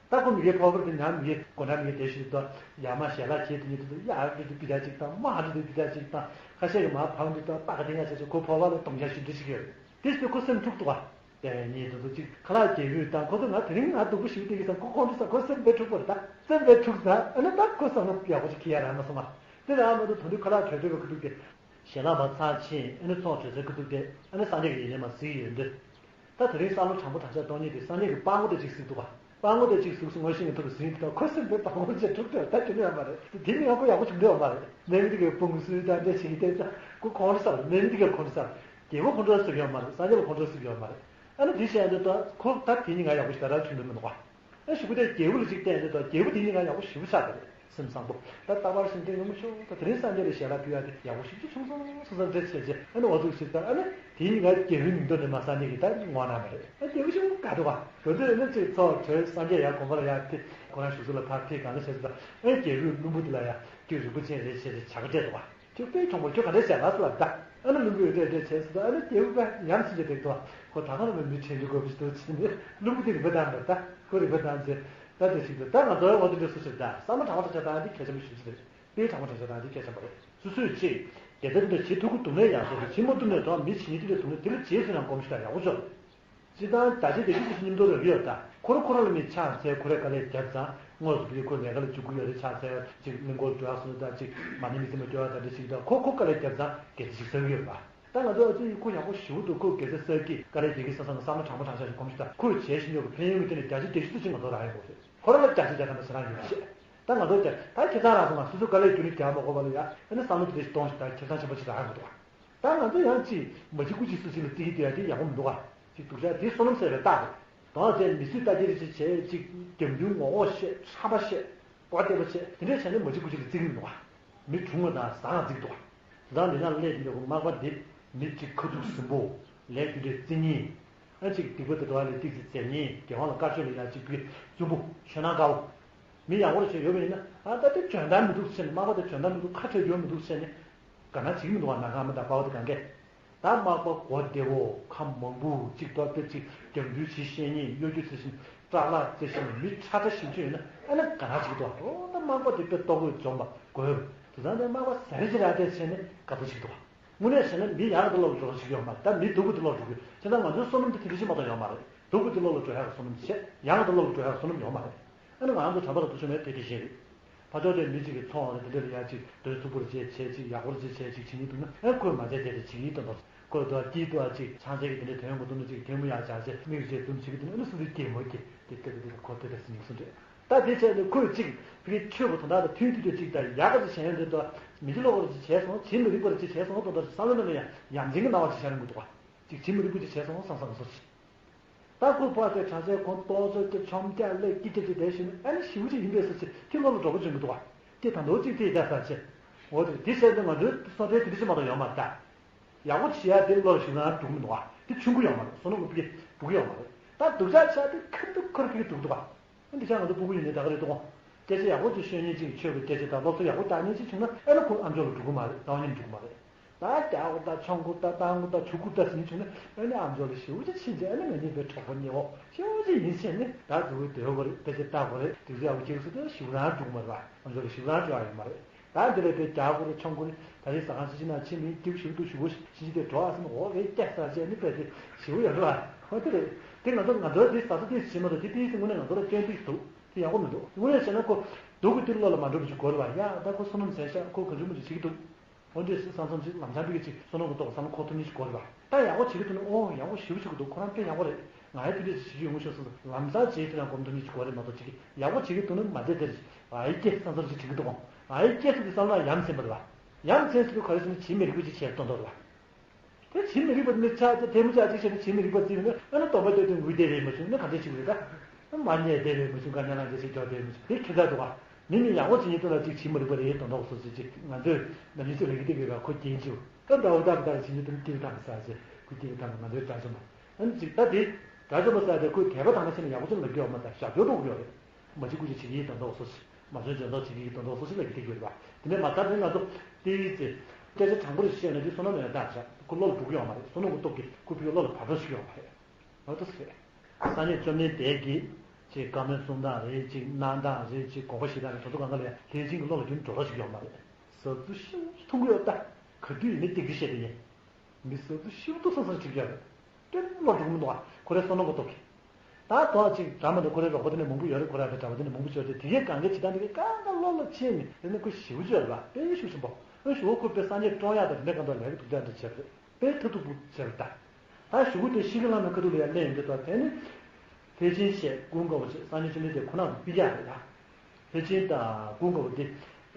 ད་ཁོ་མི་ཁའི་ཕོར་པ་དེ་ཉར་མི་ཁའི་སྒོ་འགྲམ་མི་ཁའི་དེ་ཞིག་ཏུ་ཡར་མར་ཞལ་ལག་བྱེད་དེ་ཉིད་དུ་ཡར་འགྲོ་དུས་པི་ཏ་གཅིག་དང་མར་འགྲོ་དུས་པི་ཏ་གཅིག་དང་ཁ་ཤས་ཀྱི་མར་བབས་དུས་ད་སྟག་གི་དེ་ང་བྱས་ཚེ་ཁོ་ཕོར་པ་ལ་གཏོང་རྒྱ་ཞིག་འདྲ་ཞིག་ཡོད། དེ་ཞིག་ཁོ་སེམས་འཁྲུག་འདུག་ག་དེ་ཉིད་དུ་གཅིག་ཁ་ལག་རྒྱལ་པོས་དང་ཁོ་ཚོ་ང་དེ་རིང་ང་སྡུག་པོ་ཞིག་བསྡད་ཀྱི་བསམ་ཁོ་ཁོང་ཁྲོ་ཟ། ཁོ་སེམས་དཔེ་འཁྲུག་པ་རེད། ད་སེམས་དཔེ་འཁྲུག་ཟ། ཨ་ནི་ད་ཁོ་བསམ་བློ་ཡག་པོ་ཞིག་འཁྱེར་ཡ་རག་མ་སོང་ང་། དེ་རག་མ་ཐུབ་དོན་དུ་ཁ་ལག་གྲོལ་འགྲོ་བའི་ཁ་ཐུག་དེ། ཞལ་ལག་མར་ཚར་ཕྱིན་ཨ་ནི་ཚོགས་གྲོལ་སའི་ཁ་ཐུག་དེ་ཨ་ནི་སངས་རྒྱས་ཀྱི་ཡིན་ནའི་མར་གཟིགས་ཡོང་དུས། ད་དེ་རིང་བསམ་བློ་དྲང་པོ་དྲང་བཞག་གཏོང་ཉིད་དེ་སངས་རྒྱས་ཀྱི་སྤྲང་པོ་དེ་གཅིག་གཟིགས་འདུག་ག་སྤྲང་པོ་དེ་གཅིག་གཟིགས་སུ་ངོ་ཤེས་ཀྱི་ཐོག་གི་ཟིན་དུས་ཁོ་སེམས་དཔེ་སྤྲང་པོ་ཅིག་འཁྲུག་འདུག་ད་དེ་ནི་ཡོད་མ་རེད། དེ་ནི་ཡང་ཁོ་ཡག་པོ་བྱུང་འདུག་ཡོད་མ་རེད། མེ་མི་དེ་གའི་ཕུང་སུའི་ད་འདྲ་ཞིག་གི་བལྟས་ཙང་ཁོ་ཁོང་ཁྲོ་ཟ་རེད། མེ་མི་དེ་གའི་ཁོང་ཁྲོ་ཟ་རེད། རྒྱལ་པོ་ཁོང་ཁྲོ་ཟ་ཡོད་མ་རེད། སངས་རྒྱས་ལ་ཁོང་ཁྲོ་ཟ་ཡོད་མ་རེད། ཨ་ནི་དེ་བཤད་འདུག་ད་ཁོ་ད་དེ་ནི་ང་ཡག་པོ་ཞིག་ད་ར་བྱུང་འདུག་མི་འདུག་ག་ཨ་ཞུ་གི་དེ་རྒྱལ་པོ་ལ་གཅིག་བལྟས་ནས་ད་རྒྱལ་པོ་དེ་ཉིད་ང་ཡག་པོ་ཞེ་པོ་ཆགས་པ་རེད། སེམས་བཟང་པོ་ད་རྟག་པར་བཞིན་དེ་ཡོང་མི་ཆོག་ད་དེ་རིང་སངས་རྒྱས་ལ་ཞལ་ལག་ཕུལ་ཡག་དེ་ཡག་པོ་ཞེ་པོ་ཅིག་བྱུང་སོང་བསམ་བསམ་འདྲ་བྱས་རྗེས་ཨ་ནི་འོ་ཐུག་ཞིག་ད་ཨ་ནི་དེ་ཉིད་ང་རྒྱལ་པོའི་མིང་ཐོག་ནས་མ་སངས་རྒྱས་ཀྱི་ད་ངོ་ན་མ་རེད། ཨ་རྒྱལ་པོ་ཞེ་པོ་དགའ་འདུག་ག་དོན་དུ་ཨ་ནི་ཅིག་ཚོགས་གྲོལ་སངས་རྒྱས་ཡར་དགོན་པ་ལ་ཡར་ཐེ་ཁོ་རང་བཞུགས་ས་ལ་ཕར་ཐེ་གང་ལ་བྱས་ཟེར་ད་ཨ་ནི་རྒྱལ་པོས་བླུན་པོ་དེ་ལ་ཡ་ཁྱོད་རིན་པོ་ཆེ་རེད་བྱས་ཏེ་བྱ་དགའ་སྤྲད་འདུག་ག་ཁྱོད་དཔེ་གྱོང་པོ་ཁྱོད་ག་འདྲས་བྱས་ལ་ཟེར་ལབ་ད། ཨ་ནི་བླུན་པོས་རེད་རེད་བྱས་ཟེར་ད་ཨ་ནི་རྒྱལ་པོ་དཔེ་ཉམས་སུ་བྱས་བསྡད་འདུག་ཁོ་ད་ག་ནང་མི་དྲན་རྒྱུ་དགོས་པ་ཞིག་འདུག་ཟེར་ནས་བླུན་པོ་དེ་རིན་པ་བཏང་འདུག་ད་ཁོ་རིན་པ་བཏང་ཚེ་ད་དེ་ཞིག་འདུག་ད་ང་ཚོ་འོ་དེ་འདྲ་སུ་ཞིག་ད་བསམ་བློ་དྲང་པོ་དྲང་བཞག་བཏང་ཡ་དེ་གལ་ཆེན་པོ་ཞིག་རེད། དཔེ་དྲང་པོ་དྲང་བཞག་བཏང་ཡ་དེ་གལ་ཆེན་པོ་རེད། སོ་སོས་ཅིག་དེ་ལྟར་དུ་བྱེད་ཐུབ་ཀྱི་འདུག་ན་ཡག་ཤོས་རེད། བྱེད་མ་ཐུབ་ན་དོ་མི་བྱེད་ཉིད་དེ་ལས་ཐུབ་ན་དེ་ལ་རྗེས་སུ་ཡང་སྒོམ་ཞིག་ད་ཡག་པོ་ཅོག་སྤྱིར་བཏང་ད་ཅི་དེ་ཅི་ཞིག་སྙིང་སྟོབས་རག་གི་ཡོད་ད། ཁོ་ར་ཁོ་ར་ལ་ནི་ཕྱག་འཚལ་ཁོ་རས་དཀའ་ལས་བརྒྱབ་ཙང་དངོས་སུ་དེ་ཁོ་ལས་ཀ་ལ་འཇུག་གི་ཡོད་རེད། ཕྱག་འཚལ་ཅིག་གླིང་སྐོར་འགྲོ་ཡག་སོང་ད་ཅིག་མ་ཎི་མི་ཟིན་པ་སྐྱོར་ཡག་ད་འདྲ་ཞིག་ད་ཁོ་ཁོ་དཀའ་ལས་བརྒྱབ་ཙང་དགེ་རྩ་ཞིག་བསགས་ཀྱི་ཡོད་པ། ད་ང་ཚོ་ཨ་ཙི་ཁོ་ཡག་པོ་ཞེ་པོ་འདུག་ཁོ་དགེ་རྩ་བསགས་ཀྱི་དཀའ་ལས་དེ་གི་ས་ས་ང་བསམ་བློ་དྲང་པོ་དྲང་བཞག་ཞིག་གོམས་ཤིག་ད་ཁོས་བྱས་ཤིང་ཡོད་པའི་ཕན་ཡོན་གྱི་སྟེང་ནས་བརྒྱ་ཆ་བརྒྱད་ཅུ་ཙམ་ཞིག་ང་ཚོ་རག་ཡོང་གི་རེད། ཁོ་རང་ལ་བརྒྱ་ཆ་བརྒྱ་ཐམ་པ་ཟ་རག་ཡོད་ཤེས། ད་ང་ཚོ་བརྒྱ་ད་ཁེ་བཟང་རག་སོང་ང་སོ་སོ་དཀའ་ལས་རྒྱུ་ནི་རྒྱག་མ་དགོས་པ་ལ་ཡ་ཨ་ནི་བསམ་བློ་དེ་འདྲ་ཞིག་གཏོང་ཞིག་ད་ཁེ་བཟང་ཆེན་པོ་ཞིག་རག་ཡོང་གི་འདུག་ག་ད་ང་ཚོ་ཡང་ཅིག་མ་གཅིག་དགུ་གཅིག་སུ་གཅིག་ལ་བརྩི་གི་འདུག་ཡ་དེ་ཡག་པོ་མི་འདུག་ག་ཅིག་སྡུག་ཅག་དེ་བསོད་ནམས་ཟེར་བའི་རྟགས་རེད། དོན་དག་དེ་མི་ཚོས་ལྟ་རྒྱ་རེ་ཅིག་བྱས་ཅིག་རྒྱབ་མདུན་ངོ་ངོ་བཤད་ཁྲམ་པ་བཤད་གོ་བདེ་པོ་བྱས་དེ་འདྲས་བྱས་ནས་མ་གཅིག་དགུ་གཅིག་ལ་བརྩི་གི་མི་འདུག་ག་མི་གྲུང་བ་དང་བཟང་བ་བརྩི་གི་འདུག་ག་དེ་དང་དེ་ན་སླེབས་ཀྱི་འདུག་ག་མག་པ་དེ་མི་གཅིག་ཁ་ཐུག་ཟིན་པོ་ལས་རྒྱུ་འབྲས་བརྩི་ཉེན་ཨ་ཅིག་སྡིག་པ་དེ་འགྲོ་བ་ལས་ཏིག་ཙི་བཙལ་ཉེན་རྒྱལ་དབང་ལ་དཀར་ཕྱོགས་ལ་ཡ་གཅིག་པུའི་བཙུན་པོ་ཆོས་ནང་དཀར་བོ་མི་ཡག་པོ་རེ་བྱས་ཡོད་པ་ཡིན་ན་ཨ་ད་དེ་འཇོན་ཐང་མི་འདུག་ཟེར་ནས་མག་པ་དེ་འཇོན་ཐང་མི་འདུག་ཁ་བྲལ་ཡོད་མི་འདུག་ཟེར་ནས། དགའ་སྣང་བྱེད་ཀྱི་མི་འདུག་བ། ནང་ཁང་མི་དང་པ་བ་དེ་གང་གས། ད་མག་པ་གོ་བདེ་བོ་ཁ་མང་པོ་གཅིག་ཏོག་ཏོག་ཅིག་རྒྱབ་མདུན་བྱེད་ཤེས་ཉེན་གཡོ་སྒྱུ་རྩི་ཤེས་ནས་སྐྲག་ལྷག་རྩི་ཤེས་ནས་མི་ཁྲ་ཁྲ་ཞིབ་ཆུ་ཡོད་ན་ཨ་ནི་དགའ་སྣང་བྱེད་ཀྱི་འདུག་བ། འོ་ད་མག་པ་དེ་དཔེ་ལྟོ་གོས་འཇོམས་པ་དགོས། དེ་ཚང་དེ་མག་པ་ཟ་རེ་ཅི་ར་དེ་བྱས་ནས་དགའ་པོ་བྱེད་ཀྱི་འདུག་བ། དངོས་གནས་བྱས་ན་མི་ཡག་ག་དེ་སློབ་ལ་འགྲོ་ས་ཞིག་ཡོད་མ་རེད། ད་མི་སྡུག་ག་དེ་སློབ་འགྲོ་གི་ཡོད། བྱས་ཙང་ང་ཚོའི་བསོད་ནམས་དེ་དེ་འདྲ་ཞིག་མ་གཏོགས་ཡོད་མ་རེད། སྡུག་ག་དེ་སློབ་ལ་འགྲོ་ཡག་གི་བསོད་ནམས་དེ་བྱས། ཡག་ག་དེ་སློབ་ལ་འགྲོ་ཡག་གི་བསོད་ནམས་ཡོད་མ་རེད། ཨ་ནི་ང་རང་ཚོ་གྲྭ་པ་ར་དུ་ཆོ་མེད་དེ་དེ་བཞིན་རེད། ཕར་ཕྱོགས་དེ་མི་གཅིག་གིས་ཚོང་རེད་དེ་འདྲ་ལ་ཡ་གཅིག་དོན་ཚུགས་པོ་རེ་བྱས་བྱས་གཅིག་ཡག་པོ་རེ་བྱས་བྱས་གཅིག་བྱེད་ཉིན་འདུག་ན། ཨ་ཁོས་མ་བྱས་དེ་རེ་བྱེད་ཉིན་དོན་དག་ཁོས་དོ་སྐྱིད་དོ་ཨ་གཅིག་ཆང་ཆད་ཀྱི་དེ་འདྲ་དོན་གོ་འདུག་ན་གཅིག་དེ་མོ་ཡག་བྱ་བྱས་མིག་རེ་བྱས་འཛུམ་བྱེད་ཀྱི་འདུག་ན། ཨ་ནི་སུ་དེ་སྐྱེ་མོ་སྐྱེ་དེ་ལྟ་གི་དེ་ལ་ཁོ་དེ་འདྲ་སེམས་སུ་འདྲེ། ད་དེ་བྱས་ནས་ཁོས་གཅིག་ཕ་གི་ཆོས་པོ་དོན་དག་དང་མཐུན་མཐུན་དུ་གཅིག་དང་ཡག་ག་ཅིག་བྱས་ཡོང་དུས་དོ། མི་ཚེ་ལོག་པ་རེ་ཅིག་བྱས་སོང་། བྱེད་མི་རིགས་པ་རེ་ཅིག་བྱས་སོང་དོ། ད་བསམ་བློ་ནང་ལ་ཡང་ཡ་མཚན་གྱི་སྣང་བ་ཅིག་ཤར་ཡོང་གི་འདུག་ག་ཅིག་བྱེད་མི་རིགས་པ་ཅིག་བྱས་སོང་བསམ་བསམ་སོ་ཅིག་ད་ཁོ་ཕར་ཚེ་གྲྭ་ཚེ་ཁོང་ལྟོགས་ཚོད་ཀྱི་ཆོམ་རྒྱག་ལས་ཀྱི་ཀྱི་ཀྱི་དེ་བཞིན་ཨ་ནི་ཞིའུ་ཅིག་ཡིན་པས་སོ་ཅིག་དེ་བློ་ལ་འགྲོ་པོ་བྱུང་གི་འདུག་ག་དེ་ད་དོ་ཅིག་དེ་ཡི་ད་ས་ཆེ། འོ་དེ་དེ་བྱས་ཏེ་ང་ཚོའི་སོ་ཐའི་དེ་འདྲ་ཅིག་མ་གཏོགས་ཡོད་མ་རེད་ད། ཡག་པོ་བྱེད་ཡ་དེ་བློ་ལ་ཞིག་རང་འགྲོ་གི་མི་འདུག་ག་དེ་ཆུང་གི་ཡོད་མ་རེད། བསོད་ནམས་ཀྱི་འགྲོ་གི་ཡོད་མ་རེད། ད་སྡུག་ཅག་ཆགས་དེ་ཁ་འདུག་ཁོར་ཁི་འདུག་འདུག་ག་འདི་ཆ་ང་ཚོ་སྤུ་གུ་ཡིན་ནའི་ད་ག་རེད་དོ། སྐད་ཆ་ཡག་པོ་ཅིག་ཤོད་མཁན་ཅིག་ཆོས་ཀྱི་སྐད་ཆ་དང་སློབ་གསོ་ཡག་པོ་རྒྱག་མཁན་ཅིག་བྱུང་ན་ཨེ་ན་ཁོ་ཨམ་ཅོག་ལ་འགྲོ་གི་མ་རེད། རྡ་རམ་ནི་འགྲོ་གི་མ་རེད། ད་རྒྱག་དགོས་ད་མཆོང་དགོས་ད་བཏང་དགོས་ད་བྱུག་དགོས་ད་ཟིན་བྱུང་ན་ཨེ་ན་ཨམ་ཅོག་ལ་ཞེ་པོ་ཅིག་ཕྱིན་ཅིག་ཨེ་ན་ང་གཉིས་པའི་གྲོགས་པོ་ཉེ་བོ་ཞེ་པོ་ཅིག་ཡིན་ཕྱིན་ནི་ད་འགྲོ་གི་སྡོད་དགོས་རེད། དཔེ་ཆ་ལྟ་དགོས་རེད། དུས་ཚོད་ཡག་པོ་སྐྱེལ་དགོས་ཟེར་ཏེ་ཞེ་པོ་རང་འགྲོ་གི་མ་རེད། ཨམ་ཅོག་ལ་ཞེ་པོ་རང་འགྲོ་ཡ་ཡོད་མ་རེད། ད་འདི་ལས་དེ་རྒྱ་གུ་རུ་ཆང་གུ་རུ་ད་རེས་ཟ་ཁང་ཕྱི་ཕྱི་ན་ཕྱི་མིན་སྐྱིད་ཞིག་ཏུ་ཞུ་གོ་ཕྱི་ཕྱི་དེ་འགྲོ་ཨ་སེམས་འོ་བའི་སྐྱ་ས་ཆེ་ནི་པས་དེ་ཞིའུ་ཡོད་ར་འོ་དེ་རེད། དེ་ང་ཚོ་ང་ཚོ་དེ་ཟ་ས་དེ་ཞིག་མ་གཏོགས་དེ་དེའི་སེམས་ངོ་ནས་ང་ཚོ་ལ་སྐྱོན་དེ་ཞིག་འདུག་དེ་ཡག་པོ་མི་འདུག་དངོས་གནས་བྱས་ན་ཁོ་སྡུག་གི་དེ་བློ་ལ་མ་འགྲོ་བ་ཞིག་གོ་རེད་བ། ཡ་ད་ཁོ་བསོད་ནམས་ཟད་ཤག་ཁོ་ག་ཚོད་མོ་ཞིག་བྱེད་ཀྱི་འདུག་འོ་འདྲས་སེ་བསམ་བསམ་ཞིག་ལམ་སང་འགྲིག་གི་ཅིག་བསོད་ནམས་ཀྱི་ཏོག་བསམ་ཁོ་ཐུབ་ཉིད་ཞིག་གོ་རེད་བ། ད་ཡག་པོ་བྱེད་ཀྱི་འདུག་ན་ཨོ་ཡག་པོ་ཞེ་པོ་བྱེད་ཀྱི་འདུག་ཁོ་རང་དཔེ་ཡག་པོ་རེད། ང་ཡང་དེ་འདྲས་ཞིག་བྱེད་རྒྱུ་ཡོང་ཤོག་བསམ་ལམ་སང་བྱེད་དེ་ན་སྒོམ་ཐུབ་ཉིད་ཅིག་གོ་རེད་མ་གཏོགས་ཅིག་ཡག་པོ་བྱེད་ཀྱི་འདུག་ན་མ་བྱེད་དེ་ཨ་ཡི་སྐྱེ་སེ་བསམ་བསམ་ཞིག་བྱེད་ཀྱི་འདུག་ཨ་ཡི་སྐྱེ་སེ་དེ་བསམ་ན་ཡ་མཚན་པ་རེད་བ། ཡ་མཚན་སེ་དུ་ག་རེ་ཟེར་ན་བྱེད་མི་རིགས་པ་ཅིག་བྱས་སྟོན་ཐོག་རེད་བ། དེ་བྱེད་མི་རིགས་པ་མི་ཆགས་ཚེ་ཐལ་མོ་ཆགས་ཅིག་བྱས་ན་བྱེད་མི་རིགས་པ་བརྩིས་ན་ཨ་ན་སྟོན་པ་སྟོན་དུས་འགུལ་བསྡད་རེད་མ་བྱུང་ན་ག་འདྲས་བྱེད་དགོས་རེད་ད། མ་ཉལ་བསྡད་རེད་མ་བྱུང་ག་ཉལ་ལང་བྱས་ཤིག་འགྱོ་བསྡད་མ་བྱུང་དེ་ཁྱེད་ཚ་འདུག་ཨ། མི་མི་ཡག་པོ་བྱེད་ཉིན་དུ་ལ་ཅིག་བྱེད་མི་རིགས་པ་རེད་དོན་དག་སོ་སོ་ཅིག་ང་ཚོས་ནམ་ཡིན་ཚེ་ལས་ཀྱི་སྟེགས་ཀྱི་ཁ་ཁོ་རྒྱན་ཅིའུ་ད་འདྲ་བོ་ལྟ་བུ་ལྟ་བུ་བྱེད་ཉིན་དུ་ལ་ཏིལ་བཏང་གི་ས་ཟེར་ཁོ་ཏིལ་བཏང་གི་ང་ཚོའི་དགྲ་བཅོམ་པ་ཨ་ནི་ཅིག་ད་དེ་དགྲ་བཅོམ་པ་ས་དེ་ཁོས་དད་པ་དང་ན་ཕྱིན་ན་ཡག་པོ་ཅིག་ལབ་ཀྱི་ཡོད་མ་ད་ཞབས་སྐྱོར་འགྲོ་གི་ཡོད་རེད། མ་བྱེད་དགུ་ཅིག་བྱེད་ཀྱི་ཡིན་དོན་དག་སོ་སོ་མ་བྱོན་བྱོན་དོགས་བྱེད་ཀྱི་ཡིན་དོན་དག་སོ་སོ་ལབ་ཀྱི་ཐེག་ཡོད་རེད་པ། དེ་ནས་མ་ད་དེ་ང་ཚོ་ཏིལ་ཙེ་སྐད་ཆ་དྲང་པོ་རེ་བཤད་ན་དེ་བསོད་ནམས་ཡང་དག་བྱ་ཁོ་བློ་ལ་འགྲོ་གི་ཡོད་མ་རེད། བསོད་ནམས་ཀྱི་སྟོབས་ཀྱིས་ཁོ་ཕ་གི་བློ་ལ་བབས་འགྲོ་ཞིག་ཡོད་མ་རེད། ཨོ་ཏོ་སེ། སངས་རྒྱས་བཅོམ་ལྡན་འདས་ཀྱིས་ཅིག་བཀའ་མོལ་གསུང་སྟངས་རེད་ཅིག་གནང་སྟངས་རེད་ཅིག་དགོངས་པ་བཞེས་སྟངས་རེད་དོ་ཚོ་གང་ག་ལ་ཡང་ལྷས་བྱིན་གྱི་བློ་ལ་རྒྱུན་འགྲོ་རོགས་ཞིག་ཡོད་མ་རེད། ཟབ་ཏུ་ཤིན་ཏུ་མཐོང་གི་ཡོད་ད། ག་དུས་ཡིན་ནའི་ཏིག་ཏིག་བཤད་དེ་ཡིན། མི་ཟབ་ཏུ་ཤིན་ཏུ་སང་སང་ཅིག་ཡོད་རེད། དཔེ་བློ་འགྲོ་གི་མི་འདུག་ཨ། ཁོ་རའི་བསོད་ནམས་ཀྱི་སྟོབས་ཀྱིས། ད་དོ་ཅིག་འདྲ་མི་འདུག་ཁོ་རའི་རོགས་པ་དེ་ནས་མང་པོ་ཡོད་རེད། ཁོ་ར་བའི་གྲྭ་པ་དེ་ནས་མང་པོ་ཡོད་རེད། དེ་གའི་གང་གའི་བྱེད་སྟངས་དེ་གའི་གང་ག་བློ་ལ་ཆེ་ནས་དེ་ནས་ཁོ་ཞེ་པོ་ཅིག་ཡོད་རེད་པ། དཔེ་ཤུགས་ཆེན་པོ། ཨ་ཞུ་བ་ཁོ་དཔེ་སངས་རྒྱས་བཀྲོངས་ཡག་དང་དེ་འདྲ་གང་དུ་ལས་ཀ་སྡུག་ཅག་འདྲ་བྱས་རེད། དཔེ་ཐབས་སྡུག་པོ་བྱས་རེད་ད། ད་ཞུ་གུ་དེ་ཤི་གི་ལ་ནི་ཁ་ཐུག་ལ་ཡ་ལེན་ཡོང་དུས་ད་དེ་ནི། ལྷས་བྱིན་བྱས་ཀུན་དགའ་བོ་བྱས་སངས་རྒྱས་བཅོམ་ལྡན་འདས་ཁོ་ན་ལ་སྤི་རྒྱག་རེད་ད། ལྷས་བྱིན་དང་ཀུན་དགའ་བོ་དེ་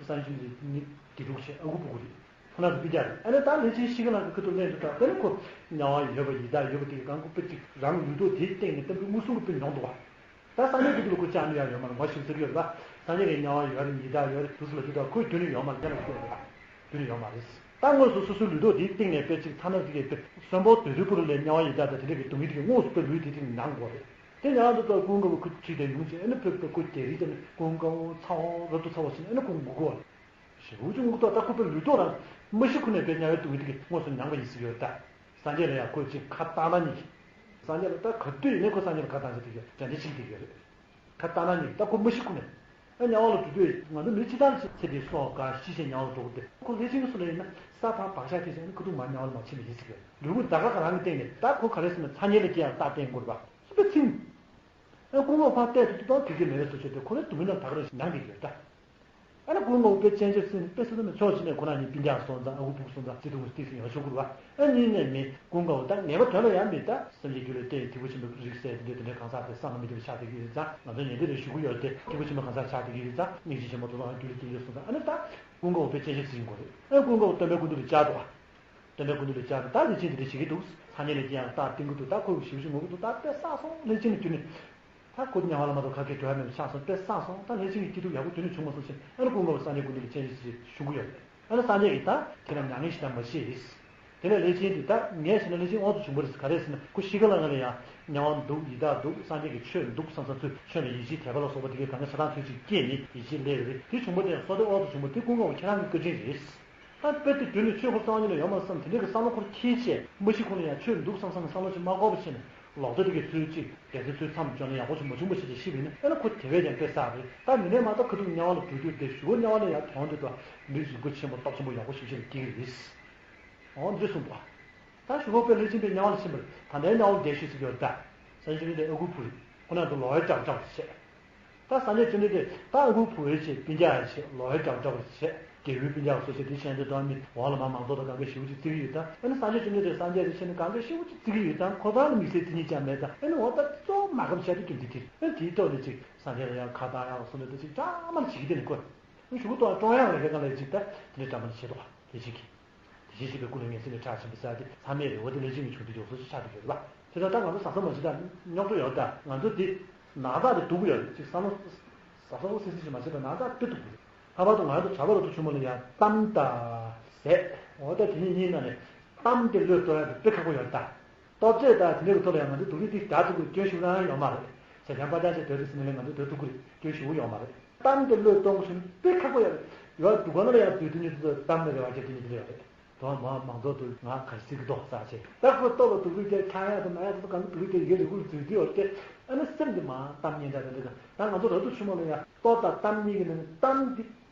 སངས་རྒྱས་བཅོམ་ལྡན་འདས་ནི་དགེ་ཕྲུག་བྱས་ཨ་ཁུ་ཕྲུ་གུ་རེད། ཁོ་ན་ལ་སྤི་རྒྱག་རེད། ཨ་ནི་ད་ལྷས་བྱིན་ཤི་གི་ལ་གི་ཁ་ཐུག་ལེན་དུས་ད་དེ་ནི་ཁོ་དམྱལ་བ་ཡོད་པ་ཡི་དྭགས་ཡོད་པ་དེ་གི་གང་ཁོ་དཔེ་ཅིག་རང་ལུས་ཐོག་དེའི་སྟེང་ནས་ལྟ་བུ་མངོན་སུམ་གྱི་དཔེ་མྱོང་འདུག་བ། ད་སངས་རྒྱས་ཀྱི་དུས་ལ་ཁོ་ཅག་ནི་ཡང་ཡོད་མ་རེད། ང་ཞིག་ཟེར་གྱི་ཡོད་རེད་པ། སངས་རྒྱས་ཀྱི་དམྱལ་བ་ཡོད་རེད། ཡི་དྭགས་ཡོད་རེད། དུས་སུ་ལ་དུས་དང་ཁོའི་རྒྱུན་ནས་ཡོད་མ་རེད། ཡང་ལ་ཁྱོད་རེད་པ། རྒྱུན་ནས་ཡོད་མ་རེད། ད་དངོས་སུ་སོ་སོའི་ལུས་ཐོག་དེའི་སྟེང་ནས་དཔེ་ཅིག་ཐ་ན་དེ་གའི་དཔེ་གསོན་པོ་སྡོད་དུས་པོ་རུ་ལས་དམྱལ་བ་ཡི་དྭགས་དང་དེ་འདྲ་གི་སྡུག་བསྔལ་དེ་གའི་དངོས་སུ་དཔེ་ལུས་དེ་དེ་ནང་གོ་རེད། དེ་ཡང་དུ་ལྟར་ཀུན་དགའ་བོ་ཁོ་ཁྲིད་དེ་ཡོང་ཅིང་ཨ་ནི་ཕེབས་པའི་ཁོ་རྒྱ་རིགས་དེ་ནི་ཀུན་དགའ་བོ་ཚ་བོ་རབ་ཏུ་ཚ་བོ་ཟེར་ནས་ཨ་ནི་ཁོ་ངུ་གོ་བ། ཞེ་པོ་ཅིག་ངུ་ཐོག་ད་ཁོ་པའི་ལུས་ཐོག་རང་མ་ཤི་ཁུ་ནས་པའི་དམྱལ་བའི་སྡུག་བསྔལ་དེ་གའི་དངོས་སུ་མྱངས་པ་ཡིན་ཟེར་གྱི་ཡོད་ད། སངས་རྒྱས་ལ་ཡང་ཁོས་ཅིག་ཁ་བཏང་ན་ཉིད་ཀྱི། སངས་རྒྱས་ལ་ད་ག་དུས་ཡིན་ནའི་ཁོ་སངས་རྒྱས་ལ་ཁ་བཏང་ཟེར་དེ་གའི་དྲན་རྟེན་ཆིག་དེ་གའི་རེད། ཁ་བཏང་ན་ཉིད་ཀྱི་ད་ཁོ་མ་ཤི་ཁུ་ནས། ཨ་དམྱལ་བ་ལ་འགྲོ་དུས་ང་ཚོ་མི་སྤྱི་བཏང་ལ་ཚེ་འདིའི་སྲོག་ག་ཤི་ཞིང་དམྱལ་བ་ལ་འགྲོ་དགོས་ཏེ་ཁོ་ལྷས་བྱིན་གྱི་སུ་ལ་ཡིན་ན་ས་དང་བག་ཆགས་ཐེབས་ཤིང་ཁོ་ཐུག་མ་དམྱལ་བ་ལ་མ་ཕྱིན་པ་ཡིན་ཟེར་གྱི་ཡོད། ལུས་པོ་ད་ག་ག་རང་གི་སྟེང་ནས་ད་ཁོ་ག་རེ་ཟེར་ན་ཚ་དམྱལ་ལ་སྐྱེ་ཡག་རྟགས་བསྟན་དགོས་རེད་པ། སུ་པའི་ཚིག་ཨ་ཀུན་དགའ་བོ་ཕར་བལྟས་དུས་དུས་དང་དུས་ཀྱི་མེ་བས་སུ་ཆོད་དེ་ཁོ་རའི་སྡུག་བསྔལ་རྣམས་ད་ག་རང་ཞིག་མྱངས་བསྡད་ཡོད་ད། ཨ་ནི་ཀུན་དགའ་བོ་དཔེ་སྤྱན་ཆབ་ཟིན་དཔེ་སྲིད་དུ་ནི་ཕྱོགས་གཅིག་ནས་ཁོ་རང་གཉིས་སྤུན་ཀྱག་སོང་ཙང་ཨ་ཁུ་ཕྲུ་གུ་སོང་ཙང་བརྩེ་དུང་གི་སྟེགས་སུ་ཡོང་ཆོག་གི་རེད་བ། ཨ་གཉིས་ནས་མི་ཀུན་དགའ་བོ་ད་ངེས་པ་དོན་ལ་ཡང་མི་ད་སེམས་ཅན་རྒྱུད་ལ་བརྟེན་ཐེག་པ་ཆེན་པོའི་རིགས་སད་དེ་འདྲ་དེ་འདྲའི་གང་ཟག་དེ་བསམ་མི་འདུན་པ་ཆགས་བསྡད་ཀྱི་ཡོད་ཙང་ང་ཚོ་ཉན་དེ་རེ་ཞུ་གི་ཡོད་དེ་ཐེག་པ་ཆེན་པོའི་གང་ཟག་ཆགས་བསྡད་ཀྱི་ཡོད་ཙང་སྙིང་རྗེ་ཆེན་པོ་དུ་ལའང་རྒྱུད་ལ་སྐྱེ་ཡོད་སོང་ཙང་ཨ་ནི་ད་ཀུན་དགའ་བོ་དཔེ་སྤྱན་ཆབ་ཟིན་དགོས་རེད། ཨ་ཀུན་དགའ་བོ་སྟོན་པའི་སྐུ་མདུན་ལ་བཅར་འདུག་བ། སྟོན་པའི་སྐུ་མདུན་ལ་བཅར་ནས་ད་ལྷས་བྱིན་དེ་འདྲ་བྱེད་ཀྱི་འདུག་ཚ་དམྱལ་ལ་སྐྱེ་ཡག་རྟགས་བསྟན་གྱི་འདུག་ད་དཔེ་བསགས་སོང་ལྷས་བྱིན་ནས་བརྒྱུད་ནས། ད་ཁོ་དམྱལ་བ་ལ་མ་གཏོགས་ཁ་སྐད་འགྲོ་ཡ་མེད་པ་ཆགས་སོང་དཔེ་བསགས་སོང་ད་ལྷས་བྱིན་གྱི་སྐྱིད་སྡུག་ཡག་པོ་རྒྱུན་ནས་བྱུང་མ་སོང་ཞེས་ཨ་ནི་ཀུན་དགའ་བོ་སངས་རྒྱས་སྐུ་མདུན་ལ་སྤྱན་ཆབ་ཞུ་གི་ཡོད་རེད། ཨ་ནི་སངས་རྒྱས་ཀྱིས་ད་ཁྱེད་རང་མྱ་ངན་ཞིག་ད་མ་ཤེས་རེད། དེ་ནས་ལྷས་བྱིན་དེ་ད་ངས་བྱས་ན་ལྷས་བྱིན་དབང་དུ་བྱུང་བ་རེད། ག་རེ་ཟེར་ན་ཁོ་ཤི་ཁ་ལ་ང་ལ་ཡང་དམྱལ་བ་འདུག་ཡི་དྭགས་འདུག་སངས་རྒྱས་ཀྱི་ཆོས་འདུག་བསམ་བསམ་ཚུལ་ཆོས་ལ་ཡིད་ཆེས་དད་པ་ལ་སོགས་པ་དེ་གའི་གང་ག་ཆ་ཚང་ཚུལ་ཅིག་སྐྱེས་ནས་ཡིད་ཆེས་སླེབས་རེད། དེ་བྱུང་བ་དེ་ཡང་སོ་ཐའི་དབང་དུ་བྱུང་བ་དེ་ཀུན་དགའ་བོ་ཁྱེད་རང་གི་བཀའ་དྲིན་རེད། ད་དཔེ་དེ་རྒྱུན་ནས་ཆོས་ཁོ་རྩ་བ་ཉིད་ནས་ཡོད་མ་བསམ་དེ་འདྲ་གི་བསམ་བློ་ཁོར་འཁྱེར་བྱས་མ་ཤི་ཁོ་ལ་ཡང་ཆོས་འདུག་བསམ་བསམ་གི་བསམ་བློ་ཞིག་མ་འཁོར་བ་བྱས་ནས་ལོག་ལྟ་དེ་གའི་ཚུལ་ཅིག་དེ་ཚོའི་ཚུལ་མཚམས་འཇོག་ན་ཡག་པོ་ཞིག་མ་བྱུང་བ་ཞིག་ཅིག་ཤི་བས་ན་ཨེ་ན་ཁོ་དེ་བས་ཀྱང་དཔེ་བསགས་རེད། ད་མི་ནས་མ་ད་ཁ་ཐུག་དམྱལ་བ་ལ་འགྲོ་དུས་དེ་ཞུ་བ་དམྱལ་བ་ལ་ཡང་དོན་དེ་དང་མི་རིགས་རིན་པོ་ཆེན་པོ་སྟོབས་ཆེན་པོ་ཡག་པོ་ཞིག་ཞིག་ལ་སྐྱེ་གི་རེད། འོ་འདི་གསུངས་པ། ད་ཞུ་བོ་པས་ལྷས་བྱིན་པའི་དམྱལ་བ་ལ་ཕྱིན་པར་ད་ལྟའི་དམྱལ་བ་བརྒྱད་ཞུས་ཟེར་གྱི་ཡོད་ད། སངས་རྒྱས་བཅོམ་ལྡན་འདས་ཨ་ཁུ་བུ་རིག་ཁོ་ན་དུ་ལོ་ཡ་ཀྱག་ཀྱག་བྱས། ད་སངས་རྒྱས་བཅོམ་ལྡན་འདས་ད་ཨ་ཁུ་བུ་རིག་བྱས་སྤུན་ཀྱག་ཡ་བྱས་ལོ་ཡ་ཀྱག་ཀྱག་བྱས། རྒྱལ་བུའི་སྤུན་ཀྱག་སོ་སོ་དེ་བཤད་འདོད་དོན་མི་འོག་ལ་མ་མང་ཚོགས་དང་གང་ག་ཞེ་པོ་ཅིག་བརྩི་གི་ཡོད་ད། ཨ་ནི་སངས་རྒྱས་བཅོམ་ལྡན་འདས་སངས་རྒྱས་དེ་བཤད་ནི་གང་ག་ཞེ་པོ་ཅིག་བརྩི་གི་ཡོད་ད། ཁོ་ཚང་ལ་དམིགས་བསལ་བརྩི་ཉེས་ཅང་མེད་ད། ཨ་ནི་འོ་ད་གཙོ་བོ་མ་ཁམས་བཤད་དེ་རྒྱུ་འདི་དེ་ཨ་ནི་དེའི་ཐོག་ནས་ཅིག་སངས་རྒྱས་ལ་ཡང་ཁ་བཏགས་ཡག་སོ་ལས་ད་ཅིག་ཅང་མ་ལ་བྱེད་ཀྱི་དེ་ནི་ཁོ། ཨ་ནི་ཞུ་གུ་ཏོ་ཀྲོང་ཡག་ལ་ཁ་གང་ལ་ཅིག་ད་དེ་འདྲ་འདྲ་མ་ལ་བྱེད་དོ་དེ་བྱེད་ཀྱི། དེ་བཞིན་གཤེགས་པའི་སྐུ་ལ་ངལ་གསོ་ནས་ཁྲག་ཆེན་པོ་ཟ་སྟེ་མཚམས་མེད་རེ་བ་དེ་ལས་ཅི་མི་བྱུང་དུ་འཇོག་སོ་ཞེས་ཆགས་ཏེ་ཡོད་རེད་པ། དེ་ལྟར་ད་ང་ཚོ་ཟ་ས་མ་བྱེད་ད་རྙོག་དྲ་ཡོད་ད། ང་ཚོ་འདི་ན་ཚ་དེ་སྡུག་གི་ཡོད་རེད་ཅིག་བསམ་བློ་ཟ་ས་འོ་སི་སི་ཞིག་མ་བྱེད་ད་ན་ཚ་དཔེ་སྡུག་གི་རེད། ལྷག་པར་དུ་ང་ཚོ་བྱ་བ་རོ་ཏོ་ཆུ་མོ་ལ་ཡང་གཏམ་དང་ཟས་འོ་ད་དེ་གཉིས་གཉིས་ནང་ནས་གཏམ་དེ་བློས་གཏོང་ཡག་དེ་དཔེ་ཁག་པོ་ཡོད་རེད་ད། ལྟོ་ཆས་དང་དེ་འདྲའི་གི་ཐོག་ལ་ཡང་ང་ཚོ་སྡུག་རུས་དེ་དྲག་ཐུབ་ཀྱི་སྐྱོན་ཞིག་རང་ཡོད་མ་རེད། ཟས་ཁྱམ་པ་ཅག་ཅིག་དོད་དུ་ཟིན་ནས་ང་ཚོ་དོད་ཐུབ་ཀྱི་རེད་སྐྱོན་ཞིག་ཡོད་མ་རེད། གཏམ་དེ་བློས་གཏོང་དགོས་ཤིང་དཔེ་ཁག་པོ་ཡོད་རེད། ཡོད་འདུག་ག་ན་ལ་ཡང་བོད་དུ་ཉིད་དུ་གཏམ་ལ་རེ་བ་བརྒྱབ་དེ་ཉིད་དུ་ཡོད་རེད། དོ་མ་མང་ཚོགས་དུ་ང་གར་སྲིད་ཀྱི་ཏོག་ཙག་ཆེ། ད་ཁོ་ལྟོ་ལ་དུག་རིགས་དེ་ཆག་ཡག་དང་ན་ཡག་དང་གང་གི་དུག་རིགས་དེ་ཡི་གེ་རིག་པར་འཛུལ་དུ་ཡོད་དེ། ཨ་ནི་སེམས་དེ་མ་གཏམ་སྙན་གྲགས་དེ་འདྲ་དང་ད་ང་ཚོ་ར་ཏུ་ཆུ་མོ་ལ་ཡང་ལྟོ་དང་གཏམ་གཉིས་ཀྱི་ནང་ནས་གཏམ་འདི་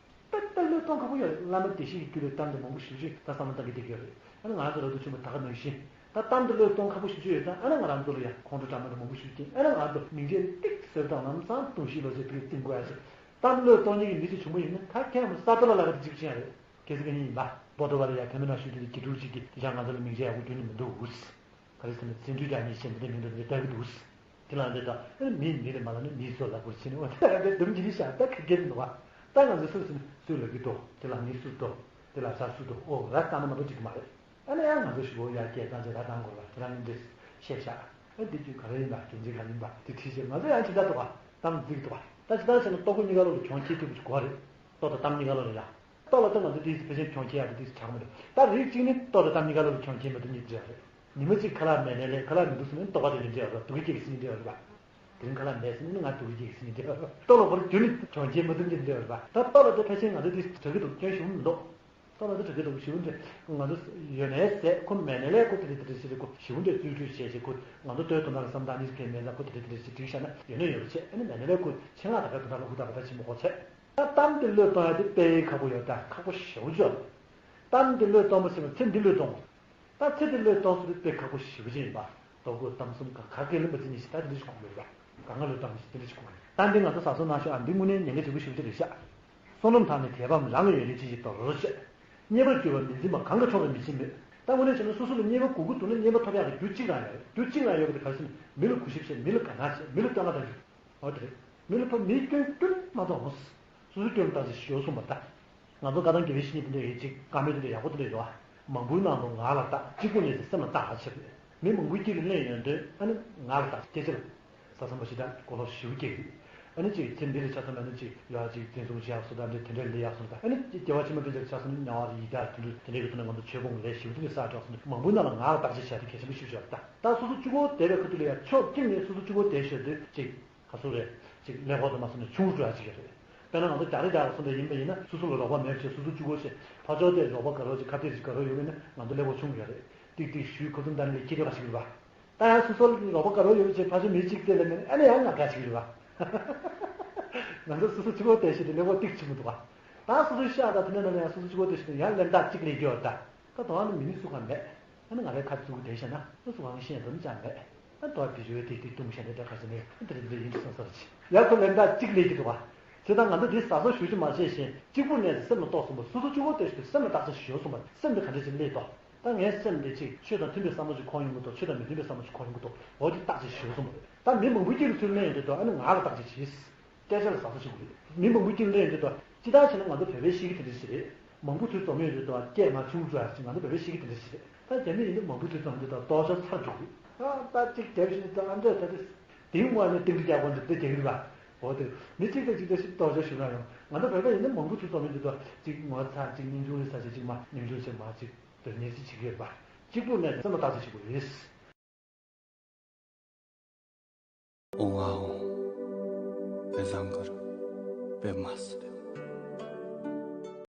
དཔེ་ལྟ་བློས་གཏོང་ཁག་པོ་ཡོད་རེད། བླ་མ་བདེ་གཤེགས་ཀྱི་རྒྱུད་ལས་གཏམ་དེ་མང་པོ་ཞེ་པོ་ཅིག་ད་བསམ་བློ་བཏང་གི་བསྡད་ཀྱི་ཡོད་རེད། ཨ་ནི་ང་ཚོ་ར་ཏུ་ཆུ་མོ་ད་ག་ནང་བཞིན། ད་གཏམ་དེ་བློས་གཏོང་ཁག་པོ་ཞེ་པོ་ཅིག་ཡོད་ཙང་ཨ་ནི་ང་རང་ཚོ་ལ་ཡང་ཁོང་ཁྲོ་དྲག་མ་དེ་མང་པོ་ཞེ་པོ་ཅིག་ཨ་ནི་ང་ཚོ་མིང་ཆེན་ཏིག་ཟེར་དང་ལམ་སང་ལྟུང་བཤིག་ལོ་ཟེར་དེ་ག་བརྩི་དགོས་ཡ་ཟེར། གཏམ་བློས་གཏོང་མཁན་གྱི་མི་ཞིག་བྱུང་བ་ཡིན་ན་ད་ཁྱེད་རང་ས་ཏོ་ལ་ལ་ག་དེ་གཅིག་ཅན་རེད། གལ་སྲིད་ཀྱི་ཉིན་ཡིན་པ། བོ་ཏོ་བ་ལ་ཡ་ཐེ་མི་ན་ཤུ་དེ་དགེ་ཕྲུག་ཅིག་གིས་དེ་ཆ་ང་ཚོ་ལ་མིང་ཆད་ཡག་པོ་བསྐྱོན་ནི་མི་འདུག་ག་རེ་ཟེར་ན་ཚིག་འབྲུ་རྒྱག་མི་ཤེས་འདི་འདྲ་མི་འདུག་འདི་ལྟ་གི་འདུག་དེ་ལ་འདི་དང་ཨེ་མིས་མི་ལ་མ་ལ་ནི་མིས་སོ་ལ་བུར་ཕྱིན་ནི་འོ་དེ་ལ་འདི་སྡུམ་གྱི་ནི་ཤ་སྟག་གི་སྐད་འདུག་བ། ད་ང་ཚོ་སུ་ཟིན་སུ་ལ་གི་འདུག་དེ་ལ་ནི་སུ་འདུག་དེ་ལ་ས་སུ་འདུག་ཨོ་ར་ཙམ་ན་མ་འདུག་ཅིག་མ་རེད། ཨ་ནི་ཡང་ང་ཚོ་ཞི་བོ་ཡར་སྐད་བཏང་ཚེ་ར་བཏང་དགོས་ལ་དེ་རང་གི་འདི་ཤེས་ཤག་ཨ་འདི་དུས་ག་རེ་ཡིན་པ་དོན་ཚིག་ག་རེ་ཡིན་པ་དེ་ཁྲིད་བྱེད་ང་ཚོ་ཡང་ཁྲིད་ད་འདུག་བ་གཏམ་འཛིག་འདུག་བ། ད་ཇི་ལྟར་བྱས་ན་ལྟོ་གོས་གཉིས་ཀ་ལོ་ལ་གྱོང་ཁྱེར་ཐུབ་ཀྱི་གོ་རེད། ལྟོ་དང་གཏམ་གཉིས་ཀ་ལོ་ལ་ཡ། ལྟོ་ལ་ལྟོ་ང་ཚོ་དེའི་ཕལ་ཆེར་གྱོང་ཁྱེར་ཡག་དེ་དེའི་དྲག་མི་འདུག་ད་རིགས་གཅིག་ནི་ལྟོ་དང་གཏམ་གཉིས་ཀ་ལོ་ལ་གྱོང་ཁྱེར་མི་འདུག་ཉིད་འདྲ་རེད། ཉི་མ་གཅིག་ཁ་ལག་མེད་ནའི་ལས་ཁ་ལག་མི་འདུག་ཟེར་ནས་ལྟོ་ག་དེ་ཉིད་འདྲ་རེད། སྡུག་གི་སྐྱེ་གི་སྲིད་ཉིད་འདྲ་རེད་པ། དེ་རིང་ཁ་ལག་མེད་ཟེར་ནས་ང་སྡུག་གི་སྐྱེ་གི་སྲིད་ཉིད་འདྲ་རེད། ལྟོ་ལ་བར་རྒྱུ་ནི་གྱོང་ཁྱེར་མི་འདུག་ཉིད་འདྲ་རེད་པ། ད་ལྟོ་ལ་དེ་ཕལ་ཆེར་ང་ཚོ་དེ་དྲག་གི་འདུག་སྐྱོན་ཞུ་མི་འདུག་ལྟོ་ལ་དེ་དྲག་གི་འདུག་ཞུ་འདྲ་ང་ཚོ་ཡོད་ནའི་ཟས་ཁོ་མེད་ནའི་ལས་ཁོ་དེ་རེད་དེ་རེད་ཟེར་རེད། ཁོ་ཞུ་འདྲ་རྩོལ་སྤྲུག་བྱས་ཤིག་ཁོ་ང་ཚོ་ལྟོའི་དོ་ན་ལ་བསམ་བཏང་ནི་ཟེར་མཁན་མེད་ལ་ཁོ་དེ་རེད་དེ་རེད་ཟེར་བསྒྲིགས་བཞག་ན་ཡོད་ན་ཡོད་པ་བྱས། ཨ་ནི་མེད་ན་ལས་ཁོ་ཆེད་མངགས་ད་ག་དོ་ན་ལ་ཧུར་ཐག་པ་ད་ཆེན་པོ་ཁོ་བྱས། ད་གཏམ་དེ་བློས་གཏོང་ཡ་དེ་དཔེ་ཁག་པོ་ཡོད་ད་ཁག་པོ་ཞེ་པོ་ཅིག་ཡོད། གཏམ་དེ་བློས་གཏོང་བ་ཟེར་བ་ཚེ་འདི་བློས་གཏོང་དགོས། ད་ཚེ་འདི་བློས་གཏོང་ཟེར་དེ་དཔེ་ཁག་པོ་ཞེ་པོ་ཅིག་ཡིན་པ། ལྟོ་གོས་གཏམ་གསུམ་ག་ག་གེ་ལེན་པ་ཅི་ཉིད་ཞིག་ད་དེ་འདྲ་ཞིག་གོ་མེད་པ། ག་ང་བློས་གཏོང་ཞིག་དེ་འདྲ་ཞིག་གོ་མེད། ད་འདི་ང་ཚོ་ཟ་སོ་ན་ཤོ་ཨ་འདི་དངོས་གནས་ཉེན་ཁ་ཆེན་པོ་ཞེ་པོ་ཅིག་རེད་ཤག་བསོད་ནམས་དང་ནི་དད་པའམ་རང་གི་ཡོན་ཏན་ཅི་ཞིག་དོར་ཞེས། རྙེད་པར་གྱུར་པ་མི་འཛིན་པ་གང་གིས་ཆོག་པའི་མི་ཕྱིན་མོད། ད་དངོས་གནས་བྱས་ན་སོ་སོ་ལ་རྙེད་པ་དགོས་ཀྱི་འདུག་ན་རྙེད་པ་ཐོབ་ཡག་གི་རྒྱུ་གཅིག་རང་ཡོད་རེད། རྒྱུ་གཅིག་རང་ཡོད་པ་དེ་ག་རེ་ཟེར་ན་མི་ལ་གུས་ཞབས་བྱེད། མི་ལ་དགའ་སྣང་བྱེད། མི་ལ་བསྟོད་བསྔགས་གཏང་རྒྱུ། འོ་དེ་རེད། མི་ལ་ཕར་མིའི་སྐྱོན་སྐྱོན་མ་གཏོང་། སོ་སོའི་སྐྱོན་བཏང་ཚེ་ཞོ་གསུངས་པ་ལྟར། ང་ཚོ་བཀའ་ཐང་དགེ་བའི་བཤེས་གཉེན་དེ་འདྲ་ཡོད་ཅིག་བཀའ་མོལ་དེ་འདྲ་ཡག་པོ་དེ་འདྲ་ཡོད་རེད་བ། མང་པོའི་ནང་དུ་ང་ལ་བརྟག་གཅིག་པུ་གནས་ཚེ་སེམས་ལ་བརྟག་ལ་བྱེད་དགོས། མི་མང་པོའི་དཀྱིལ་ལ་གླེང་ཡོང་དུས་ཨ་ནི་ང་ལ་བརྟག་སྐད་ཆ་ལ། ས་ཚང་པ་ཞེ་དྲག་གོ་ལོག་ཞེ་པོ་སྐྱེ་གི། ཨ་ནི་ཅིག་ཚེ་འདི་ལ་ཆ་མཚོན་ན་ཨ་ནི་ཅིག་ཡ་ཅིག་འཛིན་བཟུང་བྱེད་ཡག་སོ་ད་འདྲ་དེ་འདྲ་ལས་ཡག་སོ་ད་ཨ་ནི་སྐྱེ་བ་ཕྱི་མ་དེ་འདྲ་ཆ་མཚོན་ན་དམྱལ་བ་རེད་ཡི་དྭགས་དེ་འདྲ་དེ་འདྲའི་གི་ཐོག་ནས་ང་ཚོ་ཆོས་སྤོང་ལས་ཞེ་པོ་དེ་འདྲ་བསགས་དྲག་སོ་ན་མང་པོའི་ནང་ལ་ང་ལ་བརྟག་དཔྱད་བྱ་དེ་གལ་ཆེན་པོ་ཞེ་པོ་ཅིག་རེད་ད། ད་སོ་སོ་གཅིག་པོ་བསྡད་པའི་ཁ་ཐུག་ལ་ཡ་ཕྱོགས་གཅིག་ནས་སོ་སོ་གཅིག་པོ་བསྡད་ཤོར་དུས་ཅིག་ག་ཚོད་རེད། ཅིག་ཀླད་ཀོར་དུ་མ་སོང་ནས་ཆུང་རུ་འགྲོ་ཡ་ཅིག་ཡོད་རེད། དཔེར་ན་ང་ཚོ་རྒྱ་རི་རྒྱ་རི་སོང་དེ་ཡིན་པ་ཡིན་ན་སོ་སོ་ལ་རོགས་པ་མེད་ཅེས་སོ་སོ་གཅིག་པོ་བྱས་ཕར་ཕྱོགས་དེ་རོགས་པ་དགའ་རོགས་ཅིག་ཁ་གཏད་ཅིག་དགའ་རོགས་ཡོད་པ་ཡིན་ན་ང་ཚོ་ཀླད་ཀོར་ཆུང་ཡོད་རེད། ཏིག་ཏིག་ཞུས་ཁོ་ཚོ་འདར་ནས་ཁྱི་རེ་བ་ཞིག་རེད་བ། ད་ཡང་སོ་སོ་ལ་རོགས་པ་དགའ་རོགས་ཡོད་པ་བྱས་ཕར་ཕྱོགས་མི་གཅིག་བལྟས་ལ་མེད་ན་ཨ་ནི་ཡང་ང་དགའ་ཞིག་རེད་བ། ང་ཚོ་སོ་སོ་གཅིག་པོ་བསྡད་ཤེས་དེ་ཀླད་ཀོར་ཏིག་ཆེན་པོ་འདུག་བ། ད་སོ་སོའི་ཤག་དང་དེ་ནས་ན་ཡང་སོ་སོ་གཅིག་པོ་བསྡད་ཤེས་དེ་ཡང་ལན་དག་གཅིག་ལས་རྒྱུ་བ་ད། ད་དོ་ཨ་ནི་མི་ནི་སུ་གང་མེད། ཨ་ནི་ང་རའི་ཁ་བཙུགས་བསྡད་བཞག་ན་ཨ་སུ་གང་ཤེས་དོན་ཅང་མེད། ཨ་དོ་བི་ཇོའི་ཏིག་ཏིག་ཏུམ་བཞག་ནས་ད་ག་ཟེར་ནས་ཨ་འདི་རེད་འདི་རེད་ཡིན་དུ་སོང་ས་རེད། ཡ་ཁོ་ལན་དག་གཅིག་ལས་ཀྱི་འདུག་བ། བྱས་ཙང་ང་ཚོ་འདི་ཟ་ཟ་ཞུ་ཞུ་མ་བྱས་ཤིང་གཅིག་པུ་ནས་སེམས་ལ་རྟོགས་སོང་བ་སོ་སོ་གཅིག་པོ་བསྡད་ཤིང་དུ་སེམས་ལ་བརྟག་དཔྱད་ཞུ་སོང་བ་སེམས་དེ་ག་འདྲ་ཞིག་སླེབས་དོ། ད་ངའི་སེམས་འདི་ཅིག་ཆོས་དང་མཐུན་པའི་བསམ་བློ་ཅིག་འཁོར་ཡོང་གི་འདུག་ཆོས་དང་མི་མཐུན་པའི་བསམ་བློ་ཅིག་འཁོར་ཡོང་གི་འདུག་འོ་འདི་བརྟག་དཔྱད་ཞུ་སོང་བ་རེད། ད་མི་མང་པོའི་དཀྱིལ་དུ་ཚུར་གླེང་ཡོང་དུས་དོ་ཨ་ནི་ང་ལ་བརྟག་དཔྱད་བྱས། སྐད་ཆ་ལ་ཟ་ས་ཞིག་རེད། མི་མང་པོའི་དཀྱིལ་ལ་ཡོང་དུས་དང་སྤྱི་བཏང་བྱས་ན་ང་ཚོ་བོད་པའི་གཤིས་ཀ་དེ་འདྲ་ཞིག་རེད། མང་པོ་ཚུར་འཛོམས་ཡོང་དུས་དང་སྐད་མ་ཆུང་འགྲོ་ཡ་ཞིག་ང་ཚོ་བོད་པའི་གཤིས་ཀ་དེ་འདྲ་ཞིག་རེད། ད་རྒྱ་མི་ཡིན་ན་མང་པོ་ཚུར་འཛོམས་དུས་དང་ལྟོ་ཆ་ཚར་འགྲོ་གི་རེད། ཨ་ད་གཅིག་དེབ་ཞིག་ད་ཨ་འདྲ་ད་དེ་དེང་བ་ནས་ཏིང་ཏི་རྒྱག་གོ་འདི་ལྟ་རྒྱག་གི་རེད་པ། འོ་དེ་མི་གཅིག་དང་གཅིག་དེ་ཞིག་ལྟོ་ཆ་ཞུ་ན་ཡང་ང་ཚོ་བོད་པ་ཡིན་ན་མང་པོ་ཚུར་འཛོམས་ཡོང་དུས་དང་གཅིག་ངོ་ཚ་གཅིག་སྙིང་ཆུང་རེད་ས་ཞིག་གཅིག་མ་སྙིང་ཆུང་ཆེ་མ་གཅིག་དོན་གཉེར་ཅིག་བྱེད་ཀྱི་ཡོད་རེད་པ། གཅིག་པུ་ནས་སེམས་ལ་བརྟག་དཔྱད་བྱེད་དགོས་རེད། ཨོ་ཨོ། དཔེ་བཟང་གི་རེད། དཔེ་མ་སྲིད་